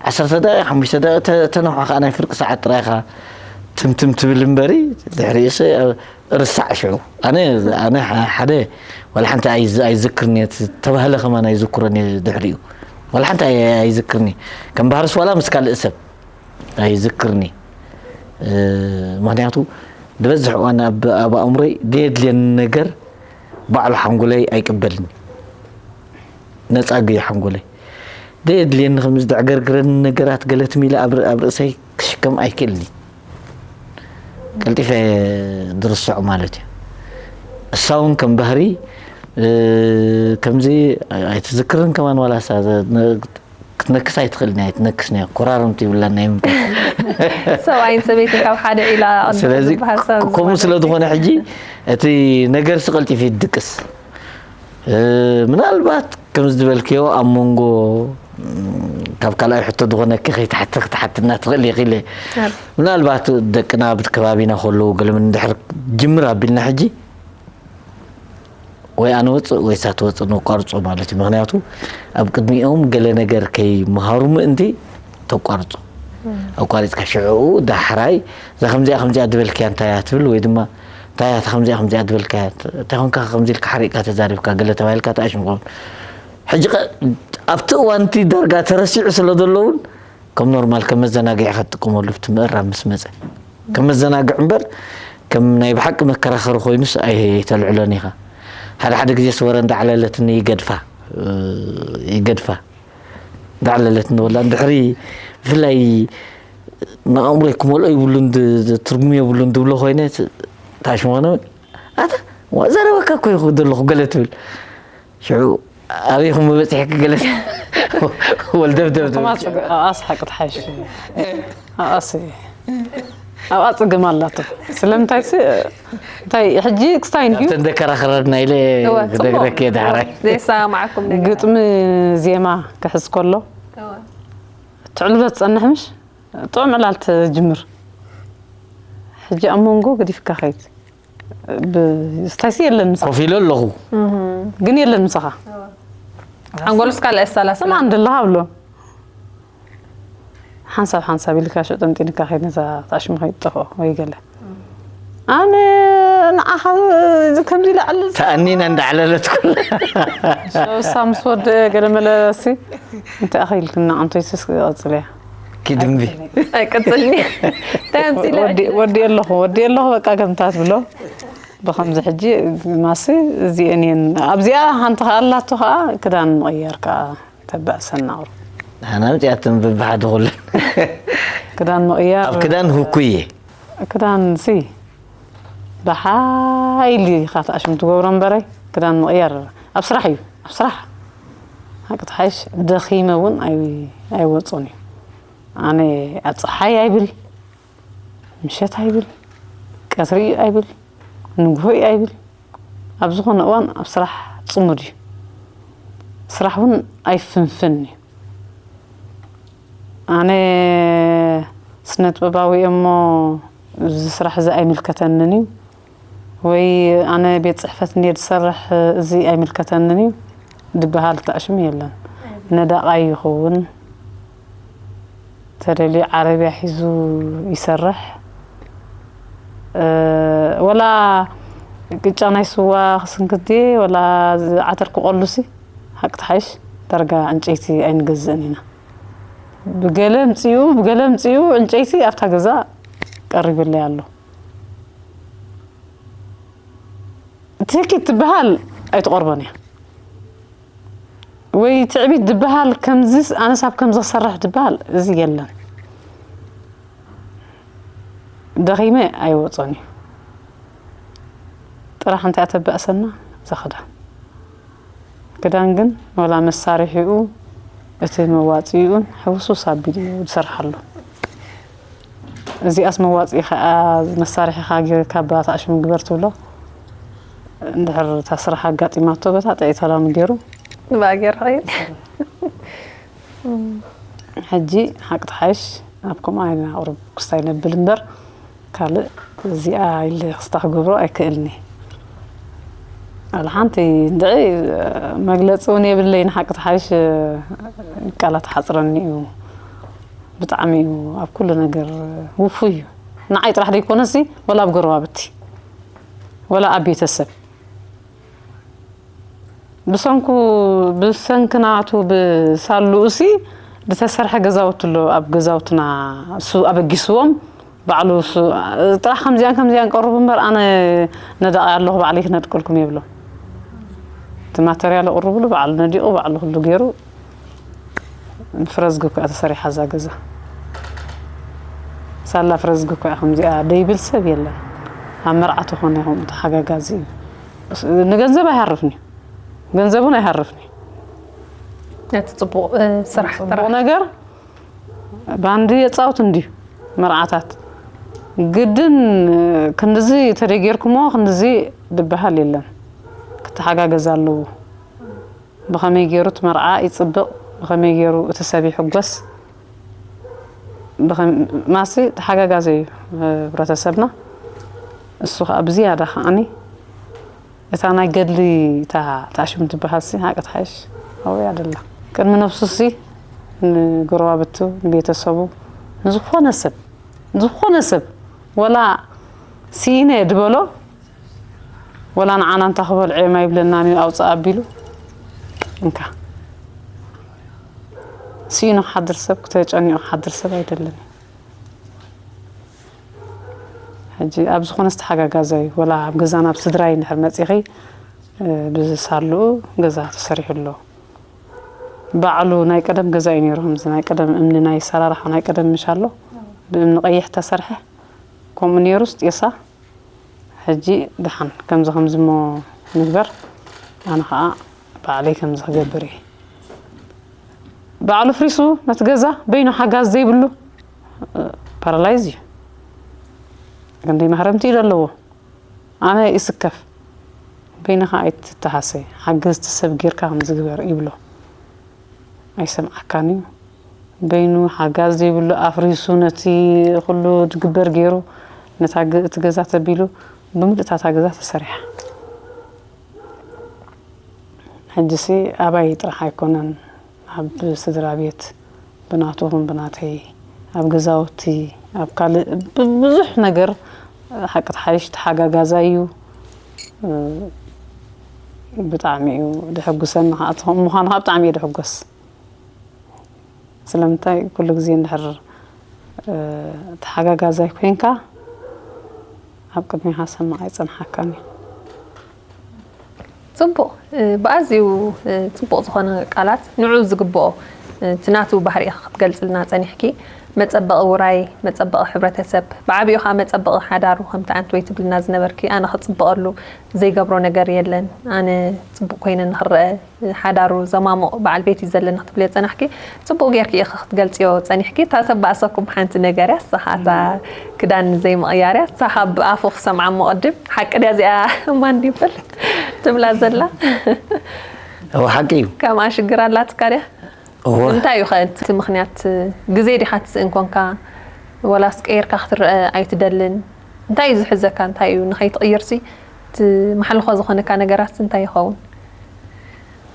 ዓሰርተ ደቂቕ ሓሙሽተ ደቂቕ ተነውሓ ከዓ ናይ ፍርቂ ሰዓት ጥራይ ኢኻ ትምትም ትብል እምበሪ ድሕሪኡስ ርሳዕ ሽዑ ኣነ ኣነ ሓደ ዋላ ሓንቲ ኣይዝክርን እየ ተባህለ ከማን ኣይዝክሮን እየ ድሕሪኡ ዋላ ሓንቲ ኣይዝክርን እየ ከም ባህርስ ዋላ ምስ ካልእ ሰብ ኣይዝክርኒ ምክንያቱ ዝበዝሕ እዋን ኣብ ኣእምሮይ ዘየድልየኒ ነገር ባዕሉ ሓንጎለይ ኣይቅበልን ነፃ ገዩ ሓንጎለይ ዘየድልየኒ ከም ዝደዕገርግረኒ ነገራት ገለት ሚለ ኣብ ርእሰይ ክሽከም ኣይክእልኒ ቀልጢፈ ዝርስዖ ማለት እዩ እሳ እውን ከም ባህሪ ከምዚ ኣይትዝክርን ከማን ዋላ ክትነክስ ኣይትኽእልን እያ ኣይትነክስን እያ ኮራርምቲ ይብላ ናይ ምንካስ ሰብኣይን ሰበይትን ካብ ሓደ ዒላ ስለዚ ከምኡ ስለ ዝኾነ ሕጂ እቲ ነገር ስቐልጢፍ ይድቅስ ምናልባት ከም ዝበልክዮ ኣብ መንጎ ካብ ካልኣይ ሕቶ ዝኾነኪ ከይትሓቲ ክትሓትና ትኽእል ኢኺ ኢለ ምናልባት ደቅና ኣብ ከባቢና ከለዉ ገለምን እንድሕር ጅምር ኣቢልና ሕጂ ወይ ኣነ ወፅእ ወይ እሳ ትወፅእ ነቋርፆ ማለት እዩ ምክንያቱ ኣብ ቅድሚኦም ገለ ነገር ከይመሃሩ ምእንቲ ተቋርፆ ኣቋሪፅካ ሽዕኡ ዳሕራይ እዛ ከምዚኣ ከምዚኣ ዝበልክያ እንታይ እያ ትብል ወይ ድማ እንታይ እያ ከምዚኣ ከምዚኣ ዝበልክያ እንታይ ኮንካ ከምዚ ኢልካ ሓሪቕካ ተዛሪብካ ገለ ተባሂልካ ተኣሽምቆም ሕጂ ኣብቲ እዋንቲ ዳርጋ ተረሲዑ ስለ ዘሎ እውን ከም ኖርማል ከም መዘናግዒ ክትጥቀመሉ ብቲ ምእራም ምስ መፀ ከም መዘናግዒ እምበር ከም ናይ ብሓቂ መከራኸሪ ኮይኑስ ኣይተልዕሎን ኢኻ ሓደ ሓደ ግዜ ስወረ እንዳዕለለትኒ ይገድፋ ይገድፋ እንዳዕለለትኒ ወላ እንድሕሪ ብፍላይ ንኣእምሮይ ክመልኦ ይብሉን ትርጉም የብሉን ዝብሎ ኮይነ ታሽሞነ ኣታ ዘረበካ እኮ ይኹ ዘለኹ ገለ ትብል ሽዑ ኣበይኹም በፂሕኪ ገለ ወልደብደብ ኣስሓቂ ትሓይሽ ኣኣሲ ኣብኣ ጽግም ኣላቶ። ስለምንታይ ሲ እንታይ ሕጂ ክስታይ እንድዩ? ኣብተን ደከራኽረድና ኢለ እወ፣ ጽቡቕ። ክደግረክ እየ ዳሕራይ። ዘይሰማማዓኩም ነገር። ግጥሚ ዜማ ክሕዝ ከሎ እወ። ትዕልሎ ትጸንሕ ምሽ? ጥዑም ዕላል ትጅምር። ሕጂ ኣብ መንጎ ገዲፍካ ኸይድ። ብ-፣ ስታይሲ የለን ምሳኻ። ኮፍ ኢለ ኣለኹ። ግን የለን ምሳኻ። ሓንጎሉስ ካልእ ኣሰላስላ። ሰላም ደለኻ ብሎ። ሓንሳብ ሓንሳብ ኢልካ ሽዑ ጠምጢንካ ከይድ ነዛ ታሽሙ ከይጠፍኦ ወይ ገለ። ኣነ ንዓኻ እዚ ከምዚ ኢለ ኣዕልል። ተኣኒና እንዳዕለለት ኩላ። ሸውሳ ምስ ወደ ገለ መለሲ እንታይ ኣኺልክና ኣንቶይስስ ቀጽልያ። ኪድምቢ። ኣይቀጽልኒ። እንታይ ኣምጺእላ? ወዲ-፣ ወዲ ኣለኹ፣ ወዲ ኣለኹ በቃ ከምታት ብሎ። ብኸምዚ ሕጂ ማሲ እዚአን እየን። ኣብዚኣ ሓንቲ ከኣ ኣላቶ ከኣ ክዳን ምቕያር ከኣ ተባእሰና ቁሩብ። ኣና ምጽኣትን ብብሓደ ኩለን። ክዳን ምቕያር። ኣብ ክዳን ህኩየ። ክዳን ሲ ብሓይሊ ኢኻ ተኣሽም ትገብሮ እምበረይ፣ ክዳን ምቕያር ኣብ ስራሕ እዩ፣ ኣብ ስራሕ። ሓቂ ትሓይሽ ደኺመ እውን ኣይ-፣ ኣይወጾን እዩ። ኣነ ኣብ ጸሓይ ኣይብል፣ ምሸት ኣይብል፣ ቀትሪ እዩ ኣይብል፣ ንግሆ እዩ ኣይብል። ኣብ ዝኾነ እዋን ኣብ ስራሕ ጽሙድ እዩ። ስራሕ እውን ኣይፍንፍን እዩ። ኣነ ስነ ጥበባዊ እየ እሞ እዚ ስራሕ እዚ ኣይምልከተንን እዩ፣ ወይ ኣነ ቤት ጽሕፈት እንድየ ዝሰርሕ እዚ ኣይምልከተንን እዩ ድበሃል ተኣሽሙ የለን። ነዳቓ ይኸውን፣ ተደልዩ ዓረብያ ሒዙ ይሰርሕ። እ፣ ወላ ቅጫ ናይ ስዋ ክስንክት ድየ፣ ወላ ዓተር ክቆሉሲ፣ ሓቂ ትሓይሽ ዳርጋ ዕንጨይቲ ኣይንገዝእን ኢና። ብገለ ምጽኡ፣ ብገለ ምጽኡ ዕንጨይቲ ኣብታ ገዛ ቀሪብለይ ኣሎ። ትህኪት ትበሃል ኣይትቐርቦን እያ። ወይ ትዕቢት ዝበሃል ከምዚስ ኣነስ ኣብ ከምዚ ክሰርሕ ዝበሃል እዚ የለን። ደኺመ ኣይወጾን እዩ። ጥራሕ እንታይ ኣተበእሰና ዘኽዳ። ክዳን ግን ወላ መሳርሒኡ እቲ መዋጽኢኡን ሕውሱስ ኣቢሉ እዩ ዝሰርሓሉ። እዚኣስ መዋጽኢ ኸኣ መሳርሒ ኸኣ ጌርካ ባታ ኣሽሙ ግበር ትብሎ። እንድሕር እታ ስራሕ ኣጋጢማቶ በታ ጥዒ ተላሚ ገይሩ። ንብኣ ገይሩ ኸይድ። ሕጂ ሓቂ ትሓይሽ ኣብ ከምኣ ኢና ቁሩብ ክስታይ ነብል እምበር ካልእ እዚኣ ኢለ ክስታ ክገብሮ ኣይክእልኒ። ኣለ ሓንቲ እንድዒ መግለጺ እውን የብለይን ሓቂ ትሓይሽ ቃላት ሓጽረኒ እዩ። ብጣዕሚ እዩ ኣብ ኩሉ ነገር ውፉይ እዩ። ንዓይ ጥራሕ ዘይኮነሲ ወላ ኣብ ጎረባብቲ ወላ ኣብ ቤተሰብ ብሰንኩ፣ ብሰንኪ ናቱ ብሳልኡሲ ዝተሰርሐ ገዛውቲ ኣሎ ኣብ ገዛውትና እሱ ኣበጊስዎም ባዕሉ እሱ ጥራሕ ከምዚኣን ከምዚኣን ቀርቡ እምበር ኣነ ነዳቒ ኣለኹ ባዕለይ ክነድቀልኩም የብሎ። እቲ ማተርያል ኣቕርብሉ ባዕሉ ነዲቑ ባዕሉ ኩሉ ገይሩ። ፍረዝጊ እኮ እያ ተሰሪሓ እዛ ገዛ። ሳላ ፍረዝጊ እኮ እያ ከምዚኣ ደይብል ሰብ የለን። ኣብ መርዓ ተኾነ ይኹን ተሓጋጋዚ እዩ። ንገንዘብ ኣይሃርፍን እዩ። ገንዘብ እውን ኣይሃርፍን እዩ። ነቲ ጽቡቕ፣ እ፣ ስራሕ ጽቡቕ ጥራሕ። ነገር ባንዲ የጻውት እንድዩ መርዓታት። ግድን፣ እ፣ ክንድዚ ተደይ ጌርኩሞ ክንድዚ ዝበሃል የለን። ክተሓጋገዝ ኣለዎ። ብኸመይ ገይሩ እቲ መርዓ ይጽብቕ፣ ብኸመይ ገይሩ እቲ ሰብ ይሕጎስ፣ ብኸም-፣ ማሲ ተሓጋጋዚ እዩ፣ እ፣ ህብረተሰብና። እሱ ኸኣ ብዝያዳ ኸኣኒ እታ ናይ ገድሊ እታ፣ እታ ሽም ትበሃልሲ ሓቂ ትሓይሽ ኣብያ ደላ። ቅድሚ ነብሱሲ ንጎረባብቱ፣ ንቤተሰቡ፣ ንዝኾነ ሰብ፣ ንዝኾነ ሰብ ወላ ስኢነ ድበሎ ወላ ንዓና እንታ ክበልዕ እዮም ኣይብለናን እዩ ኣውፅእ ኣቢሉ። እንካ ስኢኑ ክሓድር ሰብ፣ ክተጨኒቑ ክሓድር ሰብ ኣይደልን። ሕጂ ኣብ ዝኾነ ዝተሓጋጋዘ እዩ። ወላ ኣብ ገዛና ኣብ ስድራይ እንድሕር መፂኺ፣ እ፣ ብዝሳልኡ ገዛ ተሰሪሑ ኣሎ። ባዕሉ ናይ ቀደም ገዛ እዩ ነይሩ። ከምዚ ናይ ቀደም እምኒ ናይ ሰራርሓ ናይ ቀደም ምሽ ኣሎ። ብእምኒ ቀይሕ ተሰርሐ። ከምኡ ነይሩስ ጤሳ። ሕጂ ደሓን ከምዚ ከምዚ እሞ ንግበር። ኣነ ኸዓ ባዕለይ ከምዚ ክገብር እየ። ባዕሉ ፍሪሱ ነቲ ገዛ በይኑ ሓጋዝ ዘይብሉ፣ እ፣ ፓራላይዝ እዩ። ክንደይ ማህረምቲ ኢሉ ኣለዎ። ኣነ ይስከፍ፣ በይንኻ ኣይትተሃሰ፣ ሓገዝቲ ሰብ ጌርካ ከምዚ ግበር ይብሎ። ኣይሰምዓካን እዩ። በይኑ ሓጋዝ ዘይብሉ ኣፍሪሱ ነቲ ኩሉ ዝግበር ገይሩ ነታ ገ-፣ እቲ ገዛ ተቢሉ ብምልእታ እታ ገዛ ተሰሪሓ። ሕጂሲ ኣባይ ጥራሕ ኣይኮነን፣ ኣብ ስድራ ቤት ብናቱ ኹን ብናተይ፣ ኣብ ገዛውቲ፣ ኣብ ካልእ ብ-፣ ብዙሕ ነገር ሓቂ ተሓይሽ ተሓጋጋዛይ እዩ። ብጣዕሚ እዩ ደሐጉሰኒ፣ ከዓ እቲ ከምኡ ምዃኑ ከዓ ብጣዕሚ እየ ደሐጎስ። ስለምንታይ ኩሉ ግዜ እንድሕር፣ እ፣ ተሓጋጋዛይ ኮይንካ ኣብ ቅድሚኻ ሰማዕ ኣይጸንሓካን እዩ። ጽቡቕ፣ እ፣ ብኣዝዩ፣ እ፣ ጽቡቕ ዝኾነ ቃላት ንዑ ዝግብኦ፣ እ፣ እቲ ናቱ ባህሪ ኢኺ ክትገልጽልና ጸኒሕኪ። መጸበቒ ውራይ፣ መጸበቒ ሕብረተሰብ፣ ብዓቢኡ ኸኣ መጸበቒ ሓዳሩ ከምቲ ኣንቲ ወይ ትብልና ዝነበርኪ፣ ኣነ ክጽበቐሉ ዘይገብሮ ነገር የለን፣ ኣነ ጽቡቕ ኮይነ ንኽረአ፣ ሓዳሩ ዘማሙቕ በዓል ቤት እዩ ዘለኒ ክትብልዮ ጸናሕኪ። ጽቡቕ ጌርኪ ኢኺ ክትገልጽዮ ጸኒሕኪ። እታ ተባእሰኩም ሓንቲ ነገር እያ፣ ንሳ ኸኣ እታ ክዳን ዘይምቕያር እያ። ንሳ ካብ ኣፉ ክሰምዓ እሞ ቅድም፣ ሓቂ ድያ እዚኣ ማን ድዩ ይበል ትብላ ዘላ? እወ፣ ሓቂ እዩ። ከምኣ ሽግር ኣላትካ ድያ? እወ። እንታይ እዩ ኸ እቲ ምኽንያት? ግዜ ዲኻ ትስእን ኮንካ? ወላስ ቀይርካ ክትረአ ኣይትደልን? እንታይ እዩ ዝሕዘካ? እንታይ እዩ ንኸይትቕይርሲ ትማሕልኾ ዝኾነካ ነገራትሲ እንታይ ይኸውን?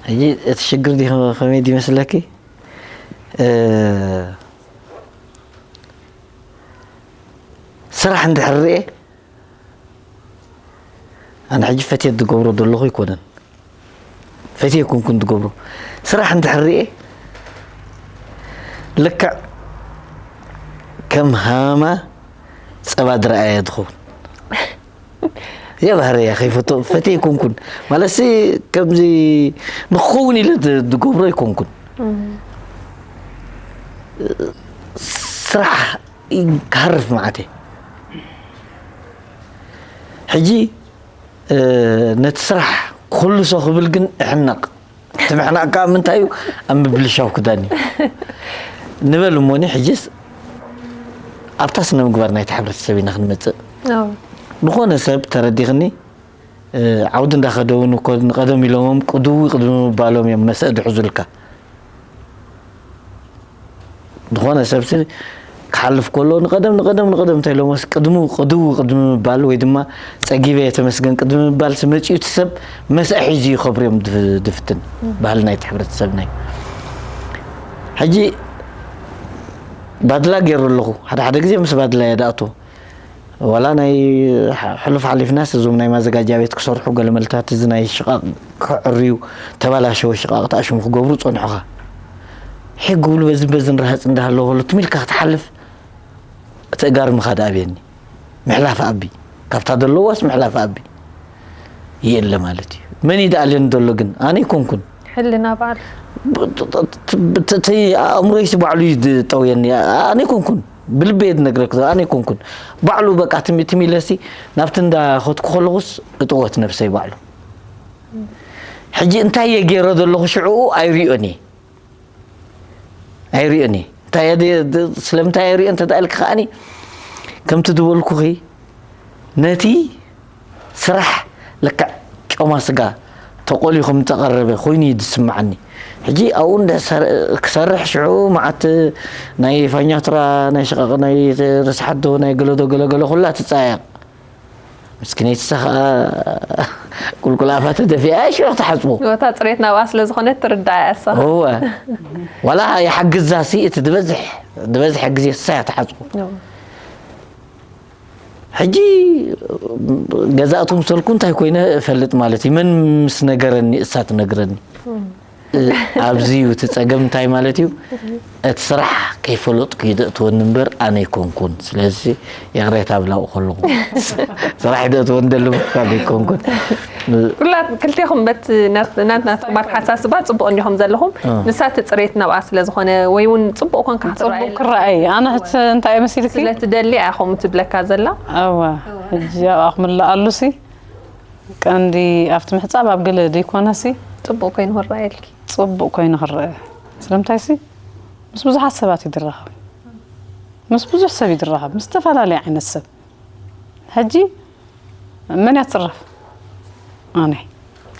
ሕጂ እቲ ሽግር ድዩ ከመይ ድዩ መስለኪ? እ፣ ስራሕ እንድሕር ርኤ፣ ኣነ ሕጂ ፈትየ ዝገብሮ ዘለኹ ኣይኮነን። ፈትየ ኣይኮንኩን ዝገብሮ። ስራሕ እንድሕር ርኤ፣ ልክዕ ከም ሃማ ጸባ ዝረኣየ ዝኸውን። እዚኣ ባህረይ እያ፣ ከይፈቶ-፣ ፈትየ ኣይኮንኩን። ማለትሲ፣ ከምዚ ንክኸውን ኢለ ዝ-፣ ዝገብሮ ኣይኮንኩን። ስራሕ ክሃርፍ መዓት እየ። ሕጂ፣ እ፣ ነቲ ስራሕ ክህልሶ ክብል ግን እሕነቕ። እቲ ምሕናቕ ከኣ ምንታይ እዩ? ኣብ ምብልሻው ክዳን እዩ። ንበል እሞኒ፣ ሕጂስ ኣብታ ስነ ምግባር ናይቲ ሕብረተሰብ ኢና ክንመጽእ። ኣዎ። ዝኾነ ሰብ ተረዲኽኒ፣ እ፣ ዓውዲ እንዳኸደውን እኮ ንቐደም ኢሎሞም ቅድው ቅድሚ ምባሎም እዮም መስአ ዝሕዙልካ። ዝኾነ ሰብሲ ክሓልፍ ከሎ ንቐደም፣ ንቐደም፣ ንቐደም እንታይ ኢሎሞስ ቅድሙ፣ ቅድው ቅድሚ ምባል ወይ ድማ ጸጊበ እየ ተመስገን ቅድሚ ምባልሲ መጺኡ እቲ ሰብ መስአ ሒዙ እዩ ከብርዮም ዝፍ-፣ ዝፍትን። ባህሊ ናይቲ ሕብረተሰብና እዩ። ሕጂ ባድላ ገይሩ ኣለኹ። ሓደ ሓደ ግዜ ምስ ባድላ እየ ዝኣቱ። ዋላ ናይ ሕ-፣ ሕሉፍ ሓሊፍናስ እዞም ናይ ማዘጋጃ ቤት ክሰርሑ ገለ መልታት እዚ ናይ ሽቓቕ ክዕርዩ፣ ተባላሸወ ሽቓቕ ተኣሽሙ ክገብሩ ጸንሑኻ። ሒግ ክብሉ በዝን በዝን ረሃጽ እንዳሃለወ ከሎ ትም ኢልካ ክትሓልፍ እቲ እጋርምኻ ደኣ ኣብየኒ። ምሕላፍ ኣቢ። ካብታ ዘለዋስ ምሕላፍ ኣቢ። የለ ማለት እዩ። መን እዩ ደኣልየኒ ዘሎ ግን? ኣነ ኣይኮንኩን። ሕልና በዓል። ብ-፣ ት-፣ ት-፣ ት-፣ እቲ ኣእምሮይሲ ባዕሉ እዩ ዝጠውየኒ። ኣነ ኣይኮንኩን። ብልበይ እየ ዝነግረክ ዘሎ፣ ኣነ ኣይኮንኩን። ባዕሉ በቃ ትም-፣ ትም ኢለሲ ናብቲ እንዳኸድኩ ከለኹስ እጥወት ነብሰይ ባዕሉ። ሕጂ እንታይ እየ ገይረ ዘለኹ ሽዕኡ ኣይሪኦን እየ። ኣይሪኦን እየ። እንታይ እየ ድ-፣ ድ-፣ ስለምንታይ ኣይሪኦን እንተ ኢልኪ ከኣኒ፣ ከምቲ ዝበልኩኺ ነቲ ስራሕ ልክዕ ጮማ ስጋ ተቆልዩ ከም ዝተቐረበ ኮይኑ እዩ ዝስምዓኒ። ሕጂ ኣብኡ እንደ ሰር-፣ ክሰርሕ ሽዑ መዓት ናይ ፋኛቱራ፣ ናይ ሽቓቕ፣ ናይ ርስሓት ዶ፣ ናይ ገለዶ ገለገለ ኩላ ትጸያየቕ። ምስኪነይቲ እሳ ኸኣ ቁልቁል ኣፋ ተደፊኣ ሽዑ ክትሓጽቦ። እታ ጽሬት ናብኣ ስለ ዝኾነት ትርዳኣ እያ እሳ። እወ። ዋላ ይሓግዛሲ እቲ ዝበዝሕ፣ ዝበዝሕ ግዜ እሳ እያ ትሓጽቦ። እወ። ሕጂ ገዛእቱ ምሰልኩ እንታይ ኮይነ እፈልጥ ማለት እዩ። መን ምስ ነገረኒ እሳ ትነግረኒ። ኣብዚ እዩ እቲ ጸገም እንታይ ማለት እዩ? እቲ ስራሕ ከይፈለጥኩ እዩ ዘእትወኒ እምበር ኣነ ኣይኮንኩን። ስለዚ ይቕሬታ እብል ኣብኡ ከለኹ። ስራሕ እዩ ዘእትወኒ ዘሎ ምባል ኣይኮንኩን። ኩላ ክልቴኹም በት ናት-፣ ናት-፣ ናትኩም ኣተሓሳስባ ጽቡቕ እንዲኹም ዘለኹም። እ። ንሳ እቲ ጽሬት ናብኣ ስለ ዝኾነ ወይ እውን ጽቡቕ ኮንካ ክትረኣየላ ጽቡቕ ክረኣይ። ኣነ ሕጂ እንታይ እየ መሲልኪ? ስለ ትደሊ እያ ከምኡ ትብለካ ዘላ። እወ። ሕጂ ኣብኣ ክምልኣሉሲ ቀንዲ ኣብቲ ምሕጻብ ኣብ ገለ ዘይኮነሲ ጽቡቕ ኮይኑ ክረኣየልኪ። ጽቡቕ ኮይኑ ክረአ። ስለምንታይሲ ምስ ብዙሓት ሰባት እዩ ዝራኸብ። ምስ ብዙሕ ሰብ እዩ ዝራኸብ። ምስ ዝተፈላለየ ዓይነት ሰብ። ሕጂ መን እያ ትፅረፍ? ኣነ።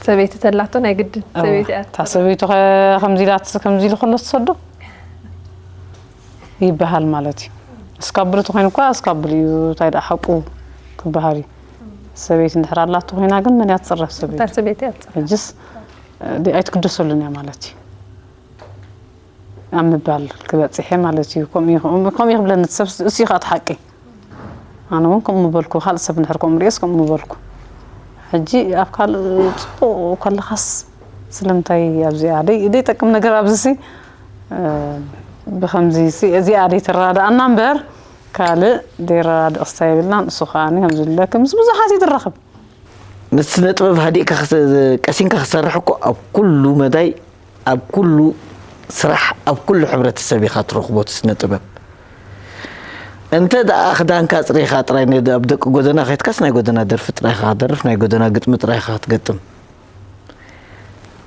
ሰበይቲ ተላቶ ናይ ግድን እዋ፣ ሰበይቲ እያ እታ ሰበይቱ ኸ ከምዚ ኢላት ከምዚ ኢሉ ከሎ ትሰዶ ይበሃል ማለት እዩ። እስካብሉ ተኮይኑ እኳ እስካብሉ እዩ፣ እንታይ ደኣ ሓቁ ክበሃል እዩ። ሰበይቲ እንድሕር ኣላቶ ኮይና ግን መን እያ ትፅረፍ ሰበይቲ? እታ ሰበይቲ እያ ትፅረፍ። ሕጅስ እ፣ ኣይትግደሰሉን እያ ማለት እዩ ኣብ ምባል ክበፅሐ ማለት እዩ። ከምኡ እዩ፣ ከምኡ ከምኡ እዩ ክብለኒ እቲ ሰብ፣ እሱ እዩ ከዓ እቲ ሓቂ። ኣነ እውን ከምኡ ምበልኩ፣ ካልእ ሰብ እንድሕር ከምኡ ርእየስ ከምኡ ምበልኩ። ሕጂ ኣብ ካልእ ፅቡቕ ከለኻስ ስለምንታይ ኣብዚኣ ደይ ደይጠቅም ነገር ኣብዚ ሲ እ፣ ብኸምዚ ሲ እዚኣ ደይትረዳዳኣና እምበር ካልእ ደይረዳድእ ክስታይ የብልናን። እሱ ከዓ ከምዚ ዝብለኪ ምስ ብዙሓት እዩ ዝራኸብ። ምስ ስነ ጥበብ ሃዲእካ ክስ- ቀሲንካ ክሰርሕ እኮ ኣብ ኩሉ መዳይ ኣብ ኩሉ ስራሕ ኣብ ኩሉ ሕብረተሰብ ኢኻ ትረኽቦ እቲ ስነ ጥበብ። እንተ ደኣ ክዳንካ ኣፅሪኻ ጥራይ ነ- ኣብ ደቂ ጎደና ከይትካስ ናይ ጎደና ደርፊ ጥራይ ኢኻ ክትደርፍ፣ ናይ ጎደና ግጥሚ ጥራይ ኢኻ ክትገጥም።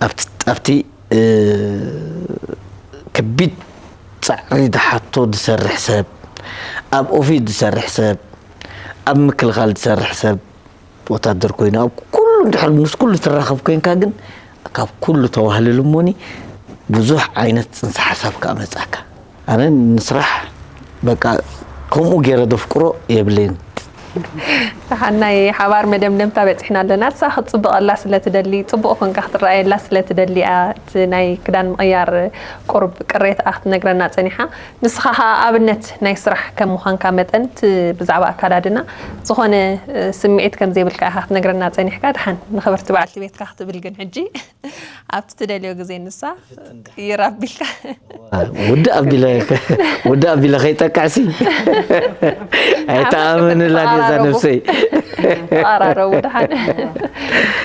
ኣብቲ ኣብቲ እ፣ ከቢድ ፃዕሪ ዝሓቶ ዝሰርሕ ሰብ፣ ኣብ ኦፊስ ዝሰርሕ ሰብ፣ ኣብ ምክልኻል ዝሰርሕ ሰብ፣ ወታደር ኮይኑ ኣብ ኩሉ እንድሕር ምስ ኩሉ ትራኸብ ኮይንካ ግን ካብ ኩሉ ተዋህልል እሞኒ ብዙሕ ዓይነት ፅንሰ ሓሳብ ከዓ መፃካ። ኣነ ንስራሕ በቃ ከምኡ ገይረ ደፍቅሮ የብለይን። ደሓን ናይ ሓባር መደምደምታ በፂሕና ኣለና። ንሳ ክትፅብቐላ ስለ ትደሊ፣ ፅቡቕ ኮንካ ክትረኣየላ ስለ ትደሊ እያ እቲ ናይ ክዳን ምቕያር ቁሩብ ቅሬታኣ ክትነግረና ፀኒሓ። ንስኻ ኸኣ ኣብነት ናይ ስራሕ ከም ምዃንካ መጠን እቲ ብዛዕባ ኣካዳድና ዝኾነ ስምዒት ከም ዘይብልካ ኢኻ ክትነግረና ፀኒሕካ። ደሓን ንኽብርቲ በዓልቲ ቤትካ ክትብል ግን ሕጂ ኣብቲ ትደልዮ ግዜ ንሳ ይራቢልካ። ውድእ ኣቢለ ውድእ ኣቢለ ከይጠቅዕሲ ኣይተኣመንላን እዛ ነብሰይ። ተቐራረቡ ደሓን።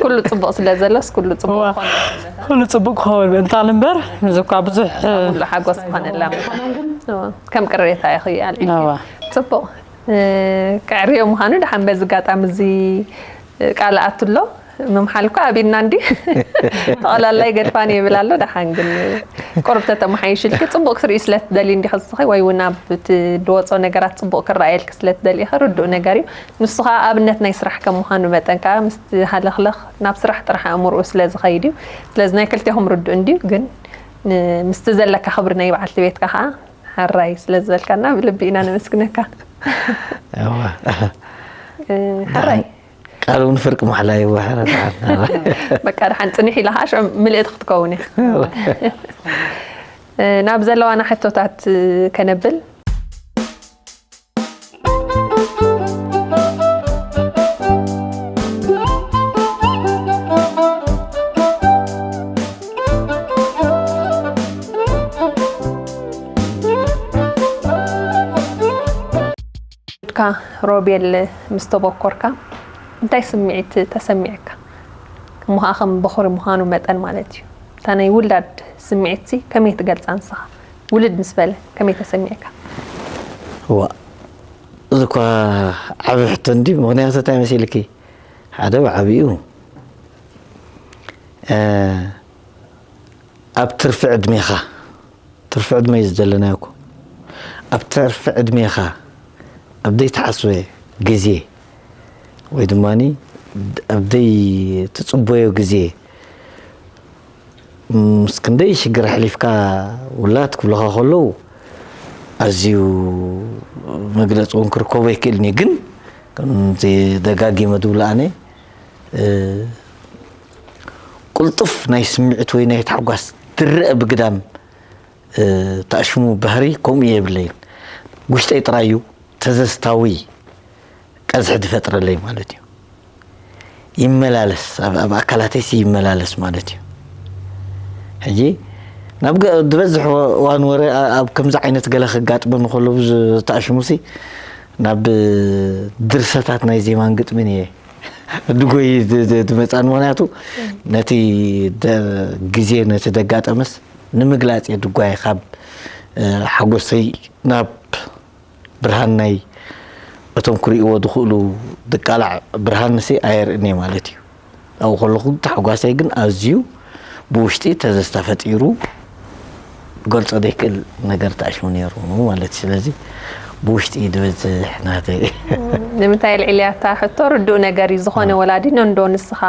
ኩሉ ፅቡቕ ስለ ዘሎስ ኩሉ ፅቡቕ እዋ። ክኾን ኩሉ ፅቡቅ ክኸውን ምእንታን እምበር እዚ እኳ ብዙሕ ኩሉ ሓጎስ ዝኾነላ ከም ቅሬታ ኢኹ ኣልዒልኪ። እዋ። ፅቡቕ። እ፣ ከዕርዮ ምዃኑ ደሓን በዚ ኣጋጣሚ እዚ ቃል ኣትሎ ምምሓል እኳ ኣቢልና እንዲ ጠቕላላይ ገድፋን ይብል ኣሎ። ደሓን ግን ቁርብ ተተመሓይሽልኪ ፅቡቕ ክትርኢ ስለ ትደሊ እንዲኺ ዝስኺ ወይ እውን ኣብ እቲ ድወፆ ነገራት ፅቡቕ ክረኣየልኪ ስለ ትደሊ ኢኺ ርዱእ ነገር እዩ። ንሱ ከዓ ኣብነት ናይ ስራሕ ከም ምዃኑ መጠን ከዓ ምስቲ ሃለኽለኽ ናብ ስራሕ ጥራሕ ኣእምርኡ ስለ ዝኸይድ እዩ። ስለዚ ናይ ክልቴኹም ርዱእ እንድዩ ግን ን- ምስቲ ዘለካ ክብሪ ናይ በዓልቲ ቤትካ ከዓ ሕራይ ስለ ዝበልካና ብልቢ ኢና ነመስግነካ። እዋ። እ፣ ሕራይ ቃል እውን ፍርቂ ማሕላ ይወሓረ። በቃ ደሓን ፅንሕ ኢላ ከዓ ሽዑ ምልእቲ ክትከውን እያ። እ፣ ናብ ዘለዋና ሕቶታት እ፣ ከነብል ካ ሮቤል ምስ ተበኮርካ እንታይ ስምዒት ተሰሚዕካ? እሞ ኸዓ ከም በኹሪ ምዃኑ መጠን ማለት እዩ። እታ ናይ ውላድ ስምዒትሲ ከመይ ትገልጻ ንስኻ? ውልድ ምስ በለ ከመይ ተሰሚዕካ? እዋ፣ እዚ እኳ ዓቢ ሕቶ እንዲ፣ ምኽንያቱ እንታይ መሲልኪ? ሓደ ብዓቢኡ እ፣ ኣብ ትርፊ ዕድሜኻ፣ ትርፊ ዕድመ እዩ ዘለናዮ እኮ። ኣብ ትርፊ ዕድሜኻ ኣብ ዘይተሓስበ ግዜ ወይ ድማ ኣብ ዘይትፅበዮ ግዜ ምስ ክንደይ ሽግር ኣሕሊፍካ ውላት ክብሉኻ ከለዉ ኣዝዩ መግለፂ እውን ክርከቦ ኣይክእልን እዩ። ግን ከምዚ ደጋጊመ ዝብሎ ኣነ እ፣ ቁልጡፍ ናይ ስምዒት ወይ ናይ ታሕጓስ ዝረአ ብግዳም እ፣ ተኣሽሙ ባህሪ ከምኡ የብለይን። ውሽጠይ ጥራይ እዩ ተዘዝታዊ ቀዝሒ ዝፈጥረለይ ማለት እዩ። ይመላለስ፣ ኣብ ኣብ ኣካላተይሲ ይመላለስ ማለት እዩ። ሕጂ ናብ ገ- ዝበዝሕ እዋን ወረ ኣ- ኣብ ከምዚ ዓይነት ገለ ከጋጥመኒ ከሎ ዝተኣሽሙሲ ናብ ድርሰታት ናይ ዜማን ግጥምን እየ ድጎይ ድ- ድ- ድመፃን። ምክንያቱ ነቲ ደ- ግዜ ነቲ ደጋጠመስ ንምግላፅ እየ ድጓይ ካብ እ፣ ሓጎሰይ ናብ ብርሃን ናይ እቶም ክርእይዎ ዝኽእሉ ድቃላዕ ብርሃን ንሲ ኣየርእን እየ ማለት እዩ። ኣብኡ ከለኹ ታሕጓሰይ ግን ኣዝዩ ብውሽጢ ተዘዝታ ፈጢሩ ገልጾ ዘይክእል ነገር ተኣሽሙ ነይሩ ማለት እዩ። ስለዚ ብውሽጢ እዩ ዝበፅሕ ናተይ። ንምንታይ ኣልዒልያ እታ ሕቶ? ርዱእ ነገር እዩ። ዝኾነ ወላዲ ነንዶ ንስኻ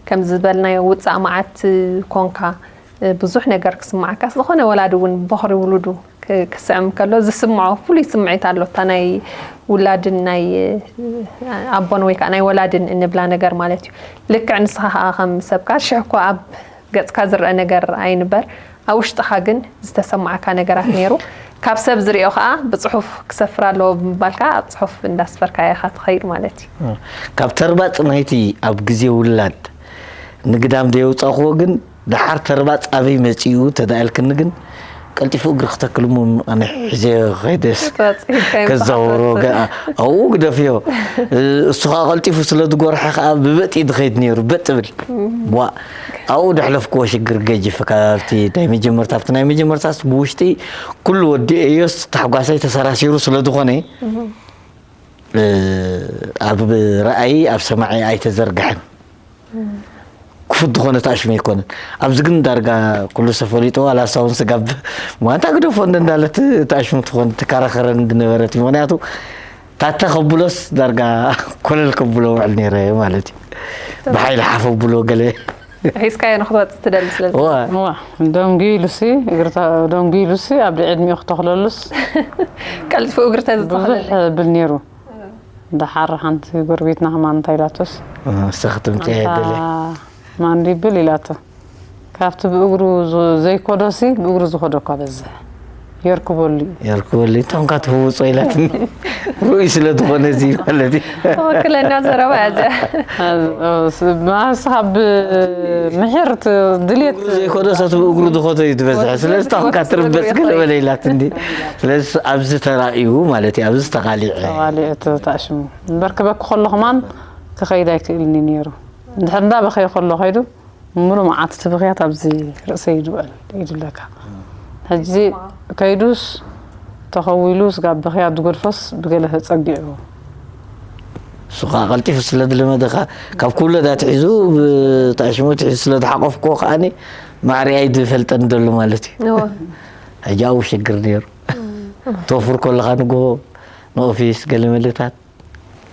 ከም ዝበልናዮ ውፃእ መዓት ኮንካ፣ ብዙሕ ነገር ክስማዓካስ፣ ዝኾነ ወላዲ እውን በኽሪ ውሉዱ ክ- ክስዕም ከሎ ዝስምዖ ፍሉይ ስምዒት ኣሎ። እታ ናይ ውላድን ናይ ኣቦን ወይ ከዓ ናይ ወላድን እንብላ ነገር ማለት እዩ። ልክዕ ንስኻ ከዓ ከም ሰብካ ሽሕ እኳ ኣብ ገፅካ ዝረአ ነገር ኣይንበር፣ ኣብ ውሽጥኻ ግን ዝተሰማዓካ ነገራት ነይሩ። ካብ ሰብ ዝሪኦ ከዓ ብፅሑፍ ክሰፍር ኣለዎ ብምባልካ ኣብ ፅሑፍ እንዳስፈርካ ኢኻ ትኸይድ ማለት እዩ። ካብ ተርባፅ ናይቲ ኣብ ግዜ ውላድ ንግዳም ዘየውፃእክዎ ግን ደሓር ተርባፅ ኣበይ መፂኡ ተዳእልክኒ ግን ቀልጢፉ እግሪ ክተክል እሞ ኣነ ሒዘዮ ከይደስ ተባፂሕካ ይምሳሕ ከዛውሮ ትወፅእ። ገ- ኣብኡ ግደፍዮ። እሱ ከዓ ቀልጢፉ ስለ ዝጎርሐ ከዓ ብበጥ እዩ ዝኸይድ ነይሩ። በጥ ብል ዋ ኣብኡ ደሕለፍክዎ ሽግር ገጅፍ ካብቲ ናይ መጀመርታ ኣብቲ ናይ መጀመርታስ ብውሽጢ ኩሉ ወዲኦዮስ ታሕጓሳይ ተሰራሲሩ ስለ ዝኾነ ኣብ ረኣይ ኣብ ሰማዒ ኣይተዘርግሐን። ክፉት ዝኾነ ተኣሽሙ ኣይኮነን። ኣብዚ ግን ዳርጋ ኩሉ ሰብ ፈሊጡ ዋላ ሳውን ስጋብ ማንታ ግደፎ እንደ እንዳለት ተኣሽሙ ትኾን ትከራኸረን ዝነበረት እዩ። ምክንያቱ ታተ ከብሎስ ዳርጋ ኮለል ከብሎ ውዕል ነይረ ማለት እዩ። ብሓይሊ ሓፈ ብሎ ገለ ሒዝካዮ ንክትወፅእ ትደሊ ስለ ዋ ዋ ደንጉ ኢሉሲ እግርታ ደንጉ ኢሉሲ ኣብ ዕድሚኡ ክተኽለሉስ ቀልጢፉ እግሪ ብዙሕ ተዝተኸለለ ብል ነይሩ። ደሓር ሓንቲ ጎረቤትና ከማን እንታይ ኢላቶስ ንስኺ ትምፅያ ኣንታ የደለ ማን ይብል ኢላቶ። ካብቲ ብእግሩ ዝ- ዘይኮዶሲ ብእግሩ ዝኮዶ እኳ በዝሕ የርክበሉ እዩ። የርክበሉ እቶም ካትህውፆ ኢላትኒ ርኡይ ስለ ዝኾነ እዚ ማለት እዩ። ትኽክለኛ ዘረባ እያ እዚኣ። ንስኻ ብምሕር ድልየት ዘይኮዶ ሰብ እግሩ ዝኸቶ እዩ ዝበዝሐ። ስለዚ ታንካ ትርበፅ ገለ በለ ኢላት እንዲ። ስለዚ ኣብዚ ተራእዩ ማለት እዩ፣ ኣብዚ ተቃሊዐ። ተባሊዑ እቲ ተኣሽሙ እምበር ክበኪ ከሎ ከማን ክኸይድ ኣይክእልን እዩ ነይሩ። እንድሕር እንዳበኸየ ከሎ ከይዱ ምሉ መዓት እቲ ብኽያት ኣብዚ ርእሰይ ይድውዕል ይድለካ። ሕጂ ከይዱስ ተኸዊሉ ስጋብ ብኽያት ዝገድፎስ ብገለ ተጸጊዑ እሱ ከዓ ቀልጢፉ ስለ ዝለመደኻ ካብ ክውለድ ኣትሒዙ ብተኣሽሙ ትሒዙ ስለ ዝሓቆፍክዎ ከዓኒ ማዕሪኣይ ዝፈልጠኒ ዘሎ ማለት እዩ። እወ። ሕጂ ኣብኡ ሽግር ነይሩ። ተወፍር ከለኻ ንግሆ ንኦፊስ ገለ መለታት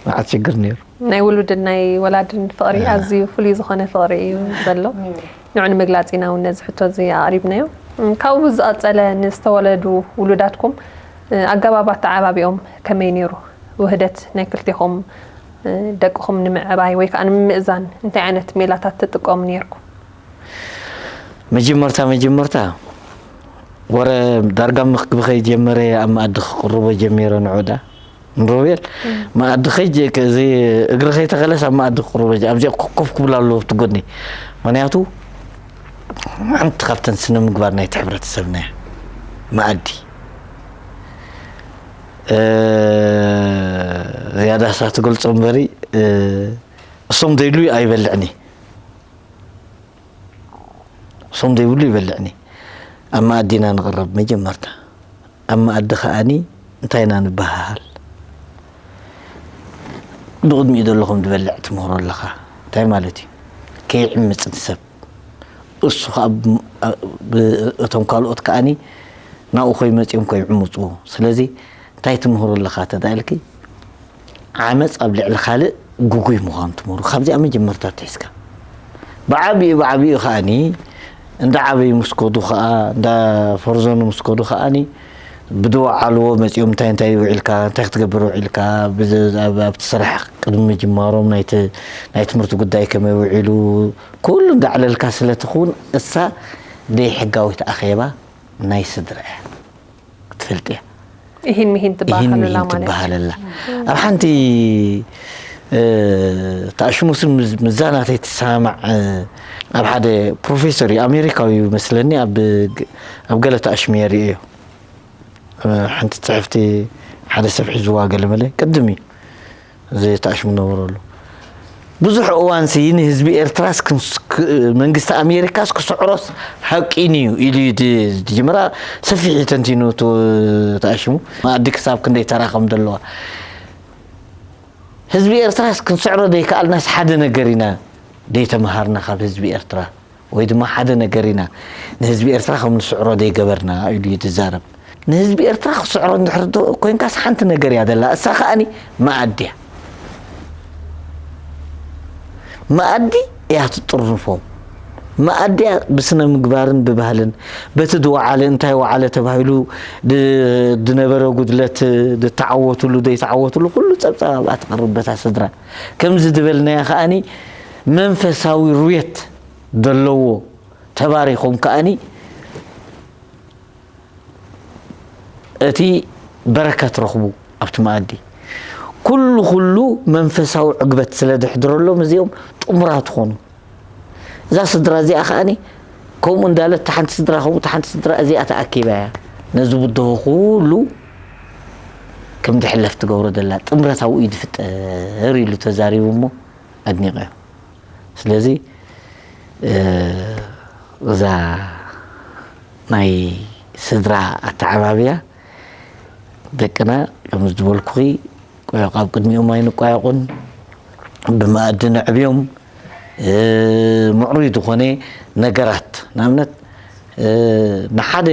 መዓት ሽግር ነይሩ። ናይ ውሉድን ናይ ወላድን ፍቕሪ ኣዝዩ ፍሉይ ዝኾነ ፍቕሪ እዩ ዘሎ። ንዑ ንምግላፅ ኢና እውን ነዚ ሕቶ እዚ ኣቕሪብናዮ። ካብኡ ብዝቐፀለ ንዝተወለዱ ውሉዳትኩም ኣገባብ ኣተዓባቢኦም ከመይ ነይሩ? ውህደት ናይ ክልቴኹም ደቅኹም ንምዕባይ ወይ ከዓ ንምምእዛን እንታይ ዓይነት ሜላታት ትጥቀሙ ነይርኩም? መጀመርታ መጀመርታ ወረ ዳርጋ ምክብኸይ ጀመረ ኣብ መኣዲ ክቅርቦ ጀሚረ ንዑዳ ንሮቤል መኣዲ ከይ እዚ እግሪ ከይተኸለስ ኣብ መኣዲ ክቅርቦ ጀ- ኣብዚኣ ኮፍ ክብል ኣለዎ ኣብቲ ጎኒ ምክንያቱ ሓንቲ ካብተን ስነ ምግባር ናይቲ ሕብረተሰብና እያ መኣዲ ዝያዳ እሳ ትገልፆ እምበሪ እሶም ዘይብሉ ኣይበልዕኒ እሶም ዘይብሉ ይበልዕኒ ኣብ መኣዲ ኢና ንቕረብ መጀመርታ ኣብ መኣዲ ከዓኒ እንታይ ኢና ንበሃሃል ብቕድሚኡ ዘሎ ከም ዝበልዕ ትምህሮ ኣለኻ እንታይ ማለት እዩ ከይዕምፅ ንሰብ እሱ ከዓ እቶም ካልኦት ከዓኒ ናብኡ ከይመፅኦም ከይዕምፅዎ ስለዚ እንታይ ትምህሮ ኣለኻ ተዳልኪ ዓመፅ ኣብ ልዕሊ ካልእ ግጉይ ምዃኑ ትምህሩ ካብዚኣ መጀመርታ ትሒዝካ ብዓብኡ ብዓብኡ ከዓኒ እንዳ ዓበዩ ምስ ከዱ ከዓ እንዳ ፈርዘኑ ምስ ከዱ ከዓኒ ብድወዓልዎ መፂኦም እንታይ እንታይ ውዒልካ እንታይ ክትገብር ውዒልካ ኣብቲ ስራሕ ቅድሚ ምጅማሮም ናይ ትምህርቲ ጉዳይ ከመይ ውዒሉ ኩሉ እንዳዕለልካ ስለትኸውን እሳ ዘይሕጋዊት ኣኼባ ናይ ስድራ እያ ክትፈልጥ እያ ይህን ምሂን ይህን ትበሃሉላ ምሂን ማለት ትበሃለላ ኣብ ሓንቲ ተኣሽሙ ስም ምዛናተይ ትሰማማዕ ኣብ ሓደ ፕሮፌሰር እዩ ኣሜሪካዊ እዩ መስለኒ ኣብ ገለ ተኣሽሙ የርእዮ ሓንቲ ፅሕፍቲ ሓደ ሰብ ሒዝዋ ገለ መለ ቅድም እዩ እዚ ተኣሽሙ ነበረሉ ብዙሕ እዋን ሲ ንህዝቢ ኤርትራስ መንግስቲ ኣሜሪካስ ክስዕሮስ ሃቂን እዩ ኢሉ እዩ ዝጅምራ ሰፊሕ እዩ ተንቲኑ ተኣሽሙ ማኣዲ ክሳብ ክንደይ ተራ ከም ዘለዋ ህዝቢ ኤርትራስ ክንስዕሮ ዘይከኣልናስ ሓደ ነገር ኢና ዘይተምሃርና ካብ ህዝቢ ኤርትራ ወይ ድማ ሓደ ነገር ኢና ንህዝቢ ኤርትራ ከም ንስዕሮ ዘይገበርና ኢሉ እዩ ዝዛረብ ንህዝቢ ኤርትራ ክስዕሮ እንድሕር ዶ-፣ ኮይንካስ ሓንቲ ነገር እያ ደላ። እሳ ከኣኒ መኣዲ እያ። መኣዲ እያ ትጥርንፎም። መኣዲ እያ ብስነ ምግባርን ብባህልን፣ በቲ ድወዓለ እንታይ ወዓለ ተባሂሉ ድ-፣ ድነበረ ጉድለት ድተዓወትሉ ደይተዓወትሉ ኩሉ ጸብጻብ ኣብኣ ትቐርብ በታ ስድራ። ከምዚ ዝበልናያ ከኣኒ መንፈሳዊ ርዌት ዘለዎ ተባሪኾም ከኣኒ እቲ በረከት ረኽቡ ኣብቲ መኣዲ። ኩሉ ኩሉ መንፈሳዊ ዕግበት ስለ ድሕድረሎም እዚኦም ጥሙራት ኾኑ። እዛ ስድራ እዚኣ ከኣኒ ከምኡ እንዳለት፣ እታ ሓንቲ ስድራ ከምኡ፣ እታ ሓንቲ ስድራ እዚኣ ተኣኪባ እያ ነዚ ብድሆ ኩሉ ከም ድሕለፍ ትገብሮ ዘላ። ጥምረት ኣብኡ እዩ ዝፍጠር ኢሉ ተዛሪቡ እሞ ኣድኒቐዮ። ስለዚ፣ እ፣ እዛ ናይ ስድራ ኣተዓባብያ ደቅና፣ ከም ዝበልኩኺ፣ ቆዮቕ ኣብ ቅድሚኦም ኣይንቋየቑን፣ ብመኣዲ ነዕብዮም። እ፣ ምዕሩይ ዝኾነ ነገራት፣ ንኣብነት፣ እ፣ ንሓደ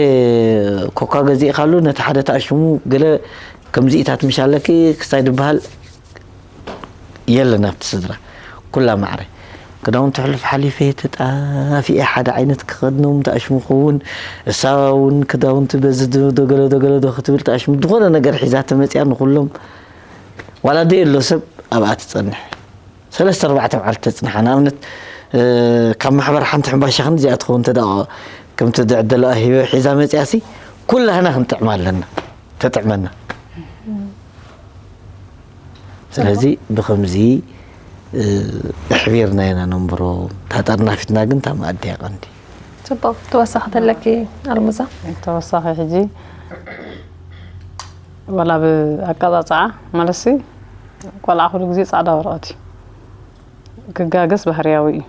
ኮካ ገዚእካሉ፣ ነቲ ሓደ ተኣሽሙ፣ ገለ ከምዚኢታት ምሽ ኣለኪ ክሳይ ዝበሃል የለን ኣብቲ ስድራ። ኩላ ማዕረ። ክዳውንቲ ሕሉፍ ሓሊፈ ተጣፊኤ ሓደ ዓይነት ክኸድኖም ተኣሽሙ ክኸውን፣ እሳ እውን ክዳውንቲ በዚ ዶ-፣ ደገለ ደገለ ዶ ክትብል ተኣሽሙ፣ ዝኾነ ነገር ሒዛ ተመጽያ ንኹሎም፣ ዋላ ደየሎ ሰብ ኣብኣ ትጸንሕ። ሰለስተ ኣርባዕተ መዓልቲ ተጽንሓ። ንኣብነት፣ እ፣ ካብ ማሕበር ሓንቲ ሕምባሻ ክንዲዚኣ ትኸውን እንተ ደኣ ከምቲ ዝዕደለኣ ሂበ ሒዛ መጽያሲ፣ ኩላህና ክንጥዕማ ኣለና። ተጥዕመና። ስለዚ ብኸምዚ፣ እ፣ ኣሕቢርና ኢና ነንብሮ። እታ ጠርናፊትና ግን እታ መኣዲ እያ ቀንዲ። ጽቡቕ። ተወሳኺ ተለኪ ኣልሙዛ? ተወሳኺ ሕጂ ዋላ ብኣቀጻጽዓ ማለትሲ ቆልዓ ኩሉ ግዜ ጻዕዳ ወረቐት እዩ። ክጋገስ ባህርያዊ እዩ።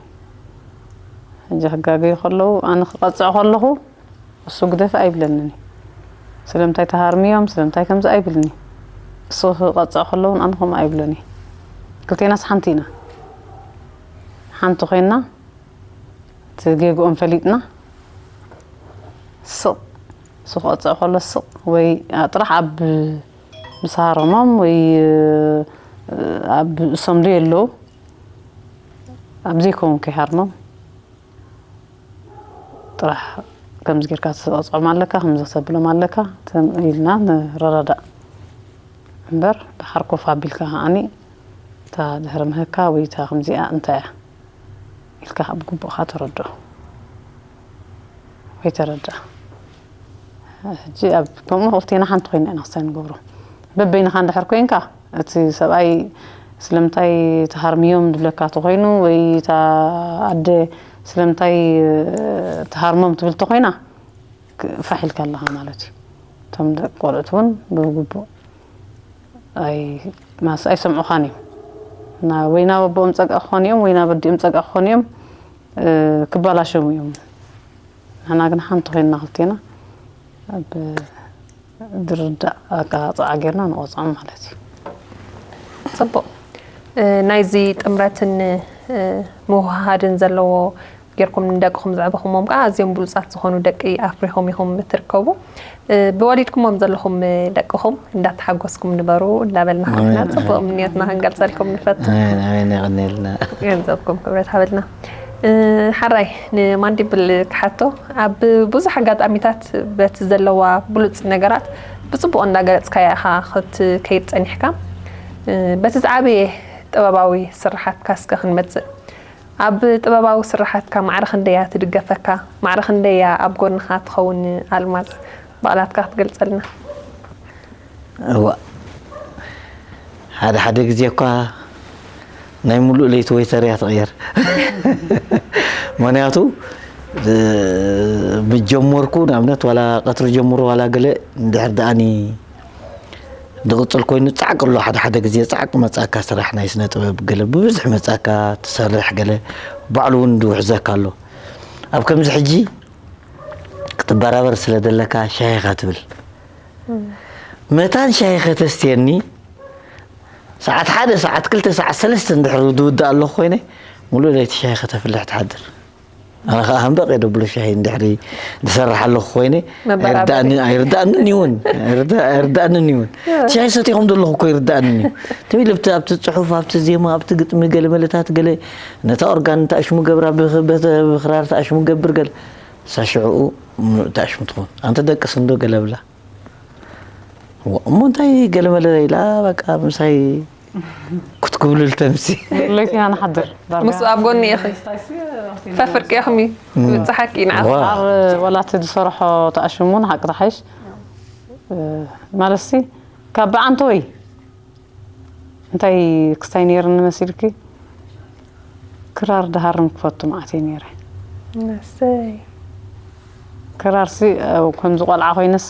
ሕጂ ክጋገዩ ከለዉ ኣነ ክቐጽዕ ከለኹ እሱ ግደፊ ኣይብለንን እዩ። ስለምንታይ ተሃርምዮም፣ ስለምንታይ ከምዚ ኣይብልኒ። እሱ ክቐጽዕ ከለውን ኣነ ከምኡ ኣይብሎን እዩ። ክልቴናስ ሓንቲ ኢና። ሓንቲ ኮይንና እቲ ጌግኦም ፈሊጥና ስቕ፣ እሱ ክቐጽዕ ከሎ ስቕ ወይ ጥራሕ ኣብ ምስ ሃረሞም ወይ ኣብ እሶም ደየለዉ ኣብ ዘይከውን ከይሃርሞም ጥራሕ ከምዚ ጌርካ ትቐጽዖም ኣለካ፣ ከምዚ ክተብሎም ኣለካ ተም-፣ ኢልና ንረዳዳእ እምበር፣ ደሓር ኮፍ ኣቢልካ ከዓኒ እታ ድሕሪ ምህካ ወይ እታ ከምዚኣ እንታይ እያ ኢልካ ብግቡእኻ ተረድኦ ወይ ተረድኣ። ሕጂ ኣብ ከምኡ ክልቴና ሓንቲ ኮይና ኢና ክሳይ ንገብሮ። በበይንኻ እንድሕር ኮይንካ፣ እቲ ሰብኣይ ስለምንታይ ተሃርምዮም ዝብለካ ተኾይኑ፣ ወይ እታ ኣደ ስለምንታይ ተሃርሞም ትብል ተኾይና፣ ክ-፣ ፋሕ ኢልካ ኣለኻ ማለት እዩ። እቶም ደቂ ቆልዑት እውን ብግቡእ ኣይ-፣ ማስ-፣ ኣይሰምዑኻን እዮም። ና-፣ ወይ ናብ ኣቦኦም ጸግዒ ክኾኑ እዮም፣ ወይ ናብ ኣዲኦም ጸግዒ ክኾኑ እዮም፣ እ፣ ክባላሸሙ እዮም። ንሕና ግን ሓንቲ ኮይንና ክልቴና ኣብ ዝርዳእ ኣቀጻጽዓ ጌርና ንቆጽዖም ማለት እዩ። ጽቡቕ። እ፣ ናይዚ ጥምረትን፣ እ፣ ምውህሃድን ዘለዎ ጌርኩም ንደቅኹም ዘዕበኹሞም ከኣ ኣዝዮም ብሉጻት ዝኾኑ ደቂ ኣፍሪኹም ኢኹም እትርከቡ። እ፣ ብወሊድኩሞም ዘለኹም ደቅኹም እንዳተሓጎስኩም ንበሩ እንዳበልና ሓፍትና ኣሜን፣ ጽቡቕ ኣሜን። ምንዮትና ክንገልጸልኩም ንፈቱ። ኣሜን፣ ኣሜን፣ የቐንየልና። ገንዘብኩም ክብረት ሃበልና። እ፣ ሓራይ ንማንዲብል ክሓቶ፣ ኣብ ብዙሕ ኣጋጣሚታት በቲ ዘለዋ ብሉጽ ነገራት ብጽቡቕ እንዳገለጽካያ ኢኻ ክትከይድ ጸኒሕካ። እ፣ በቲ ዝዓበየ ጥበባዊ ስርሓትካ እስከ ክንመጽእ። ኣብ ጥበባዊ ስርሓትካ ማዕረ ክንደይ እያ ትድገፈካ? ማዕረ ክንደይ እያ ኣብ ጎንኻ ትኸውን? ኣልማዝ፣ ባዕላትካ ክትገልጸልና። እዋ፣ ሓደ ሓደ ግዜ እኳ ናይ ሙሉእ ለይቲ ወይተር እያ ትቕየር። ምኽንያቱ፣ እ፣ ምስ ጀመርኩ፣ ንኣብነት፣ ዋላ ቀትሪ ጀምሩ፣ ዋላ ገለ እንድሕር ደኣኒ ዝቕጽል ኮይኑ ጻዕቂ ኣሎ። ሓደ ሓደ ግዜ ጻዕቂ መጻካ፣ ስራሕ ናይ ስነ ጥበብ ገለ ብብዝሒ መጻካ ትሰርሕ፣ ገለ ባዕሉ እውን ዝውሕዘካ ኣሎ። ኣብ ከምዚ ሕጂ ክትበራበር ስለ ዘለካ ሻሂኻ ትብል። እም። መታን ሻሂ ከተስትየኒ ሰዓት ሓደ፣ ሰዓት ክልተ፣ ሰዓት ሰለስተ እንድሕር ዝውዳእ ኣለኹ ኮይነ፣ ሙሉእ ለይቲ ሻሂ ከተፍልሕ ትሓድር። ኣነ ከዓ ሃምበቕ እየ ደብሎ ሻሂ እንድሕሪ ዝሰርሕ ኣለኹ ኮይነ መበራበሪ። ኣይርዳእኒ ኣይርዳእንን ይውን ኣይርዳ- ኣይርዳእንን ይውን ሻሂ ሰቲኹም ዘለኹ እኮ ይርዳእንን እዩ ትብል ኣብቲ ኣብቲ ፅሑፍ ኣብቲ ዜማ ኣብቲ ግጥሚ ገለ መለታት ገለ ነታ ኦርጋን ተኣሽሙ ገብራ ብኽ- በተ- ብኽራር ተኣሽሙ ገብር ገለ ሳሽዕኡ ምሉእ ተኣሽሙ ትኾን ኣንተ ደቅስ እንዶ ገለ ብላ እሞ እንታይ ገለ መለ ኢላ በቃ ምሳይ ክትክብሉ ልተምሲ ለይትና ንሓድር ዳርጋ። ምስ ኣብ ጎኒ ኢኺ ፈፍርቂ ኢኹም እዩ ዝብፅሓኪ ንዓ ዋ ኣብ ወላቲ ዝሰርሖ ተኣሽሙ ንሓቂ ተሓይሽ ማለትሲ ካብ ብዓንተወይ እንታይ ክስታይ ነይርኒ መሲልኪ ክራር ድሃርም ክፈቱ መዓት እየ ነይረ መሰይ ክራርሲ ከምዚ ቆልዓ ኮይነስ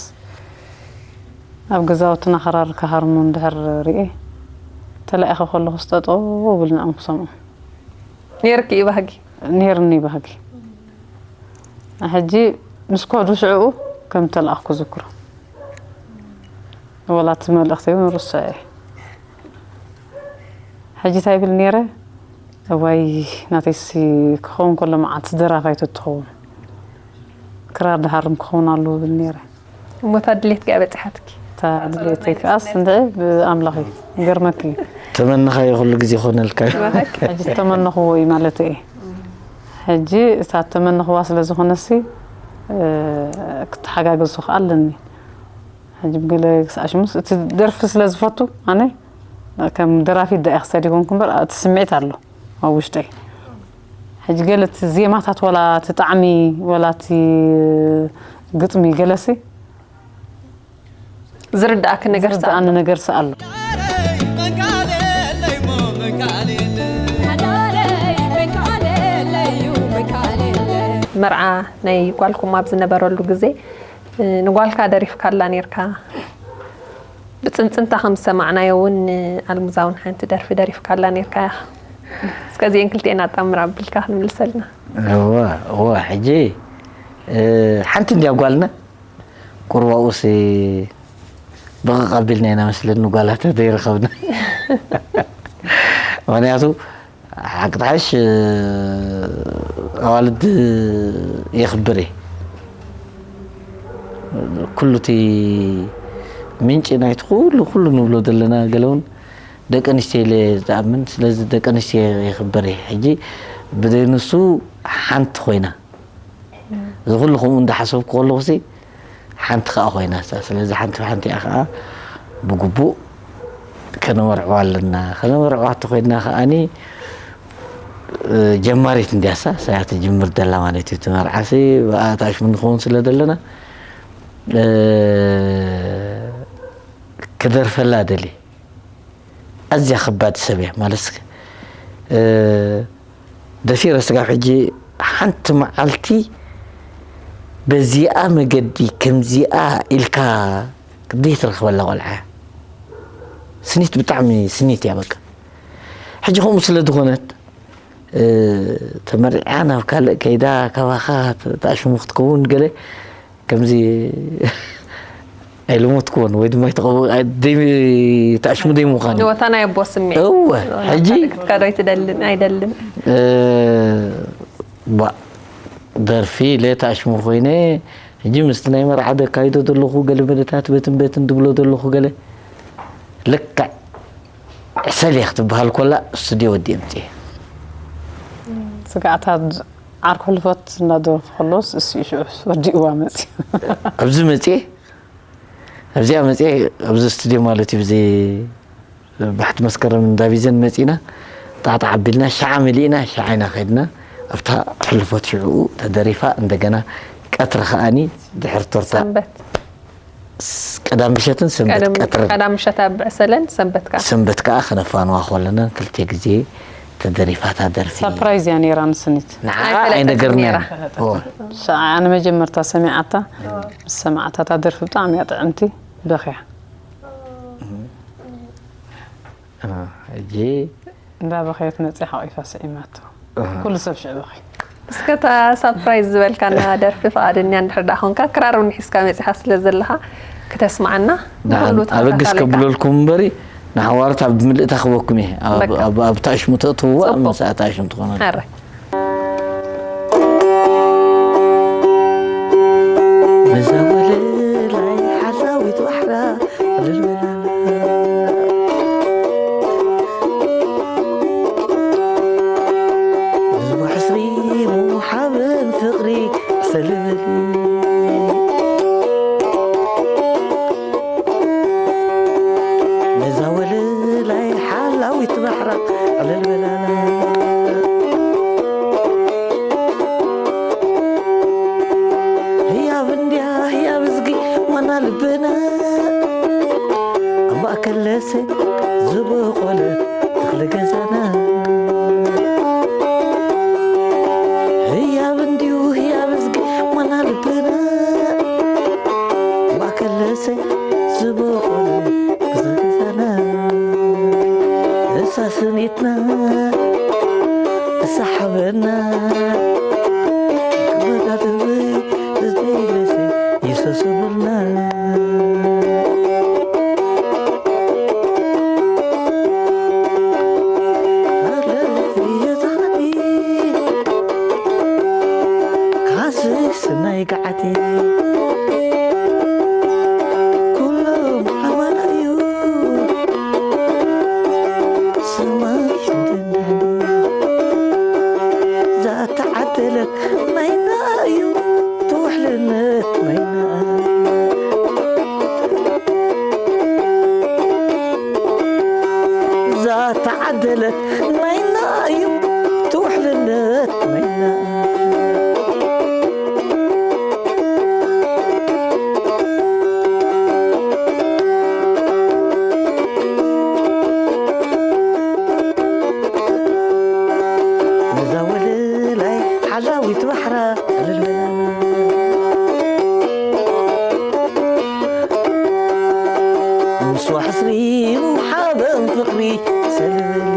ኣብ ገዛውትና ክራር ክሃርሙ እንድሕር ርኤ ተላኢኸ ከለኹ ስጠጠው ብል ንዕም ክሰምዖ ነይርኪ እዩ ባህጊ ነይርኒ ባህጊ ሕጂ ምስ ከዱ ሽዕኡ ከም ተላእኽኩ ዝክሮ ወላ እቲ መልእኽቲ እውን ርስዐ እየ ሕጂ እንታይ ብል ነይረ እዋይ ናተይሲ ክኸውን ከሎ መዓልቲ ደራፋይ ተትኸውን ክራር ድሃርም ክኸውን ኣለዎ ብል ነይረ እሞ እታ ድሌት ከያ በፂሓትኪ እታ ድሌተይ ከኣስ እንድዒ ብኣምላኽ እዩ ገርመክ እዩ ተመንኻዮ ኩሉ ግዜ ኮነልካ እዩ ሕጂ ዝተመነኽዎ እዩ ማለት እየ ሕጂ እታ ተመንኽዋ ስለ ዝኾነሲ ክትሓጋገዝ ክኣለኒ ሕጂ ብገለ ክስኣሽሙስ እቲ ደርፊ ስለ ዝፈቱ ኣነ ከም ደራፊት ዳኣ ክሰድ ይኮንኩ እምበር እቲ ስምዒት ኣሎ ኣብ ውሽጠይ ሕጂ ገለ እቲ ዜማታት ወላ እቲ ጣዕሚ ወላ እቲ ግጥሚ ገለሲ ዝርዳእኪ ነገር ዝርዳእኒ ነገር ስኣሎ መርዓ ናይ ጓልኩም ኣብ ዝነበረሉ ግዜ ንጓልካ ደሪፍካላ ነርካ ብፅንፅንታ ከም ዝሰማዕናዮ እውን ኣልሙዛ እውን ሓንቲ ደርፊ ደሪፍካላ ነርካ ኢኻ እስከዚአን ክልቲአን ኣጣምር ኣቢልካ ክንምልሰልና እወ እወ ሕጂ ሓንቲ እንዲያ ጓልና ቁርባኡሲ ብቕቕ ኣቢልና ኢና መስለኒ ጓላተ ዘይረኸብና ምክንያቱ ሓቂ ትሓሽ ኣዋልድ የኽብር እየ ኩሉ እቲ ምንጪ ናይቲ ኩሉ ኩሉ ንብሎ ዘለና ገለ እውን ደቂ ኣንስትዮ ኢለ ዝኣምን ስለዚ ደቂ ኣንስትዮ የኽብር እየ ሕጂ ብዘይ ንሱ ሓንቲ ኮይና እዚ ኩሉ ከምኡ እንዳሓሰብኩ ከለኹሲ ሓንቲ ከዓ ኮይና እሳ ስለዚ ሓንቲ ሓንቲ እያ ከዓ ብግቡእ ከነመርዕዋ ኣለና ከነመርዕዋ ተኮይንና ከዓኒ ጀማሪት እንዲያሳ ሳያ ትጅምር ደላ ማለት እዩ ትመርዓሲ ብኣታሽሙ ንኸውን ስለ ዘለና ክደርፈላ ደሊ ኣዝያ ከባድ ሰብ እያ ማለት ደፊረ ስጋብ ሕጂ ሓንቲ መዓልቲ በዚኣ መገዲ ከምዚኣ ኢልካ ዘይትረኽበላ ቆልዓ እያ ስኒት ብጣዕሚ ስኒት እያ በቃ ሕጂ ከምኡ ስለ ዝኾነት ተመሪዓ ናብ ካልእ ከይዳ ካባኻ ተኣሽሙ ክትከውን ገለ ከምዚ ኣይልሞትክዎን ወይ ድማ ይተቐቡ ተኣሽሙ ደይ ምዃን እዩ። ወታ ናይ ኣቦ ስምዒት እወ ሕጂ ክትካዶ ኣይትደልን ኣይደልን እ፣ ባ ደርፊ ኢለ ተኣሽሙ ኮይነ ሕጂ ምስቲ ናይ መርዓ ደካይዶ ዘለኹ ገለ መደታት በትን በትን ድብሎ ዘለኹ ገለ ልክዕ ዕሰል እየ ክትበሃል ኮላ ስቱድዮ ወዲኤ ምፅእ ስጋዕታት ዓርኩ ሕልፈት እናደረፉ ከለስ እሱ ሽዑ ወዲእዋ መፅዩ ኣብዚ መፅኤ ኣብዚኣ መፅኤ ኣብዚ ስቱድዮ ማለት እዩ ብዚ ባሕቲ መስከረም እንዳቢዘን መፂና ጣዕጣዕ ኣቢልና ሸዓ መሊእና ሸዓ ኢና ከድና ኣብታ ሕልፎት ሽዕኡ ተደሪፋ እንደገና ቀትሪ ከዓኒ ድሕሪ ቶርታ ሰንበት ቀዳም ምሸትን ሰንበት ቀትርን ቀዳም ምሸት ኣብ ዕሰለን ሰንበት ከዓ ሰንበት ከዓ ከነፋንዋ ከለና ክልተ ግዜ ተደሪፋታ ደርፊ ሳፕራይዝ እያ ነይራ ንስኒት ንዓ ኣይነገርናያ ሰዓያ ንመጀመርታ ሰሚዓታ ምስ ሰማዕታታ ደርፊ ብጣዕሚ እያ ጥዕምቲ በኽያ ሕጂ እንዳ በኸየት መፅያ ሓቂፋ ስዒማቶ ኩሉ ሰብ ሽዕ በኺ እስከ እታ ሳፕራይዝ ዝበልካና ደርፊ ፍቓደኛ እንድሕር ደኣ ኾንካ ክራር እውን ሒዝካ መፂኻ ስለ ዘለኻ ክተስማዓና ንኹሉ ኣበግስ ተኸታታሊካ። ከብለልኩም እምበሪ ንሓዋርት ኣብ ምልእታ ክበኩም እየ ኣብ- በቃ። ኣብ- ኣብ ታሽሙ ተእትውዋ ጽቡቅ። ምሳኣ ታሽሙ ትኾነ ሕራይ ህዝቡ ሕስሪ ምውሓብን ፍቕሪ ሰልበሊ። ነዛ ወለላይ ሓላዊት ባሕራ ዕልል በላላ። ህያብ እንድያ ህያብ እዝጊ ዋና ልብና፣ ኣብ ማእከል ለሰ ዝበቖለት ተኽሊ ገዛና። ህያብ እንድዩ ህያብ እዝጊ ዋና ልብና፣ ኣብ ማእከል ለሰ ዝበቖለት ተኽሊ ገዛና። እሳ ስኒትና እሳ ሓበና ክመዳደብ እዝጊ ለሰ ይሰስብልና። ካስስ ናይ ገዓቲ ኩሎም ሓባና እዩ። ሰማይ ሽንድን ዛተዓደለት ናይና እዩ። ትውሕልነት ናይና ዛተዓደለት ናይና እዩ። ትውሕልነት ናይና ነዛ ወለላይ ሓላዊት ባሕራ ዕልል በላና። ምስዋ ሕስሪ ምውሓበን ፍቕሪ ሰልበሊ።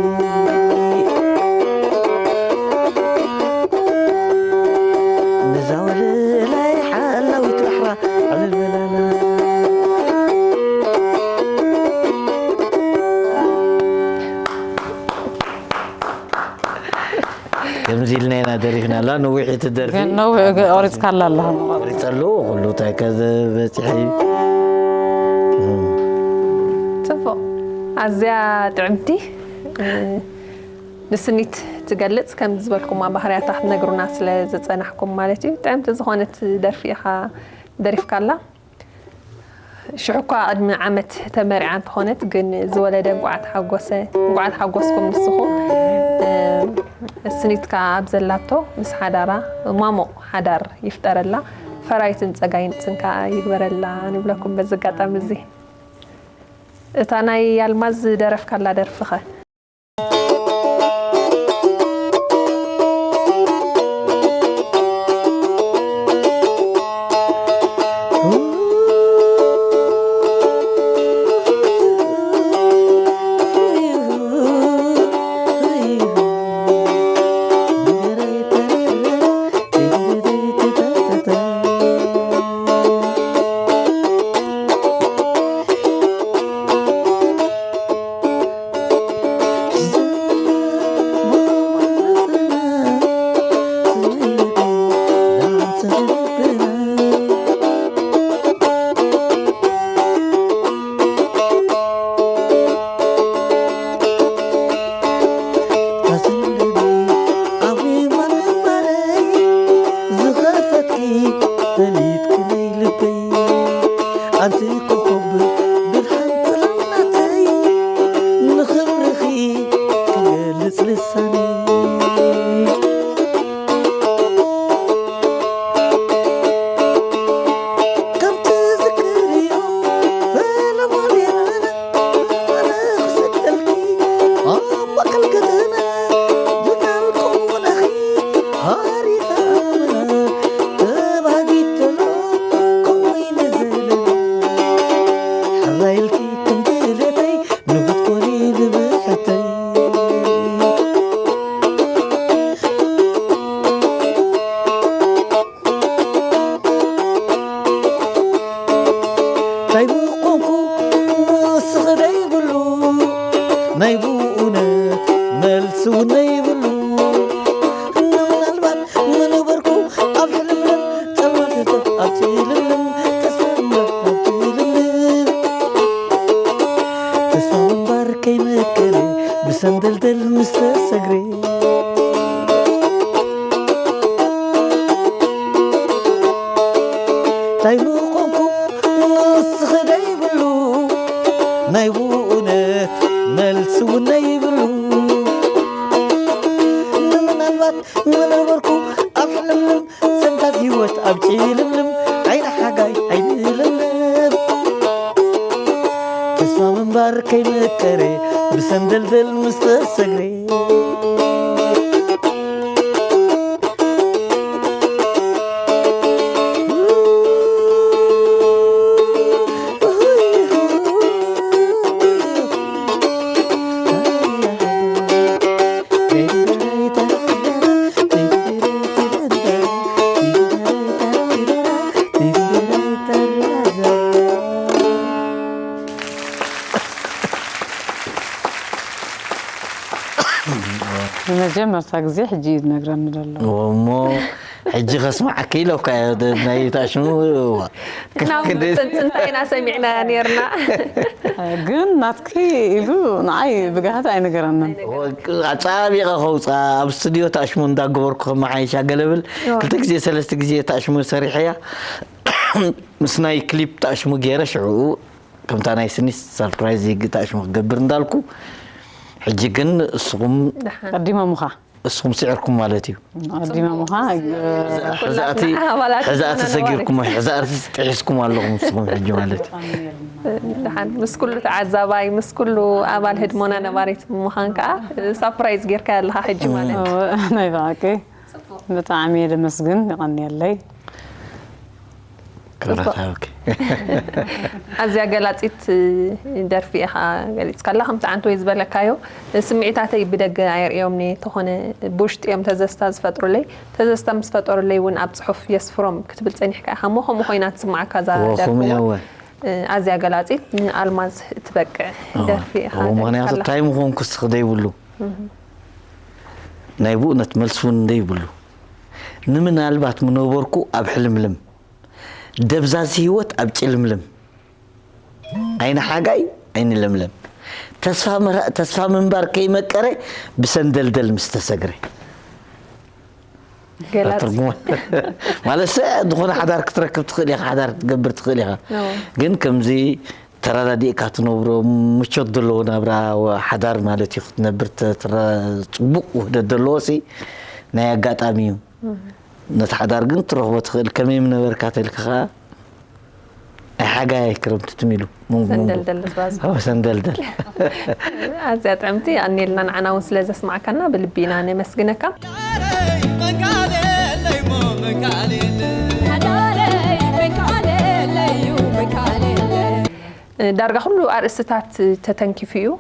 ነዛ ወለላይ ሓላዊት ባሕራ ዕልል በላላ። ከምዚ ኢልና ኢና ደሪፍና ኣላ። ነዊሕ እቲ ደርፊ ግን ነዊሕ ገ-፣ ቆሪጽካ ኣላ ኣለኻ። ቆሪጸ ኣለኹ። ኩሉ እንታይ ከ በጺሐ እዩ። ጽቡቕ። ኣዝያ ጥዕምቲ፣ እ፣ ንስኒት ትገልጽ፣ ከም ዝበልኩማ ባህርያታ ክትነግሩና ስለ ዝጸናሕኩም ማለት እዩ። ጥዕምቲ ዝኾነት ደርፊ ኢኻ ደሪፍካላ። ሽሕ እኳ ቅድሚ ዓመት ተመርዓ እንተኾነት፣ ግን ዝወለደ እንቋዕ ተሓጎሰ፣ እንቋዕ ተሓጎስኩም ንስኹም። እ፣ ስኒት ከኣ ኣብ ዘላቶ ምስ ሓዳራ ማሙቕ ሓዳር ይፍጠረላ፣ ፈራይትን ጸጋይንትን ከኣ ይግበረላ ንብለኩም በዚ ኣጋጣሚ እዚ። እታ ናይ ኣልማዝ ዝደረፍካላ ደርፊኸ? ዝኸፈትኪ ፈሊጥኪ ናይ ልበይ ኣንቲ ኮኾብ ብርሃን ጥልናተይ ንኽብርኺ ክገልጽ ልሳነይ ከምቲ ዝክርዮ ፈለማልያና ኣነ ክሰደልኪ ኣብ ማእከል ከተማ ብቃል ክውነኺ ሃሪኻ ኣመና ተባጊተሎ ከምኡ ኢለ ዘለኒ ሕራይ ኢልኪ ከም ድሌተይ ንኽትኮኒ ብብሕተይ እንታይ ብኡ ኮንኩ ንስኺ ደይብሉ ናይ ብእውነት መልሲ እውን ደይብሉ ምናልባት ምነበርኩ ኣብ ሕልምልም ጸልማልተተ ኣብቲ ልምልም ተሰምረ ኣብቲ ልምልም ከይምቅር ብሰንደልደል ምስ ተሰግሬ እንታይ ምኾንኩ ንስኺ ደይብሉ ናይ ብእውነት መልሲ እውን ነይብሉ ንምናልባት ምነበርኩ ኣብ ሕልምልም ሰንታት ህይወት ኣብ ጭልምልም ዓይኒ ሓጋይ ዓይኒ ለምለም ተስፋ ምንባር ከይመቀረ ብሰንደልደል ምስ ተሰግረ ንመጀመርታ ግዜ ሕጂ እዩ ዝነግረኒ ዘሎ። እሞ ሕጂ ከስማዓኪ ኢለካ ናይ ታሽሙ ክናብ ጽንጽንታ ኢና ሰሚዕና ነርና። ግን ናትኪ ኢሉ ንዓይ ብጋህት ኣይነገረንን። ኣጻቢቐ ከውፃ ኣብ ስቱዲዮ ታሽሙ እንዳገበርኩ ከመሓይሻ ገለብል ክልተ ግዜ ሰለስተ ግዜ ታሽሙ ሰሪሐያ ምስ ናይ ክሊፕ ታሽሙ ገይረ ሽዕኡ ከምታ ናይ ስኒስ ሰርፕራይዝ ይግ ታሽሙ ክገብር እንዳልኩ ሕጂ ግን እስኹም ቀዲሞምኻ እስኹም ስዕርኩም ማለት እዩ። ቀዲሞምኻ ሕዛእቲ ሰጊርኩም ሕዛእቲ ጥሒስኩም ኣለኹም እስኹም ሕጂ ማለት እዩ። ምስ ኩሉ ተዓዛባይ ምስ ኩሉ ኣባል ህድሞና ነባሪት ምዃን ከዓ ሳፕራይዝ ጌርካ ኣለኻ ሕጂ ማለት እዩ። ናይ ብሓቂ ብጣዕሚ እየ ደመስግን። የቐንየለይ። ክብረት ሃብኪ። ኣዝያ ገላጺት ደርፊ ኢኻ ገሊጽካላ። ከምቲ ዓንተወይ ዝበለካዮ ስምዒታተይ ብደገ ኣየርእዮም እየ፣ እንተኾነ ብውሽጢ እዮም ተዘዝታ ዝፈጥሩለይ። ተዘዝታ ምስ ፈጠሩለይ እውን ኣብ ጽሑፍ የስፍሮም ክትብል ጸኒሕካ ኢኻ እሞ ከምኡ ኮይና ትስምዓካ እዛ ደርፊ እውን። ኣዝያ ገላጺት ንኣልማዝ እትበቅዕ ደርፊ ኢኻ። ምኽንያቱ እንታይ ምኾንኩ ስኽ ዘይብሉ ናይ ብእውነት መልሲ እውን ዘይብሉ ንምናልባት ምነበርኩ ኣብ ሕልምልም ደብዛዝ ህይወት ኣብ ጭልምልም ኣይኒ ሓጋይ ኣይኒ ለምለም ተስፋ ምንባር ከይመቀረ ብሰንደልደል ምስ ተሰግረ ትርጉማ ማለት ዝኾነ ሓዳር ክትረክብ ትኽእል ኢኻ ሓዳር ክትገብር ትኽእል ኢኻ ግን ከምዚ ተረዳዲእካ ትነብሮ ምቾት ዘለዎ ናብራ ሓዳር ማለት እዩ ክትነብር ትረ ፅቡቅ ውህደት ዘለዎ ሲ ናይ ኣጋጣሚ እዩ ነቲ ሓዳር ግን ትረኽቦ ትኽእል ከመይ ምነበርካ ተልካ ከዓ ናይ ሓጋይ ክረምቲ ትም ኢሉ መንጉ መንጉ ሰንደልደል ዝባዝሑ ሰንደልደል ኣዝያ ጥዕምቲ ኣኔልና ንዓና እውን ስለ ዘስማዕካና ብልቢ ኢና ነመስግነካ ዳርጋ ኩሉ ኣርእስትታት ተተንኪፉ እዩ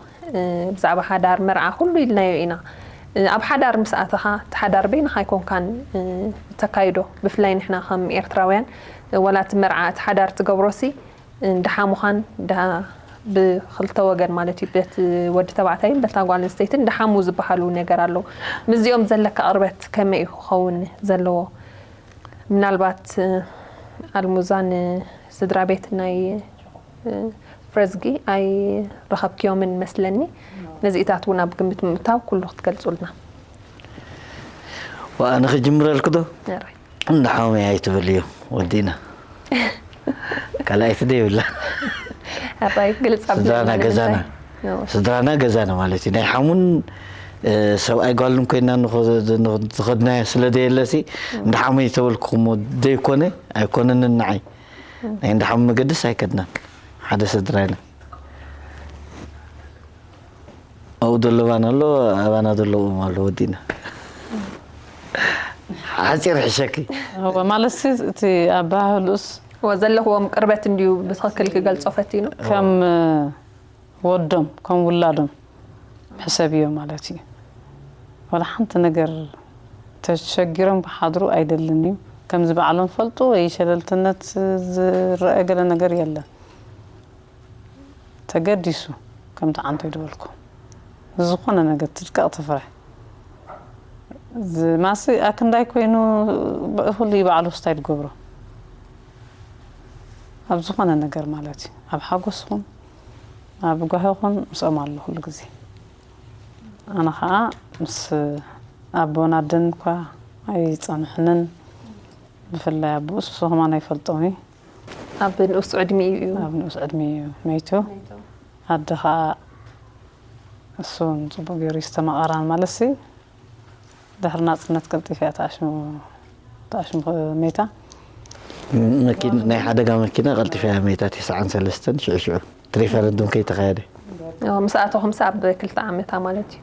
ብዛዕባ ሓዳር መርዓ ኩሉ ኢልናዮ ኢና ኣብ ሓዳር ምስ ኣተኻ እቲ ሓዳር በይንኻ ኣይኮንካን ተካይዶ ብፍላይ ንሕና ከም ኤርትራውያን ዋላ እቲ መርዓ እቲ ሓዳር ትገብሮሲ ድሓ ምዃን ድሃ ብክልተ ወገን ማለት እዩ በቲ ወዲ ተባዕታይን በታ ጓል ኣንስተይትን ድሓሙ ዝበሃሉ ነገር ኣለዉ ምስዚኦም ዘለካ ቅርበት ከመይ እዩ ክኸውን ዘለዎ ምናልባት ኣልሙዛ ንስድራ ቤት ናይ ፍረዝጊ ኣይረኸብክዮምን መስለኒ ነዚኢታት እውን ኣብ ግምት ምእታው ኩሉ ክትገልፁልና ኣነ ክጅምረልኩ ዶ ንሓወመይ ኣይትበልዮ ወዲእና ካልኣይቲ ዶ ይብላ ኣባይ ግልፅ ስድራና ገዛና ስድራና ገዛና ማለት እዩ ናይ ሓሙን ሰብኣይ ጓልን ኮይና ዝኸድናዮ ስለ ደየለሲ እንዳ ሓሙይ ተበልኩኹሞ ዘይኮነ ኣይኮነንን ንዓይ ናይ እንዳ ሓሙ መገድስ ኣይከድናን ሓደ ስድራ ኢና ኣብኡ ዘሎ ባና ኣሎ ኣባና ዘሎ ኦም ኣሎ ወዲእና ሓፂር ሕሸኪ እወ ማለት ሲ እቲ ኣባህልኡስ እወ ዘለኽዎም ቅርበት እንድዩ ብትኽክል ክገልጾ ፈቲኑ ከም ወዶም ከም ውላዶም ሕሰብዮ ማለት እዩ ወላ ሓንቲ ነገር ተሸጊሮም ክሓድሩ ኣይደልን እዩ ከምዚ ባዕሎም ፈልጡ ወይ ሸለልትነት ዝረአ ገለ ነገር የለን ተገዲሱ ከምቲ ዓንተይ ዝበልኩ ንዝኾነ ነገር ትድቀቕ ትፍረ ማሲ ኣክንዳይ ኮይኑ ኩሉ ባዕሉ ስታይ ትገብሮ ኣብ ዝኾነ ነገር ማለት እዩ ኣብ ሓጎስኹም ኣብ ጓሂ ይኹን ምስኦም ኣሎ ኩሉ ግዜ። ኣነ ኸዓ ምስ ኣቦን ኣደን እኳ ኣይጸንሕንን። ብፍላይ ኣቦኡ፣ እሱ ከማን ኣይፈልጦን እዩ። ኣብ ንኡስ ዕድሚኡ እዩ። ኣብ ንኡስ ዕድሚኡ እዩ መይቱ። ኣደ ኸዓ እሱ እውን ጽቡቕ ገይሩ ይስተማቐራን ማለት ሲ፣ ድሕሪ ናጽነት ቀልጢፋ እያ ተኣሽሙ፣ ተኣሽሙ መይታ። መኪና፣ ናይ ሓደጋ መኪና ቀልጢፋ እያ መይታ። ተስዓን ሰለስተን ሽዑ ሽዑ ሪፈረንዱም ከይተኻየደ። ኦ፣ ምስ ኣተኹምስ ኣብ ክልተ ዓመታ ማለት እዩ።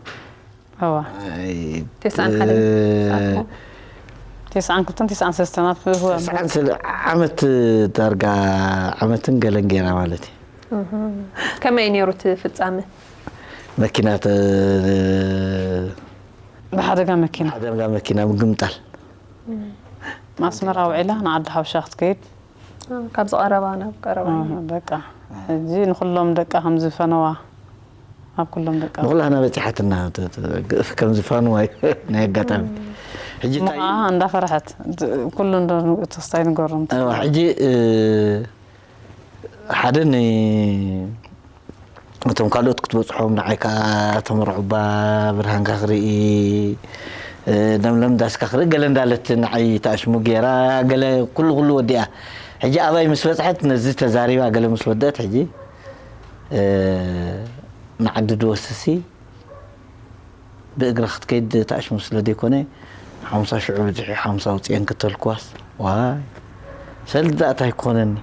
እዋ። ኣይ፣ ተስዓን ሓደ እ፣ ምስ ኣተኹም። ተስዓን ክልተን ተስዓን ሰለስተን ኣብ ህዋ ተስዓን ሰለ-፣ ዓመት ዳርጋ ዓመትን ገለን ገይራ ማለት እዩ። ከመይ ነይሩ እቲ ፍጻመ? መኪና ተ-፣ ብሓደጋ መኪና ሓደጋ መኪና ምግምጣል። ኣስመራ ውዒላ ንዓዲ ሓውሻ ክትከይድ። ካብ ዝቐረባ ናብ ቀረባ። እ፣ በቃ ሕጂ ንኩሎም ደቃ ከም ዝፈነዋ፣ ኣብ ኩሎም ደቃ ንኩላና በፂሓትና ተ-፣ ተ-፣ ግእፍ ከም ዝፋንዋ እዩ ናይ ኣጋጣሚ። ሕጂ እንታይ ምዃ እንዳፈረሐት ድ-፣ ኩሉ እንዶ ተስታይ ንገሮም። እዋ፣ ሕጂ፣ እ፣ ሓደ ን-፣ እቶም ካልኦት ክትበፅሖም፣ ንዓይ ከዓ ተመርዑባ ብርሃንካ ክርኢ፣ እ፣ ለምለም ዳስካ ክርኢ፣ ገለ እንዳለት ንዓይ ተኣሽሙ ገይራ፣ ገለ ኩሉ ኩሉ ወዲኣ። ሕጂ ኣባይ ምስ በፅሐት ነዚ ተዛሪባ ገለ ምስ ወደአት፣ ሕጂ፣ እ፣ ንዓዲ ድወስሲ ብእግራ ክትከይድ ተኣሽሙ ስለ ዘይኮነ፣ ሓምሳ ሽዑ ብዝሒ ሓምሳ ኣውፅኤን ክተልክዋስ፣ ዋይ፣ ሰልዲ ደኣ እንታይ ክኾነኒ?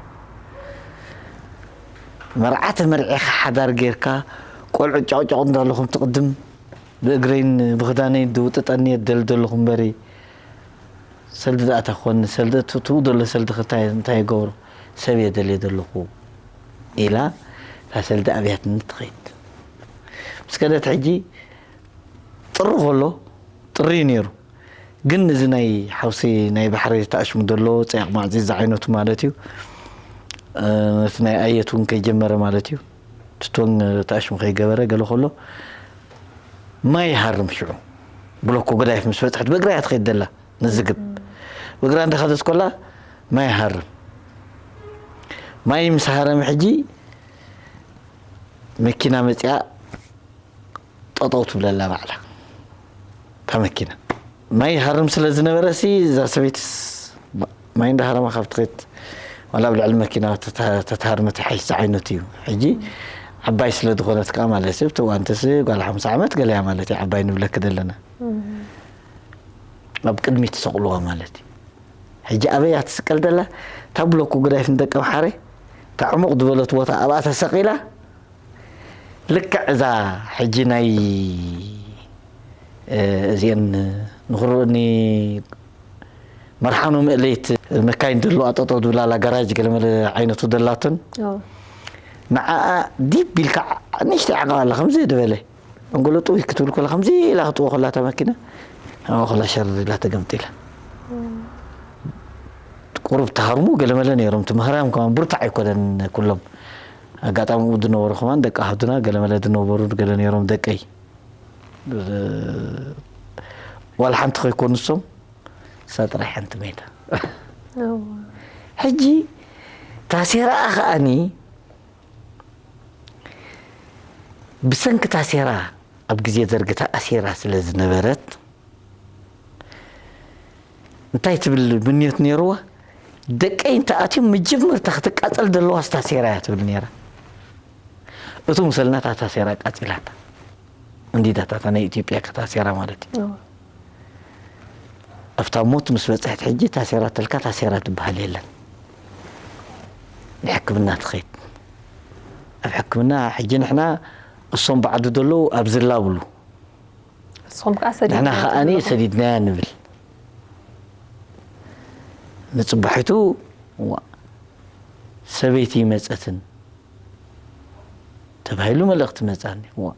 መርዓ ተመርዒኻ ሓዳር ጌርካ፣ ቆልዑ ጨቕጨቕ እንዳለኹም ትቕድም፣ ብእግረይን ብኽዳነይን ድውጥጠኒ እየ ደል ዘለኹ እምበሪ፣ ሰልዲ ደኣ እንታይ ክኾነኒ? ሰልዲ እቲ፣ እትኡ ዘሎ ሰልዲ ከ እንታይ፣ እንታይ ይገብሮ? ሰብ እየ ደልየ ዘለኹ ኢላ፣ እታ ሰልዲ ኣብያትኒ ትኸይድ። ምስ ከደት ሕጂ ጥሪ ከሎ፣ ጥሪ እዩ ነይሩ። ግን እዚ ናይ ሓውሲ ናይ ባሕሪ ተኣሽሙ ዘሎ፣ ጸያቕ ማዕጺ ዝዓይነቱ ማለት እዩ። እ፣ ነቲ ናይ ኣየት እውን ከይጀመረ ማለት እዩ። ትቶን ተኣሽሙ ከይገበረ ገለ ከሎ፣ ማይ ይሃርም ሽዑ። ብሎኮ ገዳይፍ ምስ በጽሐት፣ ብእግራ እያ ትኸይድ ዘላ፣ ንዝግብ። ብእግራ እንዳኸደት ከላ፣ ማይ ይሃርም። ማይ ምስ ሃረመ ሕጂ፣ መኪና መጺኣ፣ ጠጠው ትብለላ ባዕላ እታ መኪና። ማይ ሃርም ስለ ዝነበረ ሲ፣ እዛ ሰበይትስ ማይ እንዳሃረማ ካብ ትኸድ፣ ዋላ ኣብ ልዕሊ መኪና ተታ-፣ ተታሃርመት ይሓይሽ ዝዓይነቱ እዩ። ሕጂ ዓባይ ስለ ዝኾነት ከዓ ማለት እዩ፣ ኣብቲ እዋን ተስ ጓል ሓምሳ ዓመት ገለ እያ ማለት እዩ፣ ዓባይ ንብለኪ ዘለና። ኣብ ቅድሚት ትሰቕልዋ ማለት እዩ። ሕጂ ኣበይ እያ ትስቀል ዘላ? እታ ብሎኮ ገዳይፍ ንደቂ ኣምሓረ፣ እታ ዕሙቕ ዝበለት ቦታ ኣብኣ ተሰቒላ፣ ልክዕ እዛ ሕጂ ናይ፣ እ፣ እዚአን ንኽርኡኒ መርሓኖ ምእለይት መካይን ዘለዋ ጠጠው ዝብላላ ጋራጅ ገለመለ ዓይነቱ ዘላትን፣ ኦ፣ ንዓኣ ዲብ ኢልካ ንእሽተይ ዓቐብ ኣላ፣ ከምዚ ዝበለ እንገለጡ ክትብል ከላ፣ ከምዚ ኢላ ክትጥዎ ከላ እታ መኪና፣ ኣብኣ ከላ ሸር ኢላ ተገምጢላ። ቁሩብ ተሃርሙ ገለመለ ነይሮም። እቲ ምህራም ከማን ብርቱዕ ኣይኮነን ኩሎም። ኣጋጣሚ ዝነበሩ ከማን ደቂ ኣሃዱና ገለመለ ዝነበሩ ገለ ነይሮም ደቀይ። ዋላ ሓንቲ ከይኮኑ ንሶም፣ እሳ ጥራይ ሓንቲ መይታ። እዋ። ሕጂ ታሴራኣ ከኣኒ ብሰንኪ ታሴራ ኣብ ግዜ ደርጊ ተኣሲራ ስለ ዝነበረት፣ እንታይ ትብል ምንዮት ነይርዋ? ደቀይ እንተኣትዮም መጀመርታ ክትቃጸል ዘለዋ ታሴራ እያ ትብል ነይራ። እቱ ምሰልና እታ ታሴራ ቃጺላታ። እንዲዳታታ ናይ ኢትዮጵያ ከታሴራ ማለት እዩ። እዋ። ኣብታ ሞት ምስ በጽሐት ሕጂ ታሴራ ተልካ ታሴራ ትበሃል የለን። ንሕክምና ትኸይድ። ኣብ ሕክምና ሕጂ ንሕና እሶም ብዓዱ ዘለዉ ኣብ ዝላ ብሉ። ንስኹም ከኣ ሰዲድና ንሕና ከኣ ትብሉ። ሰዲድናያ ንብል። ንጽባሒቱ፣ ዋ፣ ሰበይቲ ይመጸትን ተባሂሉ መልእኽቲ መጻኒ። ዋ፣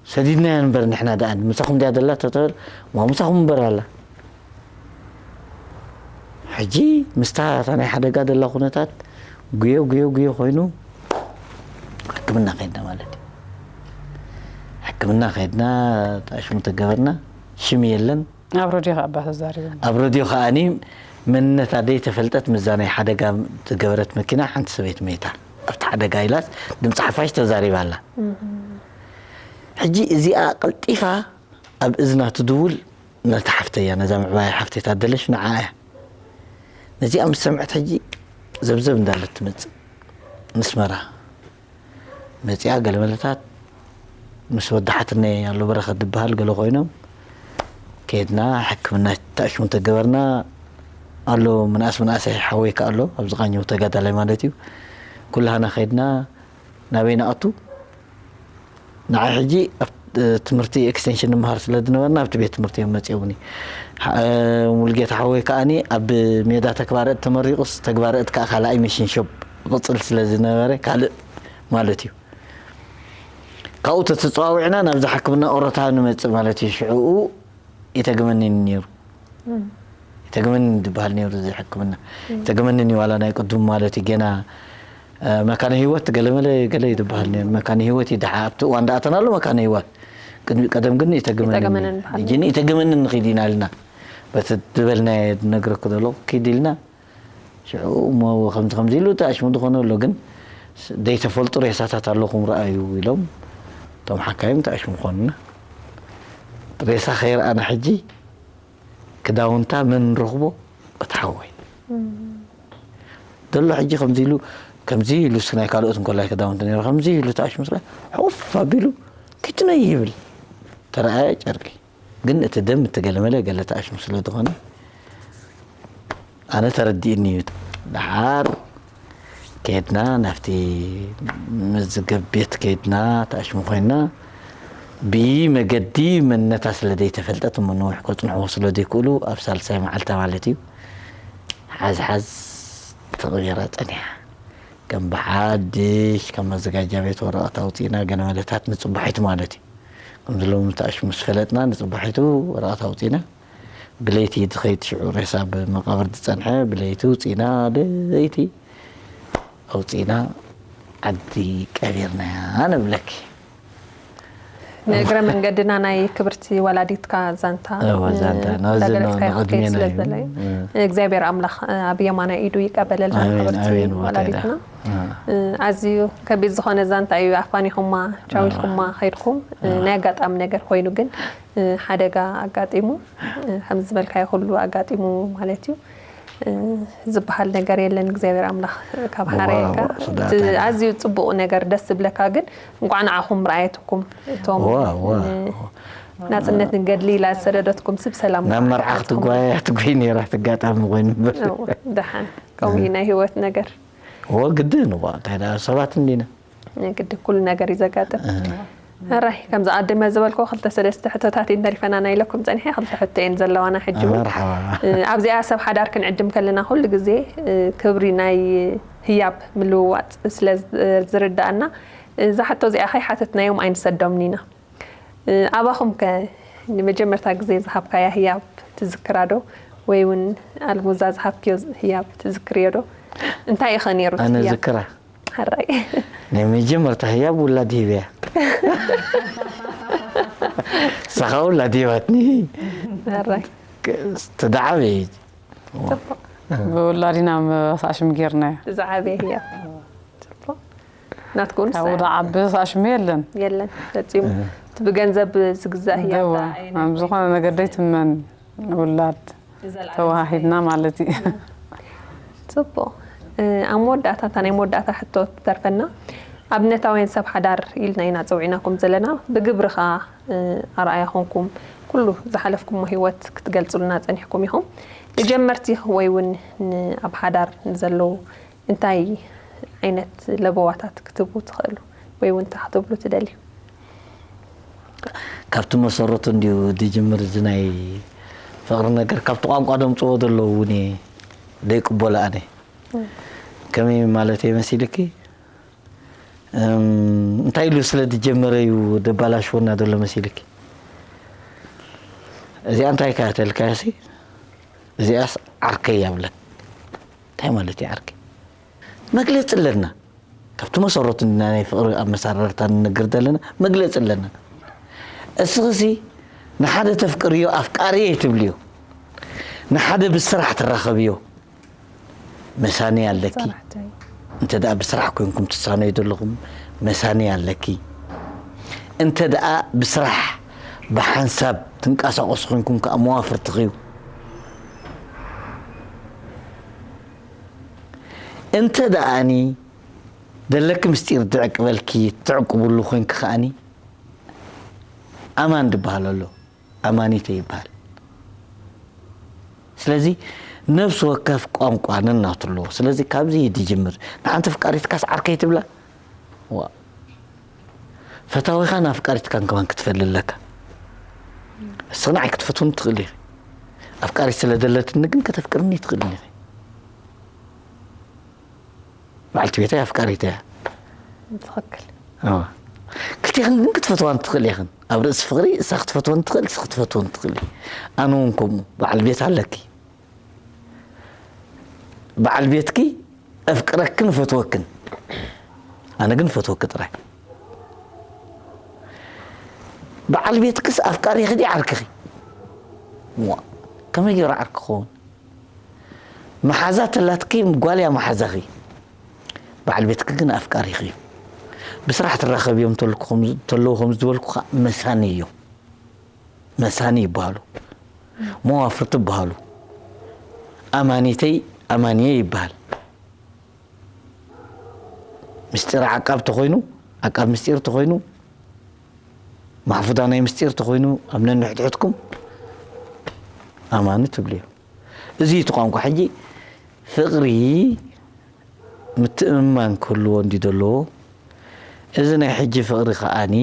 ሰዲድናያ እምበር ንሕና ደኣ ምሳኹም ድያ ደላ ተተበል፣ ዋ፣ ምሳኹም እምበር ኣላ። ሕጂ ምስታ እታ ናይ ሓደጋ ደላ ኩነታት ጉዮ፣ ጉዮ፣ ጉዮ ኮይኑ ሕክምና ከይድና ማለት እዩ። ሕክምና ከይድና፣ ተኣሽሙ ተገበርና፣ ሽም የለን። ኣብ ረድዮ ከኣ እባ ተዛሪቦም። ኣብ ረድዮ ከኣኒ መንነት ኣደይ ተፈልጠት፣ ምዛ ናይ ሓደጋ ዝገበረት መኪና ሓንቲ ሰበይቲ መይታ። ኣብቲ ሓደጋ ኢላስ ድምፂ ሓፋሽ ተዛሪባ ኣላ። ሕጂ እዚኣ ቀልጢፋ ኣብ እዝና ትድውል ነታ ሓፍተያ፣ ነዛ ምዕባያ ሓፍተይ ታደለሽ ንዓ እያ። ነዚኣ ምስ ሰምዐት ሕጂ ዘብዘብ እንዳለት ትመጽእ ንስመራ መጺኣ። ገለመለታት ምስ ወዲ ሓትነይ ኣሎ በረኸት ዝበሃል ገለ ኮይኖም ከድና ሕክምና ተኣሽሙ ተገበርና ኣሎ። ምንኣስ ምንኣሰይ ሓወይ ከኣ ኣሎ ኣብዚ ቃኘው ተጋዳላይ ማለት እዩ። ኩላህና ከድና ናበይ ንኣቱ? ንዓይ ሕጂ ኣብ ትምህርቲ ኤክስቴንሽን ንምሃር ስለ ዝነበርና ኣብቲ ቤት ትምህርቲ እዮም መጺኦምኒ። ሓ- ሙሉጌታ ሓወይ ከኣኒ ኣብ ሜዳ ተግባረ እድ ተመሪቑስ ተግባረ እድ ከኣ ካልኣይ ሚሽን ሾፕ ይቕጽል ስለ ዝነበረ ካልእ ማለት እዩ። ካብኡ ተተጸዋዊዕና ናብዛ ሕክምና ኦሮታ ንመጽእ ማለት እዩ። ሽዕኡ ይተግመኒ ነይሩ። ይተግመኒ ዝበሃል ነይሩ እዚ ሕክምና። ይተግመኒ ዋላ ናይ ቅድም ማለት እዩ። ገና መካነ ህይወት ገለመለ ገለ ይትበሃል ነይሩ። መካነ ህይወት ይድሓ ኣብቲ እዋን ደኣ ተናሎ መካነ ህይወት። ቅድሚ ቀደም ግን ይተግመኒ። ይተግመኒ በሃል። ሕጂ ይተግመኒ ንኺድ ኢና ኢልና በቲ ዝበልናዮ ነግረክ ዘሎ ኪድ ኢልና ሽዑ እሞ ከምዚ ከምዚ ኢሉ ተኣሽሙ ዝኾነ ኣሎ ግን ደይተፈልጡ ሬሳታት ኣለኹም ረኣዩ ኢሎም እቶም ሓካይም ተኣሽሙ ኮንና። ሬሳ ከይረኣና ሕጂ ክዳውንታ መን ንረኽቦ? እቲ ሓወይ ዘሎ ሕጂ ከምዚ ኢሉ ከምዚ ኢሉ እስኪ ናይ ካልኦት እንኮላይ ክዳውንቲ ነይሩ ከምዚ ኢሉ ተኣሽሙ ስለ ሑፍ ኣቢሉ ክትነይ ይብል ተረኣየ ጨርቂ ግን እቲ ደም እተገለመለ ገለ ተኣሽሙ ስለ ዝኾነ ኣነ ተረዲእኒ እዩ። ደሓር ከድና ናብቲ መዝገብ ቤት ከድና ተኣሽሙ ኮይና ብመገዲ መንነታ ስለ ዘይተፈልጠት እሞ ነዊሕ ከፅንሕዎ ስለ ዘይክእሉ ኣብ ሳልሳይ መዓልታ ማለት እዩ ሓዝሓዝ ተቐቢራ ፀኒሓ። ከም ብሓድሽ ካብ መዘጋጃ ቤት ወረቐት ኣውፂእና ገለ መለታት ንፅባሒቱ ማለት እዩ ከምዚ ሎሚ ተኣሽሙ ምስ ፈለጥና ንፅባሒቱ ወረቐት ኣውፂእና ብለይቲ ዝኸይድ ሽዑ ሬሳ ብመቓብር ዝፀንሐ ብለይቲ ውፂእና ለይቲ ኣውፂእና ዓዲ ቀቢርናያ ንብለኪ። ንእግረ መንገድና ናይ ክብርቲ ወላዲትካ ዛንታ እወ፣ ዛንታ። ናብዚ እንዳገለጽካዮ ንቕድሜና ክትከይድ ስለ እዩ። ዝበለ እ። እግዚኣብሔር ኣምላኽ ኣብየማና ኢዱ ይቀበለልና ኣሜን፣ ክብርቲ ኣሜን፣ ወርቃይ ወላዲትና። ዳ። እ። እ፣ ኣዝዩ ከቢድ ዝኾነ ዛንታ እዩ። ኣፋኒኹማ ቻዊኹማ ከይድኩም እ፣ ናይ ኣጋጣሚ ነገር ኮይኑ ግን እ፣ ሓደጋ ኣጋጢሙ እ፣ ከምዚ ዝበልካዮ ኩሉ ኣጋጢሙ ማለት እዩ። እ፣ ዝበሃል ነገር የለን እግዚኣብሔር ኣምላኽ ካብ ሓረየካ። ዋው፣ ስዳታ እቲ ዳ። ኣዝዩ ጽቡቕ ነገር ደስ ዝብለካ ግን እንቋዕ ንዓኹም ረኣየትኩም እቶም ዋው፣ ዋው። እ፣ ናጽነትን ገድሊ ኢላ ዝሰደደትኩም ስብ ሰላም ናብ መርዓ ክትጓያ ትጎይ ነይራ ኣጋጣሚ ኮይኑ እምበር እዎ፣ ደሓን ከምኡ እዩ ናይ ህይወት ነገር። እዎ ግድን እዋ እንታይ ደኣ ሰባት እንዲና ግዲ ኩሉ ነገር እዩ ዘጋጥም። ሕራይ ከምዚ ኣደመ ዝበልኮ ክልተ ሰለስተ ሕቶታት እየን ተሪፈና ናይ ኢለኩም ፀኒሐ ክልተ ሕቶ እየን ዘለዋና ሕጂ እውን። መርሓባ። ኣብዚኣ ሰብ ሓዳር ክንዕድም ከለና ኩሉ ግዜ ክብሪ ናይ ህያብ ምልውዋጥ ስለ ዝርዳእና እዛ ሕቶ እዚኣ ከይሓተትናዮም ኣይንሰዶምን ኢና። ኣባኹም ከ ንመጀመርታ ግዜ ዝሃብካያ ህያብ ትዝክራ ዶ? ወይ እውን ኣልሙዛ ዝሃብክዮ ህያብ ትዝክርዮ ዶ? እንታይ እዩ ከ ነይሩ እቲ ኣነ ህያብ? ዝክራ ሕራይ ናይ መጀመርታ ህያብ ውላድ ሂበያ ሳኻ ውላድ ሂባትኒ ሕራይ ተደዓበየ ጽቡቕ ብውላዲና መሳሽም ጌርናዮ። ዝዓበየ ህያብ ጽቡቕ ናትኩም ካብኡ ደዓቢ ሳሽም የለን። የለን ፈጺሙ እቲ ብገንዘብ ዝግዛእ ህያብ ደዋ ደኣ ኣይነ- ኣብ ዝኾነ ነገር ደይትመን ውላድ ተዋሂድና ማለት እዩ። ጽቡቕ ኣብ መወዳእታ እታ ናይ መወዳእታ ሕቶ ትተርፈና ኣብነታውያን ሰብ ሓዳር ኢልና ኢና ጸውዒናኩም ዘለና ብግብሪ ኸኣ ኣርኣያ ኾንኩም ኩሉ ዝሓለፍኩሞ ህይወት ክትገልጹልና ጸኒሕኩም ኢኹም ንጀመርቲ ወይ እውን ኣብ ሓዳር ንዘለዉ እንታይ ዓይነት ለበዋታት ክትህቡ ትኽእሉ ወይ እውን እንታይ ክትብሉ ትደልዩ? ካብቲ መሰረቱ እንድዩ ዝጅምር እዚ ናይ ፍቕሪ ነገር ካብቲ ቋንቋ ደምፅዎ ዘለዉ እውን እየ ዘይቅበሎ ኣነ ከመይ ማለት እየ መሲልኪ እንታይ ኢሉ ስለ ዝጀመረ እዩ ደባላሽወና ዘሎ መሲልኪ እዚኣ እንታይ ከ ተልካያሲ እዚኣስ ዓርከይ እያ ብለክ እንታይ ማለት እዩ ዓርከይ መግለፂ ኣለና ካብቲ መሰረቱ ናይ ፍቕሪ ኣመሰራርታ ንነግር ዘለና መግለፂ ኣለና እስኽሲ ንሓደ ተፍቅርዮ ኣፍቃሪ እየ ትብልዮ ንሓደ ብስራሕ ትራኸብዮ መሳኒ ኣለኪ እንተ ደኣ ብስራሕ ኮይንኩም ትሳነዩ ዘለኹም፣ መሳኒ ኣለኪ። እንተ ደኣ ብስራሕ ብሓንሳብ ትንቀሳቐሱ ኮይንኩም ከኣ መዋፍርትኺ እዩ። እንተ ደኣኒ ደለኪ ምስጢር ድዕቅበልኪ ትዕቅብሉ ኮይንኪ ከኣኒ ኣማን ድበሃል ኣሎ፣ ኣማኒተ ይበሃል። ስለዚ ነፍሲ ወከፍ ቋንቋ ነናቱ ኣለዎ። ስለዚ ካብዚ እዩ ድጅምር። ንሓንቲ ፍቃሪትካስ ዓርከይ ትብላ? ዋ። ፈታዊኻን ኣፍቃሪትካን ከማን ክትፈሊ ኣለካ። እስኺ ንዓይ ክትፈትውኒ ትኽእሊ ኢኺ። ኣፍቃሪት ስለ ደለትኒ ግን ከተፍቅርኒ ትኽእልኒ ኢኺ። በዓልቲ ቤተይ ኣፍቃሪት እያ። ትኽክል። እዋ። ክልቲኽን ግን ክትፈትዋን ትኽእል ኢኽን። ኣብ ርእሲ ፍቕሪ እሳ ክትፈትወን ትኽእል፣ እስ ክትፈትወን ትኽእል። ኣነ እውን ከምኡ። በዓል ቤት ኣለኪ። በዓል ቤትኪ እፍቅረክን እፈትወክን። ኣነ ግን እፈትወኪ ጥራይ። በዓል ቤትክስ ኣፍቃሪኺ ድዩ ዓርክኺ? ዋ፣ ከመይ ገይሩ ዓርኪ ክኸውን? መሓዛ ተላትኪ ጓል እያ መሓዛኺ። በዓል ቤትኪ ግን ኣፍቃሪኺ እዩ። ብስራሕ ትራኸብዮም ተለዉ ከም ዝበልኩ ከዓ መሳኒ እዮም። መሳኒ ይበሃሉ። መዋፍርቲ ይበሃሉ። ኣማኒተይ ኣማንየ ይበሃል። ምስጢር ዓቃብ ተኾይኑ፣ ዓቃብ ምስጢር ተኾይኑ፣ ማሕፉዳ ናይ ምስጢር ተኾይኑ ኣብ ነንሕድሕድኩም ኣማኒ ትብልዮ። እዚ እቲ ቋንቋ ሕጂ ፍቕሪ ምትእምማን ክህልዎ እንዲ ዘለዎ፣ እዚ ናይ ሕጂ ፍቕሪ ከኣኒ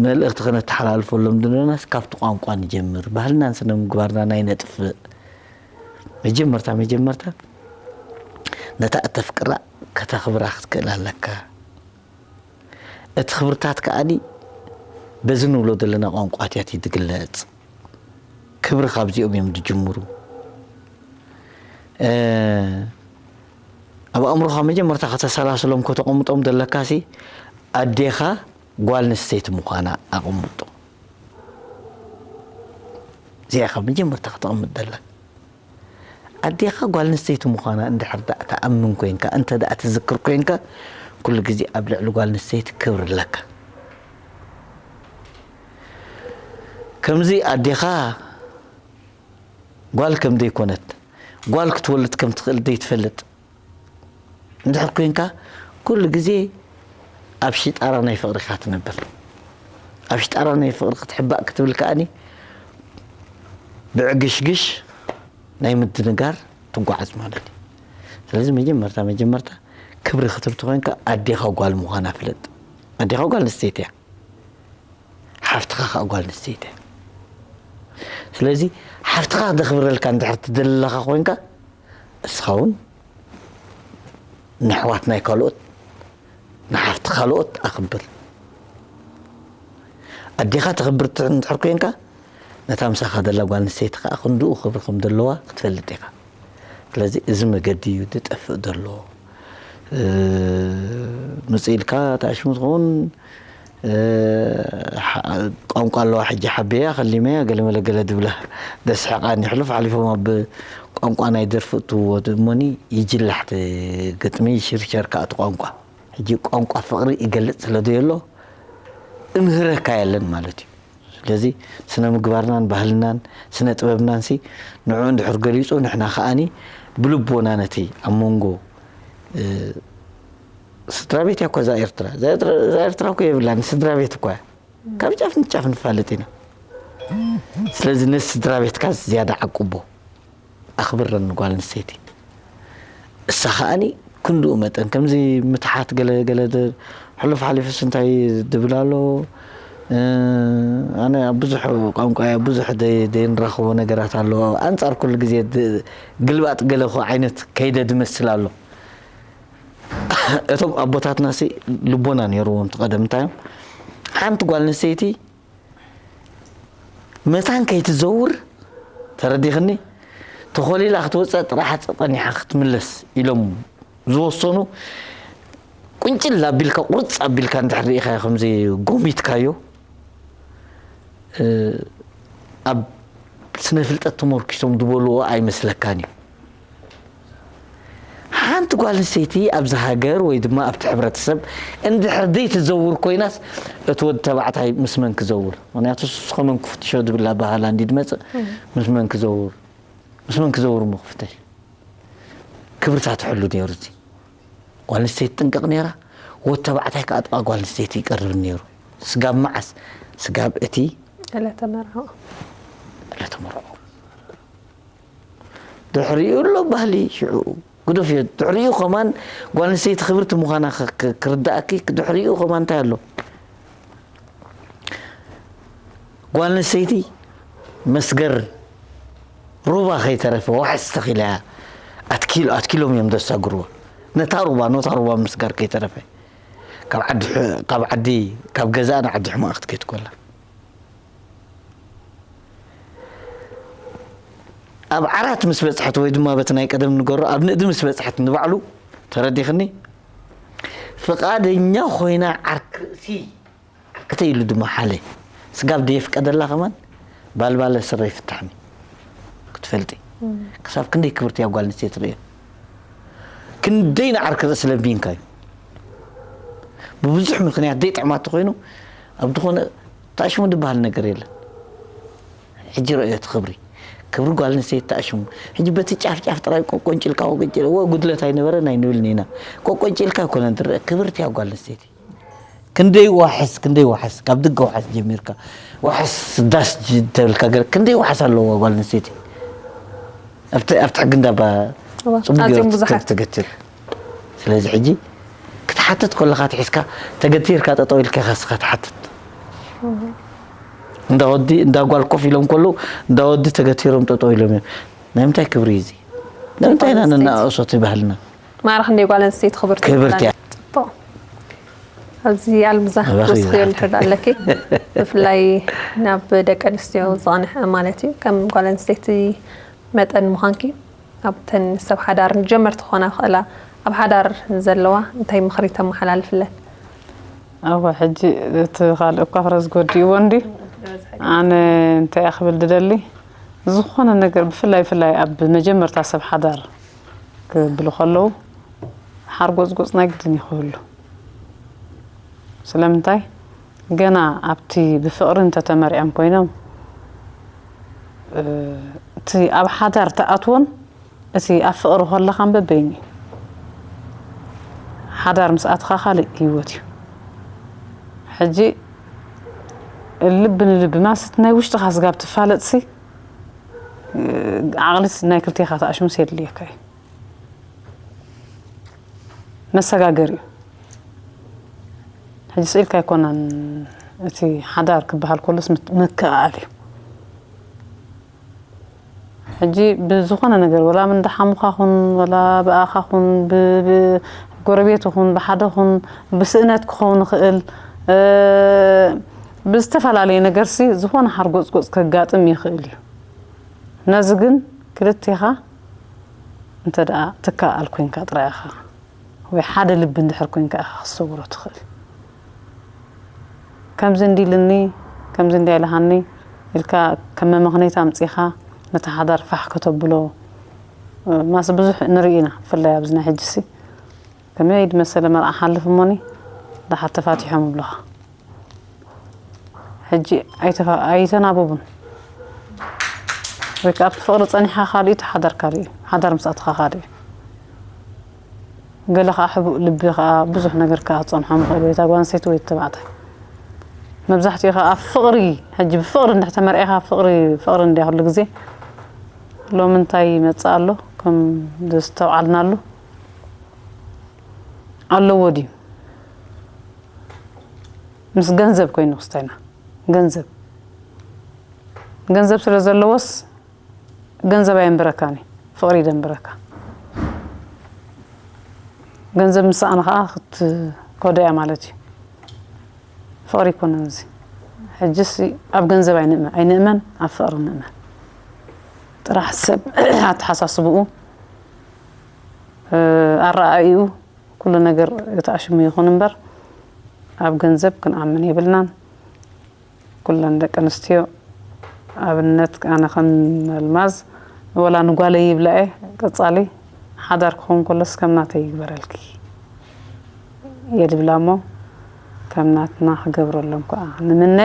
መልእኽቲ ከነተሓላልፈሎም ድለናስ ካብቲ ቋንቋ ንጀምር። ባህልናን ስነ ምግባርናን ኣይነጥፍእ። መጀመርታ መጀመርታ ነታ እተፍቅራ ከተኽብራ ክትክእል ኣለካ። እቲ ክብርታት ከኣኒ በዚ ንብሎ ዘለና ቋንቋታት እዩ ዝግለጽ። ክብሪ ካብዚኦም እዮም ዝጅምሩ። ኣብ ኣእምሮኻ መጀመርታ ከተሰላስሎም ከተቐምጦም ዘለካሲ ኣዴኻ ጓል ኣንስተይቲ ምዃና ኣቐምጦ። እዚኣ ኢኻ መጀመርታ ከተቐምጥ ዘለካ። ኣዴኻ ጓል ኣንስተይቲ ምዃና እንድሕር ደኣ ትኣምን ኮይንካ፣ እንተ ደኣ ትዝክር ኮይንካ፣ ኩሉ ግዜ ኣብ ልዕሊ ጓል ኣንስተይቲ ክብሪ ኣለካ። ከምዚ ኣዴኻ ጓል ከም ዘይኮነት፣ ጓል ክትወልድ ከም ትኽእል ዘይትፈልጥ እንድሕር ኮይንካ፣ ኩሉ ግዜ ኣብ ሽጣራ ናይ ፍቕሪ ኢኻ ትነብር። ኣብ ሽጣራ ናይ ፍቕሪ ክትሕባእ ክትብል ከኣኒ ብዕግሽግሽ ናይ ምድንጋር ትጓዓዝ ማለት እዩ። ስለዚ መጀመርታ መጀመርታ ክብሪ ክትብ ተኾይንካ ኣዴኻ ጓል ምዃና ፍለጥ። ኣዴኻ ጓል ኣንስተይቲ እያ። ሓፍትኻ ከዓ ጓል ኣንስተይቲ እያ። ስለዚ ሓፍትኻ ክተኽብረልካ እንድሕር ትደሊ ኣለኻ ኮይንካ፣ እስኻ እውን ንኣሕዋት ናይ ካልኦት፣ ንሓፍቲ ካልኦት ኣኽብር። ኣዴኻ ተኽብር እንድሕር ኮይንካ፣ ነታ ምሳኻ ዘላ ጓል ኣንስተይቲ ከዓ ክንድኡ ክብሪ ከም ዘለዋ ክትፈልጥ ኢኻ። ስለዚ እዚ መገዲ እዩ ዝጠፍእ ዘሎ። እ፣ መጽእ ኢልካ ተኣሽሙ ትኸውን። እ፣ ሓ-፣ ቋንቋ ኣለዋ ሕጂ ሓበያ ከሊመያ ገለ መለ ገለ ድብላ ደስሕቓኒ። ሕሉፍ ሓሊፎም ኣብ ቋንቋ ናይ ደርፊ እትውዎ እሞኒ ይጅላሕ እቲ ግጥሚ፣ ይሽርሸር ከኣ እቲ ቋንቋ። ሕጂ ቋንቋ ፍቕሪ ይገልጽ ስለ ዘየሎ እምህረካ የለን ማለት እዩ። ስለዚ ስነ ምግባርናን ባህልናን ስነ ጥበብናንሲ ንዕኡ እንድሕር ገሊጹ ንሕና ከኣኒ ብልቦና ነቲ ኣብ መንጎ፣ እ፣ ስድራ ቤት እያ እኮ እዛ ኤርትራ። እዛ ኤርትራ፣ እዛ ኤርትራ እኮ የብላን፣ ስድራ ቤት እኮ እያ። ካብ ጫፍ ንጫፍ ንፋለጥ ኢና። ስለዚ ነዚ ስድራ ቤትካ ዝያዳ ዓቁቦ፣ ኣኽብረኒ ጓል ኣንስተይቲ። እሳ ከኣኒ ክንድኡ መጠን ከምዚ ምትሓት ገለ ገለ ደ-፣ ሕሉፍ ሓሊፉስ እንታይ ድብል ኣሎ? እ፣ ኣነ ኣብ ብዙሕ ቋንቋ ኣብ ብዙሕ ደይ-፣ ደይንራኸቦ ነገራት ኣለዎ። ኣንጻር ኩሉ ግዜ ድ-፣ ግልባጥ ገለ እኮ ዓይነት ከይደ ድመስል ኣሎ። እቶም ኣቦታትናሲ ልቦና ነይርዎም፣ እቲ ቀደም እንታይ እዮም? ሓንቲ ጓል ኣንስተይቲ መታን ከይትዘውር፣ ተረዲኽኒ? ተኾሊላ ክትወፅእ፣ ጥራሓ ፀኒሓ ክትምለስ ኢሎም ዝወሰኑ፣ ቁንጭል ኣቢልካ፣ ቁርፅ ኣቢልካ እንድሕር ርኢኻዮ፣ ከምዚ ጎሚትካዮ፣ እ፣ ኣብ ስነ ፍልጠት ተመርኪሶም ዝበልዎ ኣይመስለካን እዩ። ሓንቲ ጓል ኣንስተይቲ ኣብዚ ሃገር ወይ ድማ ኣብቲ ሕብረተሰብ እንድሕር ዘይትዘውር ኮይናስ፣ እቲ ወዲ ተባዕታይ ምስ መን ክዘውር? ምኽንያቱ ንሱ ከመን ክፍትሾ ዝብል ኣበሃህላ እንዲ ዝመጽእ፣ ምስ መን ክዘውር? ምስ መን ክዘውር እሞ ክፍተሽ? ክብርታ ትሕሉ ነይሩ። እዚ ጓል ኣንስተይቲ ትጥንቀቕ ነይራ። ወዲ ተባዕታይ ከኣ ጥቓ ጓል ኣንስተይቲ ይቀርብ ነይሩ። ስጋብ መዓስ? ስጋብ እቲ ዕለተ መርዓኡ። ዕለተ መርዓኡ። ድሕሪኡ ኣሎ ባህሊ ሽዑ ግዱፍ እዩ። ድሕሪኡ ከማን ጓል ኣንስተይቲ ክብርቲ ምዃና ክ-፣ ክ-፣ ክርዳእኪ፣ ድሕሪኡ ከማን እንታይ ኣሎ? ጓል ኣንስተይቲ መስገር ሩባ ከይተረፈ ዋሕስ ተኺላ እያ። ኣትኪሎ-፣ ኣትኪሎም እዮም ዘሳግርዋ። ነታ ሩባ፣ ነታ ሩባ ምስጋር ከይተረፈ። ካብ ዓዲ ሕ-፣ ካብ ዓዲ፣ ካብ ገዛእ ንዓዲ ሕማቕ ክትከይድ ኮላ። ኣብ ዓራት ምስ በጽሐት ወይ ድማ በቲ ናይ ቀደም ንገሮ ኣብ ንእዲ ምስ በጽሐት ንባዕሉ፣ ተረዲኽኒ? ፍቓደኛ ኮይና ዓርኪ ርእሲ፣ ዓርክተይ ኢሉ ድማ ሓለ። ስጋብ ደየፍቀደላ ከማን ባልባለ ስረ ይፍታሕኒ ክትፈልጢ። ክሳብ ክንደይ ክብርቲ እያ ጓል ኣንስተይቲ ርእዮ። ክንደይ ንዓርኪ ርእሲ ለቢንካ እዩ። ብብዙሕ ምኽንያት ደይጥዕማ ተኾይኑ ኣብ ዝኾነ ተኣሽሙ ዝበሃል ነገር የለን። ሕጂ ረእዮ እቲ ክብሪ። ክብሪ ጓል ኣንስተይቲ ተኣሽሙ። ሕጂ በቲ ጫፍ ጫፍ ጥራይ ቆ-፣ ቆንጭልካ ቆንጭል-፣ እወ ጉድለት ኣይነበረን ኣይንብልን ኢና። ቆ-፣ ቆንጭልካ ኣይኮነን ትረአ። ክብርቲ እያ ጓል ኣንስተይቲ። ክንደይ ዋሕስ፣ ክንደይ ዋሕስ፣ ካብ ድገ ዋሕስ ጀሚርካ፣ ዋሕስ ዳስ ጅ-፣ ተብልካ ገለ፣ ክንደይ ዋሕስ ኣለዎ ጓል ኣንስተይቲ። ኣብቲ፣ ኣብቲ ሕጊ እንዳባ እዋ፣ ጽቡቅ ኣዝዮም ገይሩ ብዙሓት። ተ-፣ ተገቲሩ። ስለዚ ሕጂ ክትሓትት ከለኻ ትሒዝካ ተገቲርካ ጠጠው ኢልካ ኢኻ እስኻ ትሓትት። እንዳ ወዲ፣ እንዳ ጓል ኮፍ ኢሎም ከለዉ፣ እንዳ ወዲ ተገቲሮም ጠጠው ኢሎም እዮም። ናይ ምንታይ ክብሪ እዩ እዚ? ናይ ምንታይ ኢና ጓል ኣንስተይቲ። ነናእሶ እቲ ባህልና? ማዕረ ክንደይ ጓል ኣንስተይቲ ክብርቲ ክብርቲ እያ። እያ። ጽቡቕ። ኣብዚ ኣልምዛ ኣባኺ ወስኽዮ ይብላዕ። እንድሕር ደኣ ኣለኪ፣ ብፍላይ ናብ ደቂ ኣንስትዮ ዝቐንሐ ማለት እዩ፣ ከም ጓል ኣንስተይቲ መጠን ምዃንኪ፣ ኣብተን ሰብ ሓዳር ንጀመርቲ ክኾና ክኽእላ፣ ኣብ ሓዳር ዘለዋ እንታይ ምኽሪ ተመሓላልፍለን? እወ፣ ሕጂ እቲ ካልእ እኳ ፍረ ዝጎድእዎ እንድዩ። ኣነ እንታይ እየ ክብል ዝደሊ፣ ዝኾነ ነገር ብፍላይ፣ ብፍላይ ኣብ መጀመርታ ሰብ ሓዳር ክብሉ ከለዉ፣ ሓርጎጽጎጽ ናይ ግድን እዩ ክህሉ። ስለምንታይ? ገና ኣብቲ ብፍቕሪ እንተተመርዕዮም ኮይኖም፣ እ፣ እቲ ኣብ ሓዳር ትኣትዎን እቲ ኣብ ፍቕሪ ከለኻን በበይኑ እዩ። ሓዳር ምስ ኣትኻ ካልእ ህይወት እዩ። ሕጂ ልቢ ንልቢ ማስት ናይ ውሽጥኻ ስጋብ ትፋለጥሲ፣ እ፣ ዓቕሊስ ናይ ክልቴኻ ተኣሽሙስ የድልየካ እዩ። መሰጋገሪ እዩ። ሕጂ ስኢልካ ኣይኮነን፣ እቲ ሓዳር ክበሃል ከሎስ ምት-፣ ምክእኣል እዩ። ሕጂ ብዝኾነ ነገር፣ ወላ ምንዳ ሓሙኻ ኹን፣ ወላ ብኣኻ ኹን፣ ብ-፣ ብ-፣ ጎረቤት ኹን፣ ብሓደ ኹን፣ ብስእነት ክኸውን ይኽእል፣ እ፣ ብዝተፈላለየ ነገርሲ ዝኾነ ሓርጎጽጎጽ ከጋጥም ይኽእል እዩ። ነዚ ግን ክልቴኻ እንተ ደኣ ትከኣል ኮይንካ ጥራይ ኢኻ፣ ወይ ሓደ ልቢ እንድሕር ኮይንካ ኢኻ ክትሰውሮ ትኽእል። ከምዚ እንዲ ኢልኒ፣ ከምዚ እንዲ ኢልሃኒ ኢልካ ከም መመኽነይታ ኣምጺኻ ነቲ ሓዳር ፋሕ ከተብሎ፣ ማስ ብዙሕ ንርኢ ኢና፣ ብፍላይ ኣብዚ ናይ ሕጂሲ። ከመይ ድመሰለ መርዓ ሓልፍ እሞኒ፣ ደሓር ተፋቲሖም ይብሉኻ። ሕጂ ኣይተፋ-፣ ኣይተናበቡን። ወይ ከኣ ኣብቲ ፍቕሪ ጸኒሕካ ካልእ እዩ፣ እቲ ሓዳር ካልእ እዩ። ሓዳር ምስ ኣተኻ ካልእ እዩ። ገለ ከኣ ሕቡእ ልቢ ከኣ ብዙሕ ነገር ከኣ ክጸንሖም ይኽእል፣ ወይ እታ ጓል ኣንስተይቲ ወይ እቲ ተባዕታይ። መብዛሕትኡ ከኣ ኣብ ፍቕሪ፣ ሕጂ ብፍቕሪ እንድሕር ተመርዒኻ፣ ፍቕሪ፣ ፍቕሪ እንድያ ኩሉ ግዜ። ሎሚ እንታይ ይመጽእ ኣሎ፣ ከም ዘስተውዓልናሉ ኣለዎ ድዩ? ምስ ገንዘብ ኮይኑ ክስታይና፣ ገንዘብ፣ ገንዘብ ስለ ዘለዎስ ገንዘብ ኣየንብረካን እዩ፣ ፍቕሪ እዩ ደንብረካ። ገንዘብ ምስ ሰኣነ ኸዓ ክትከዶ እያ ማለት እዩ። ፍቕሪ ኣይኮነን እዚ። ሕጅስ ኣብ ገንዘብ ኣይንእመ-፣ ኣይንእመን፣ ኣብ ፍቕሪ ንእመን። ጥራሕ ሰብ ኣተሓሳስብኡ፣ እ፣ ኣረኣእይኡ፣ ኩሉ ነገር ተኣሽሙ ይኹን እምበር፣ ኣብ ገንዘብ ክንኣምን የብልናን። ኩለን ደቂ ኣንስትዮ፣ ኣብነት ኣነ ከም ኣልማዝ፣ ወላ ንጓለይ ይብላ እየ፣ ቀጻሊ ሓዳር ክኸውን ከሎስ ከም ናተይ ይግበረልኪ እየ ድብላ እሞ፣ ከም ናትና ክገብረሎም ከዓ ንምነ።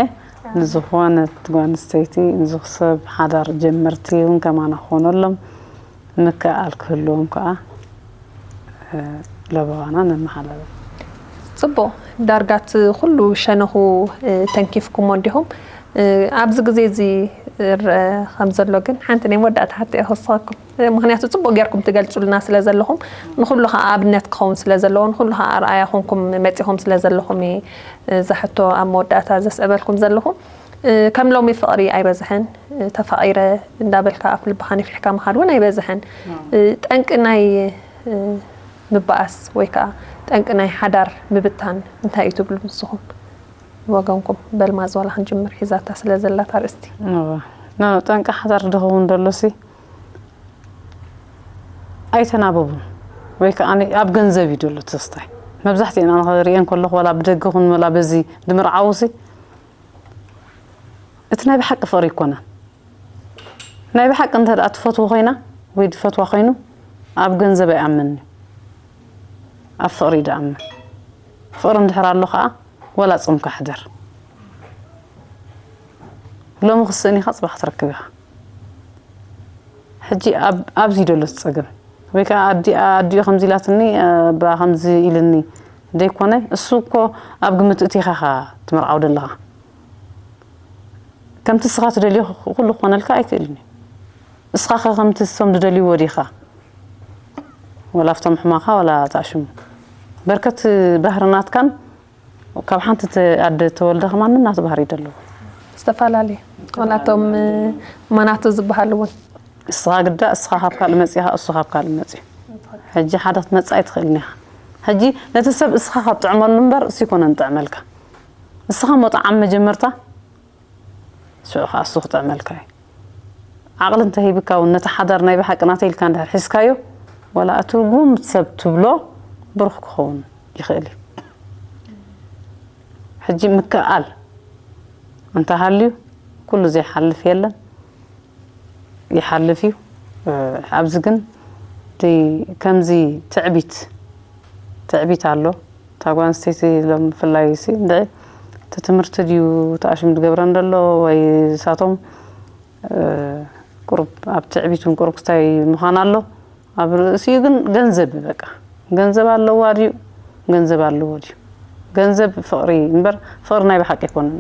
ንዝኾነት ጓል ኣንስተይቲ፣ ንዝኽ ሰብ ሓዳር ጀመርቲ እውን ከማና ክኾነሎም ምክእኣል ክህልዎም ከዓ፣ እ፣ ለበዋና ነመሓላልፍ። ጽቡቕ። ዳርጋት ኩሉ ሸነኹ፣ እ፣ ተንኪፍኩሞ እንዲኹም። እ፣ ኣብዚ ግዜ እዚ ዝረአ ከም ዘሎ ግን ሓንቲ ናይ መወዳእታ ሕቶ እየ ክወስኸኩም። እ፣ ምኽንያቱ ጽቡቕ ጌርኩም ትገልጹልና ስለ ዘለኹም፣ ንኹሉ ኸኣ ኣብነት ክኸውን ስለ ዘለዎ፣ ንኹሉ ኸኣ ኣርኣያ ኮንኩም መጺኹም ስለ ዘለኹም እየ፣ እ፣ እዛ ሕቶ ኣብ መወዳእታ ዘስዕበልኩም ዘለኹ። እ፣ ከም ሎሚ ፍቕሪ ኣይበዝሐን፣ እ፣ ተፋቒረ እንዳበልካ ኣፍ ልብኻ ነፊሕካ ምኻድ እውን ኣይበዝሐን። እ፣ ጠንቂ ናይ፣ እ፣ ምባኣስ ወይ ከኣ ጠንቂ ናይ ሓዳር ምብታን እንታይ እዩ ትብሉ ንስኹም? ብወገንኩም በልማዝ ዋላ ክንጅምር ሒዛታ ስለ ዘላ እታ ኣርእስቲ። እወ። ኖ፣ ጠንቂ ሓዳር ዝኸውን ደሎሲ ኣይተናበቡን ወይ ከኣ ኣብ ገንዘብ እዩ ደሎ ተስታይ። መብዛሕትኤን ኣነ ክሪኤን ከለኹ ዋላ ብደገ ኹን ወላ በዚ ድምርዓውሲ እቲ ናይ ብሓቂ ፍቕሪ ኣይኮነን። ናይ ብሓቂ እንተ ደኣ ትፈትዎ ኮይና ወይ ትፈትዋ ኮይኑ ኣብ ገንዘብ ኣይኣምንን እዩ። ኣብ ፍቕሪ እዩ ዝኣምን። ፍቕሪ እንድሕር ኣሎ ከኣ ወላ ጾምካ ሕደር። ሎሚ ክስእን ኢኻ፣ ጽባሕ ክትረክብ ኢኻ። ሕጂ ኣብ-፣ ኣብዚ ደሎ እቲ ጸገም። ወይ ከኣ ኣዲ-፣ ኣዲኡ ከምዚ ኢላትኒ፣ እ፣ ብኣ ከምዚ ኢልኒ ደይኮነ፣ እሱ እኮ ኣብ ግምት እቲኻ ኢኻ ትምርዓው ደለኻ። ከምቲ እስኻ ትደልዮ ክ-፣ ኩሉ ክኾነልካ ኣይክእልን እዩ። እስኻ ኸ ከምቲ እሶም ዝደልይዎ ዲኻ? ወላ ኣብቶም ሕማኻ ወላ ተኣሽሙ። በርከት ባህሪ ናትካን ካብ ሓንቲ ተ-፣ ኣደ ተወልደ ከማን ናቱ ባህሪ እዩ ዘለዎ። ዝተፈላለየ። ዋላ እቶም፣ እ፣ ማናቱ ዝበሃሉ እውን። እስኻ ግዳ፣ እስኻ ካብ ካልእ መጺኻ፣ እሱ ካብ ካልእ መጺኡ። ሕጂ ሓደ ክትመጽእ ኣይትኽእልን ኢኻ። ሕጂ ነቲ ሰብ እስኻ ካብ ጥዕመሉ እምበር እሱ ይኮነን ጥዕመልካ። እስኻ እሞ ጥዓም መጀመርታ፣ ሽዑ ኸኣ እሱ ክጥዕመልካ እዩ። ዓቕሊ እንተሂብካ እውን ነቲ ሓዳር ናይ ብሓቂ ናተይ ኢልካ እንድሕር ሒዝካዮ፣ ዋላ እቲ ርጉም ሰብ ትብሎ ብሩኽ ክኸውን ይኽእል እዩ። ሕጂ ምክእኣል እንተሃልዩ ኩሉ ዘይሓልፍ የለን፣ ይሓልፍ እዩ። እ፣ ኣብዚ ግን እቲ ከምዚ ትዕቢት፣ ትዕቢት ኣሎ። እታ ጓል ኣንስተይቲ ሎም ብፍላይ ሲ እንድዒ እቲ ትምህርቲ ድዩ ተኣሽም ዝገብረን ዘሎ ወይ ንሳቶም፣ እ፣ ቁሩብ ኣብ ትዕቢት እውን ቁሩብ ክስታይ ምዃን ኣሎ። ኣብ ርእሲኡ ግን ገንዘብ በቃ ገንዘብ ኣለዋ ድዩ? ገንዘብ ኣለዎ ድዩ? ገንዘብ ፍቕሪ እምበር ፍቕሪ ናይ ብሓቂ ኣይኮነን።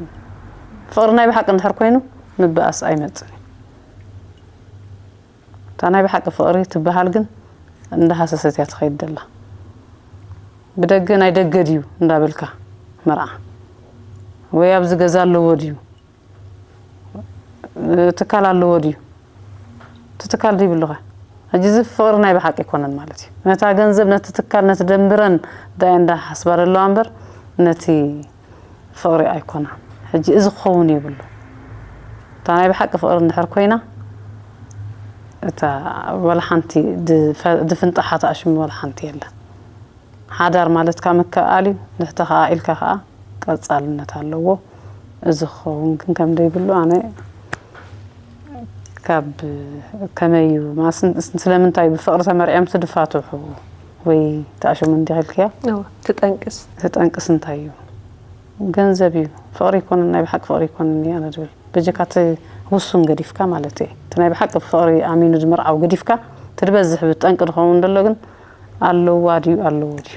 ፍቕሪ ናይ ብሓቂ እንድሕር ኮይኑ ምብኣስ ኣይመጽእን እዩ። እታ ናይ ብሓቂ ፍቕሪ ትበሃል ግን እንዳሃሰሰት እያ ትኸይድ ዘላ። ብደገ ናይ ደገ ድዩ እንዳበልካ መርዓ ወይ ኣብዚ ገዛ ኣለዎ ድዩ? ትካል ኣለዎ ድዩ? እቲ ትካል ድይብሉኸ? ሕጂ እዚ ፍቕሪ ናይ ብሓቂ ኣይኮነን ማለት እዩ። ነታ ገንዘብ፣ ነቲ ትካል፣ ነቲ ደንብረን ዳኣ እንዳሓስባ ዘለዋ እምበር ነቲ ፍቕሪ ኣይኮና። ሕጂ እዚ ክኸውን የብሉ። እታ ናይ ብሓቂ ፍቕሪ እንድሕር ኮይና፣ እታ ወላ ሓንቲ ድፈ-፣ ድፍንጣሓ ተኣሽሙ ወላ ሓንቲ የለን። ሓዳር ማለትካ ምክእኣል እዩ። ንሕቲ ከኣ ኢልካ ከኣ ቀጻልነት ኣለዎ። እዚ ክኸውን ግን ከም ዘይብሉ ኣነ ካብ ከመይ እዩ? ማስ-፣ ስለምንታይ ብፍቕሪ ተመርዕዮምስ ድፋትሑ ወይ ተኣሽሙ እንዲኺ ኢልክያ? እወ፣ ትጠንቅስ። ትጠንቅስ እንታይ እዩ? ገንዘብ እዩ። ፍቕሪ ይኮነን፣ ናይ ብሓቂ ፍቕሪ ይኮነን እዩ ኣነ ዝብል። በጀካ እቲ ውሱን ገዲፍካ ማለት እዩ። እቲ ናይ ብሓቂ ፍቕሪ ኣሚኑ ዝምርዓው ገዲፍካ፣ እቲ ዝበዝሕ ብጠንቂ ዝኸውን ዘሎ ግን ኣለዋ ድዩ ኣለዎ ድዩ?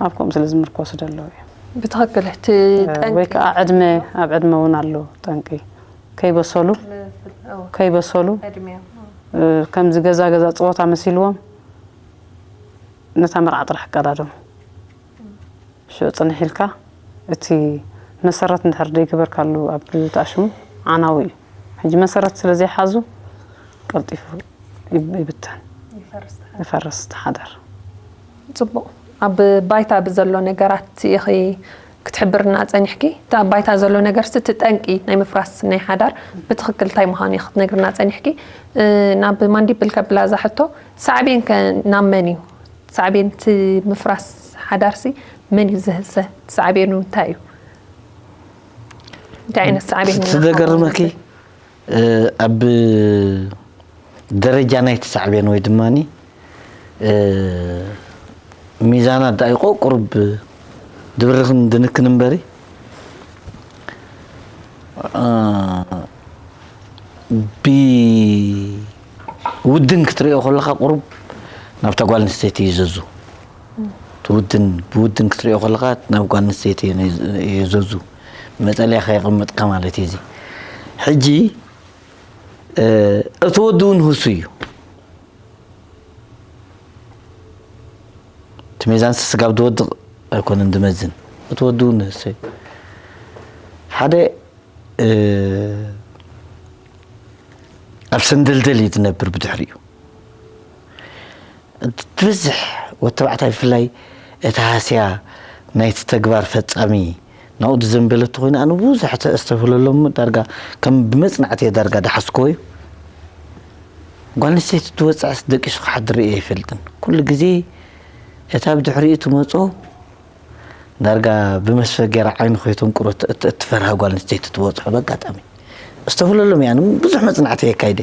ኣብ ከምኡ ስለ ዝምርኮስ ደለዉ እዩ። ብትኽክል፣ እቲ እ፣ ጠንቂ ወይ ከዓ ዕድመ፣ ኣብ ዕድመ እውን ኣሎ ጠንቂ። ከይበሰሉ፣ ም-፣ እዎ። ከይበሰሉ፣ ዕድሜ። እ፣ ከምዚ ገዛ ገዛ ጸወታ መሲልዎም ነታ መርዓ ጥራሕ ቀዳደሙ። ሽዑ ጽንሕ ኢልካ እቲ መሰረት እንድሕር ዘይገበርካሉ ኣብ ተኣሽሙ ዓናዊ እዩ። ሕጂ መሰረት ስለ ዘይሓዙ ቀልጢፉ ይብ-፣ ይብተን። ይፈርስ እቲ ሓዳር። ይፈርስ እቲ ሓዳር። ጽቡቕ። ኣብ ባይታ ብዘሎ ነገራት ኢኺ ክትሕብርና ጸኒሕኪ። እቲ ኣብ ባይታ ዘሎ ነገርሲ እቲ ጠንቂ ናይ ምፍራስ ናይ ሓዳር ብትኽክል እንታይ ምዃኑ ኢኺ ክትነግርና ጸኒሕኪ። እ፣ ናብ ማንዲብል ከብላ እዛ ሕቶ፣ ሳዕቤን ከ ናብ መን እዩ? ሳዕቤን እቲ ምፍራስ ሓዳርሲ መን እዩ ዝህሰ? እቲ ሳዕቤኑ እንታይ እዩ? እንታይ ዓይነት ሳዕቤን እዩ እቲ ዘጋጥሞ? ዘገርመኪ፣ እ፣ ኣብ ደረጃ ናይቲ ሳዕቤን ወይ ድማኒ ሚዛና ዳይቆ ቁርብ ድብርኽን ድንክን እምበሪ ብውድን ክትሪኦ ከለኻ ቁርብ ናብታ ጓል ኣንስተይቲ እዩ ዘዙ። ትውድን ብውድን ክትሪኦ ከለኻ ናብ ጓል ኣንስተይቲ እዩ ዘዙ። መጠለያ ከየቐመጥካ ማለት እዩ። እዚ ሕጂ እቲ ወዲ እውን ህሱ እዩ። እቲ ሚዛን ስጋብ ዝወድቕ ኣይኮነን ዝመዝን። እቲ ወዲ እውን ንእሰይ ሓደ ኣብ ሰንደልደል እዩ ዝነብር። ብድሕሪኡ ትብዝሕ ወተባዕታይ ብፍላይ እቲ ሃስያ ናይቲ ተግባር ፈጻሚ ናብኡ ዝዘንበለት ኮይኑ ኣነ ብዙሕ ተስተብህለሎም ዳርጋ ከም ብመጽናዕቲ ዳርጋ ዳሓዝኮ እዩ። ጓል ኣንስተይቲ ትወፅዕስ ደቂሱ ክሓድር እየ ኣይፈልጥን። ኩሉ ግዜ እታ ብድሕሪኡ ትመፆ ዳርጋ ብመስፈ ገይራ ዓይኑ ከይተንቁሮ እትፈርሃ ጓል ኣንስተይቲ ትበፅሖ በጋጣሚ እስተፍለሎም እያ። ብዙሕ መፅናዕቲ የካይደ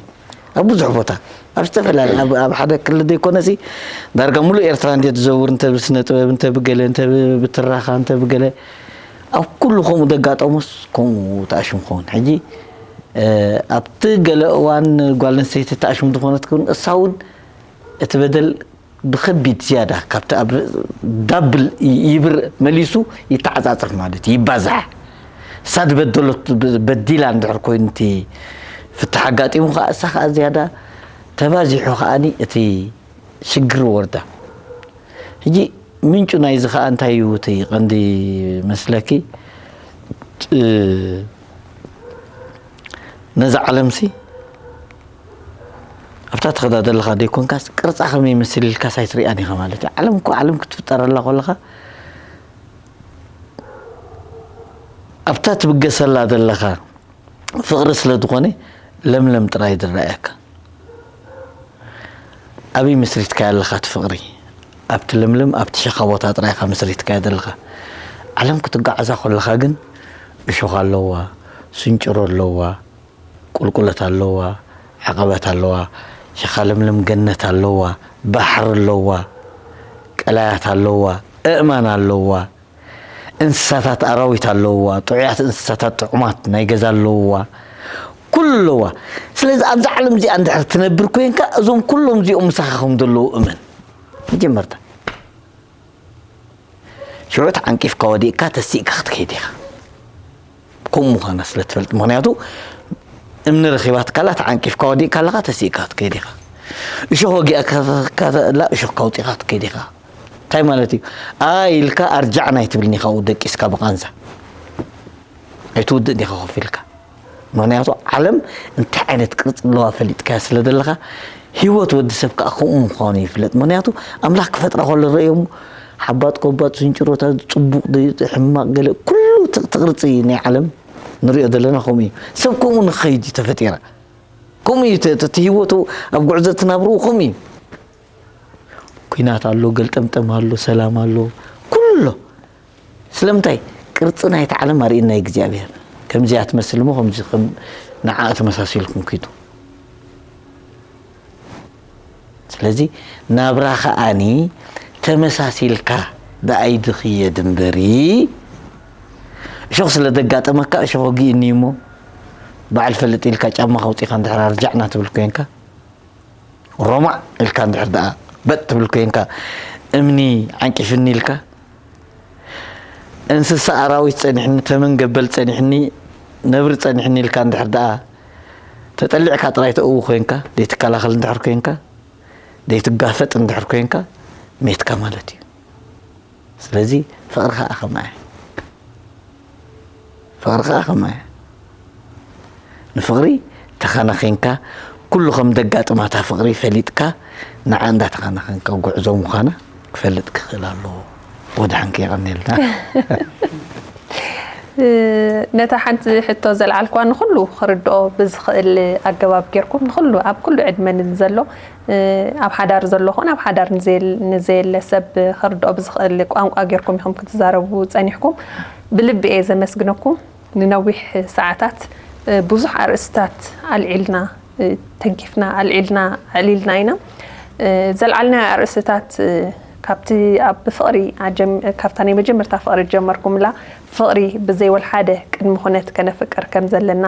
ኣብ ብዙሕ ቦታ ኣብ ዝተፈላለየ ኣብ ሓደ ክልል ዘይኮነሲ ዳርጋ ሙሉእ ኤርትራ እንዴት ትዘውር እንተ ብስነ ጥበብ እንተ ብገለ እንተ ብትራኻ እንተ ብገለ ኣብ ኩሉ ከምኡ ደጋጠሙስ ከምኡ ተኣሽም ክኸውን ሕጂ ኣብቲ ገለ እዋን ጓል ኣንስተይቲ ተኣሽም ዝኾነት ክውን እሳ እውን እቲ በደል ብኸቢድ ዝያዳ ካብቲ ኣብ ዳብል ይብር መሊሱ ይተዓጻጸፍ ማለት እዩ፣ ይባዛሕ። እሳ ዝበደሎት በዲላ እንድሕር ኮይኑ እቲ ፍትሕ ኣጋጢሙ ከዓ እሳ ከዓ ዝያዳ ተባዚሑ ከዓኒ እቲ ሽግር ወርዳ። ሕጂ ምንጩ ናይዚ ከዓ እንታይ እዩ እቲ ቀንዲ መስለኪ? ነዛ ዓለምሲ ኣብታ ትኸዳ ዘለኻ ደይኮንካስ ቅርጻ ከመይ ይመስል ኢልካስ ኣይትሪኣን ኢኻ ማለት እዩ። ዓለም እኮ ዓለም ክትፍጠረላ ከለኻ ኣብታ ትብገሰላ ዘለኻ ፍቕሪ ስለ ዝኾነ ለምለም ጥራይ ዝረኣየካ። ኣበይ መስሪትካያ ኣለኻ እቲ ፍቕሪ? ኣብቲ ለምለም ኣብቲ ሸኻ ቦታ ጥራይ ኢኻ መስሪትካያ ዘለኻ። ዓለም ክትጓዓዛ ከለኻ ግን እሾኽ ኣለዋ፣ ስንጭሮ ኣለዋ፣ ቁልቁለት ኣለዋ፣ ዓቐበት ኣለዋ፣ ሸኻ ለምለም ገነት ኣለዋ፣ ባሕሪ ኣለዋ፣ ቀላያት ኣለዋ፣ እእማን ኣለዋ፣ እንስሳታት ኣራዊት ኣለውዋ፣ ጥዑያት እንስሳታት ጥዑማት ናይ ገዛ ኣለውዋ፣ ኩሉ ኣለዋ። ስለዚ ኣብዛ ዓለም እዚኣ እንድሕር ትነብር ኮይንካ እዞም ኩሎም እዚኦም ምሳኻ ከም ዘለዉ እመን። መጀመርታ ሽዑ ተዓንቂፍካ ወዲቕካ ተሲእካ ክትከይድ ኢኻ። ከምኡ ምዃና ስለ ትፈልጥ ምኽንያቱ እምኒ ረኺባትካላ ተዓንቂፍካ ወዲቕካ ኣለኻ ተሲእካ ክትከይድ ኢኻ። እሾኽ ወጊኣካ ላ እሾኽካ ኣውፂኻ ክትከይድ ኢኻ። እንታይ ማለት እዩ? ኣይ ኢልካ ኣርጃዕና ኣይትብልን ኢኻ ደቂስካ ብቓንዛ ኣይትውድእን ኢኻ ኮፍ ኢልካ። ምኽንያቱ ዓለም እንታይ ዓይነት ቅርፂ ኣለዋ ፈሊጥካያ ስለ ዘለኻ ህይወት ወዲ ሰብ ከዓ ከምኡ ምዃኑ ይፍለጥ። ምኽንያቱ ኣምላኽ ክፈጥራ ከሎ ረእዮሞ ሓባጥ ኮባጥ ስንጭሮታት ፅቡቕ ሕማቕ ገለ ኩሉ ትቕርፂ ናይ ዓለም ንሪኦ ዘለና ከምኡ እዩ። ሰብ ከምኡ ንኸይድ እዩ ተፈጢራ። ከምኡ እዩ እቲ ህይወቱ ኣብ ጉዕዞ ትናብርኡ ከምኡ እዩ። ኩናት ኣሎ፣ ገልጠምጠም ኣሎ፣ ሰላም ኣሎ፣ ኩሉ ኣሎ። ስለምንታይ ቅርፂ ናይቲ ዓለም ኣርእና እግዚኣብሔር ከምዚኣ ትመስል እሞ ከምዚ ንዓ ተመሳሲልኩም ኪዱ። ስለዚ ናብራ ከዓኒ ተመሳሲልካ ደኣይ ድኽየድ እምበሪ እሾኽ ስለ ደጋጠመካ እሾኽ ወጊእኒ እሞ በዓል ፈልጥ ኢልካ ጫማ ከውፂኻ እንድሕር ኣርጃዕና ትብል ኮንካ ሮማዕ ኢልካ እንድሕር ደኣ በጥ ትብል ኮንካ እምኒ ዓንቂፍኒ ኢልካ እንስሳ ኣራዊት ጸኒሕኒ ተመን ገበል ጸኒሕኒ ነብሪ ጸኒሕኒ ኢልካ እንድሕር ደኣ ተጠሊዕካ ጥራይ ተእዊ ኮንካ ዘይትከላኸል እንድሕር ኮንካ ዘይትጋፈጥ እንድሕር ኮንካ ሜትካ ማለት እዩ። ስለዚ ፍቕሪ ከዓ ከማያ ፍቕሪ ከዓ ከማያ ንፍቕሪ ተኸናኺንካ ኩሉ ከም ደጋጥማታ ፍቕሪ ፈሊጥካ ንዓ እንዳተኸናኸንካ ጉዕዞ ምዃና ክፈልጥ ክኽእል ኣለዎ። ወድሓንኪ የቐንየልና። ነታ ሓንቲ ሕቶ ዘልዓልክዋ ንኹሉ ክርድኦ ብዝኽእል ኣገባብ ጌርኩም ንኹሉ ኣብ ኩሉ ዕድመ ንዘሎ ኣብ ሓዳር ዘሎ ኹን ኣብ ሓዳር ንዘየለ ሰብ ክርድኦ ብዝኽእል ቋንቋ ጌርኩም ኢኹም ክትዛረቡ ጸኒሕኩም። ብልቢ እየ ዘመስግነኩም። ንነዊሕ ሰዓታት ብዙሕ ኣርእስታት ኣልዒልና ተንኪፍና ኣልዒልና ኣዕሊልና ኢና። ዘልዓልናዮ ኣርእስታት ካብቲ ኣብ ፍቕሪ ካብታ ናይ መጀመርታ ፍቕሪ ጀመርኩምላ፣ ፍቕሪ ብዘይ ወልሓደ ቅድሚ ኩነት ከነፍቅር ከም ዘለና፣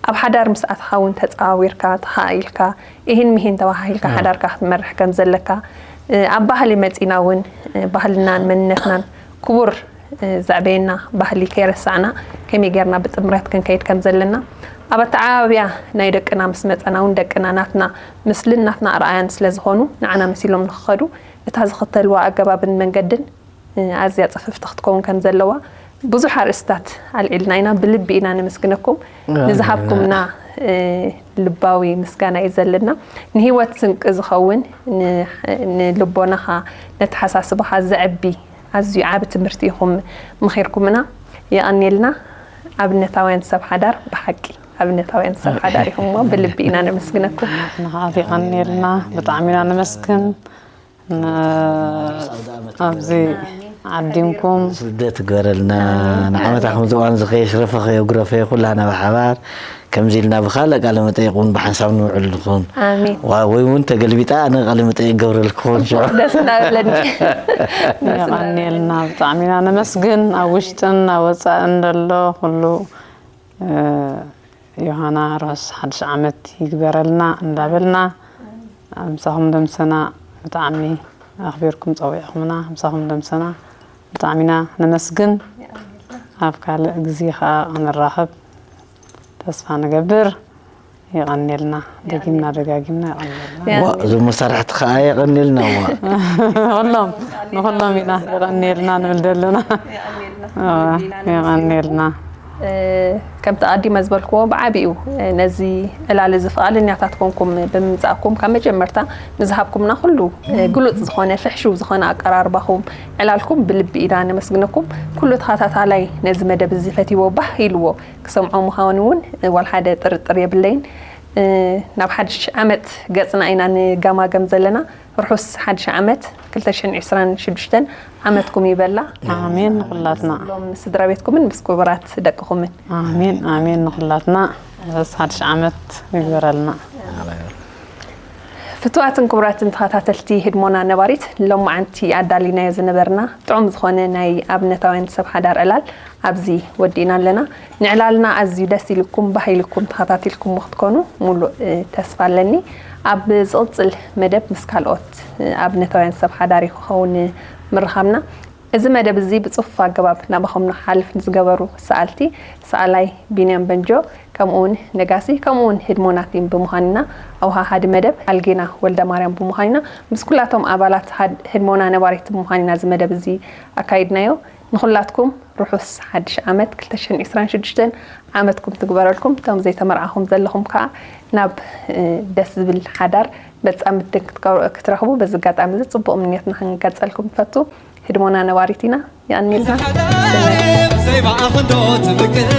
ኣብ ሓዳር ምስ ኣትኻ እውን ተፀዋዊርካ ተኸኣኢልካ ኢሂን ምሂን ተባሃሂልካ ሓዳርካ ክትመርሕ ከም ዘለካ፣ ኣብ ባህሊ መፂና እውን ባህልናን መንነትናን ክቡር ዘዕበየና ባህሊ ከይረሳዕና ከመይ ጌርና ብጥምረት ክንከይድ ከም ዘለና፣ ኣብ ኣተዓባብያ ናይ ደቅና ምስ መፀና እውን ደቅና ናትና ምስልን ናትና ኣርኣያን ስለ ዝኾኑ ንዓና መሲሎም ንክኸዱ እታ ዝኽተልዋ ኣገባብን መንገድን ኣዝያ ጽፍፍቲ ክትከውን ከም ዘለዋ ብዙሕ ኣርእስታት ኣልዒልና ኢና። ብልቢ ኢና ነመስግነኩም ንዝሃብኩምና ልባዊ ምስጋና እዩ ዘለና። ንህይወት ስንቂ ዝኸውን ንልቦናኻ ነተሓሳስባኻ ዘዕቢ ኣዝዩ ዓቢ ትምህርቲ ኢኹም ምኺርኩምና። የቐንየልና። ኣብነታውያን ሰብ ሓዳር ብሓቂ ኣብነታውያን ሰብ ሓዳር ኢኹም እሞ ብልቢ ኢና ነመስግነኩም። ንኻት የቐንየልና። ብጣዕሚ ኢና ነመስግን። ኣብዚ ዓዲምኩም ስደት ግበረልና። ንዓመታ ከምዚ እዋን ዝኸየሽ ረፈኸ የጉረፈ ኩላና ብሓባር ከምዚ ኢልና ብካልእ ቃለ መጠይቕ እውን ብሓንሳብ ንውዕል ንኹን። ኣሜን። ዋ- ወይ እውን ተገልቢጣ ኣነ ቃለ መጠይቕ ገብረልክኹን ሽዑ። ደስ እናበለኒ። የቐንየልና። ብጣዕሚ ኢና ነመስግን። ኣብ ውሽጥን ኣብ ወፃእን ዘሎ ኩሉ ዮሃና ርሑስ ሓድሽ ዓመት ይግበረልና እንዳበልና ምሳኹም ደምሰና ብጣዕሚ ኣኽቢርኩም ጸዊዕኹምና ምሳኹም ደምሰና ብጣዕሚ ኢና ነመስግን። ኣብ ካልእ ግዜ ከዓ ክንራኸብ ተስፋ ንገብር። የቐንየልና። ደጊምና ደጋጊምና የቐንየልና። ዋ፣ እዞም መሳርሕቲ ከዓ የቐንየልና። ዋ። ንኹሎም ንኹሎም ኢና የቐንየልና ንብል ዘለና። የቐንየልና። ከምቲ ኣቐዲመ ዝበልክዎ ብዓቢኡ ነዚ ዕላል እዚ ፍቓደኛታት ኮንኩም ብምምጻእኩም ካብ መጀመርታ ንዝሃብኩምና ኩሉ ግሉጽ ዝኾነ ፍሕሹው ዝኾነ ኣቀራርባኹም ዕላልኩም ብልቢ ኢና ነመስግነኩም። ኩሉ ተኸታታላይ ነዚ መደብ እዚ ፈትይዎ ባህ ኢልዎ ክሰምዖ ምዃኑ እውን ዋላ ሓደ ጥርጥር የብለይን። ናብ ሓድሽ ዓመት ገጽና ኢና ንጋማገም ዘለና። ርሑስ ሓድሽ ዓመት ክልተ ሽሕን ዕስራን ሽዱሽተን ዓመትኩም ይበላ። ኣሜን ንኹላትና። ሎም ስድራ ቤትኩምን ምስ ክቡራት ደቅኹምን። ኣሜን ኣሜን ንኹላትና። ርሑስ ሓድሽ ዓመት ይግበረልና። ፍትዋትን ክቡራትን ተኸታተልቲ ህድሞና ነባሪት ሎማዓንቲ ኣዳሊናዮ ዝነበርና ጥዑም ዝኾነ ናይ ኣብነታውያን ሰብ ሓዳር ዕላል ኣብዚ ወዲእና ኣለና። ንዕላልና ኣዝዩ ደስ ኢልኩም ባህ ኢልኩም ተኸታቲልኩሞ ክትኮኑ ሙሉእ ተስፋ ኣለኒ። ኣብ ዝቕጽል መደብ ምስ ካልኦት ኣብነታውያን ሰብ ሓዳር እዩ ክኸውን ምርኻብና። እዚ መደብ እዚ ብጽፉፍ ኣገባብ ናባኹም ንክሓልፍ ንዝገበሩ ሰኣልቲ ሰኣላይ ቢንያም በንጆ ከምኡውን ነጋሲ ከምኡውን ህድሞና ቲም ብምዃን ኢና ኣውሃሃዲ መደብ ኣልጌና ወልደማርያም ብምዃን ኢና ምስ ኩላቶም ኣባላት ህድሞና ነባሪት ብምዃን ኢና እዚ መደብ እዚ ኣካይድናዮ። ንኹላትኩም ርሑስ ሓድሽ ዓመት ክልተ ሽሕን ዕስራን ሽዱሽተን ዓመትኩም ትግበረልኩም። እቶም ዘይተመርዓኹም ዘለኹም ከዓ ናብ ደስ ዝብል ሓዳር መጻምድትን ክትረኽቡ በዚ ኣጋጣሚ እዚ ጽቡቕ ምንዮትና ክንገልጸልኩም ንፈቱ። ህድሞና ነባሪት ኢና። የቐንየልና። ዘይበኣኽንዶ ትብቅል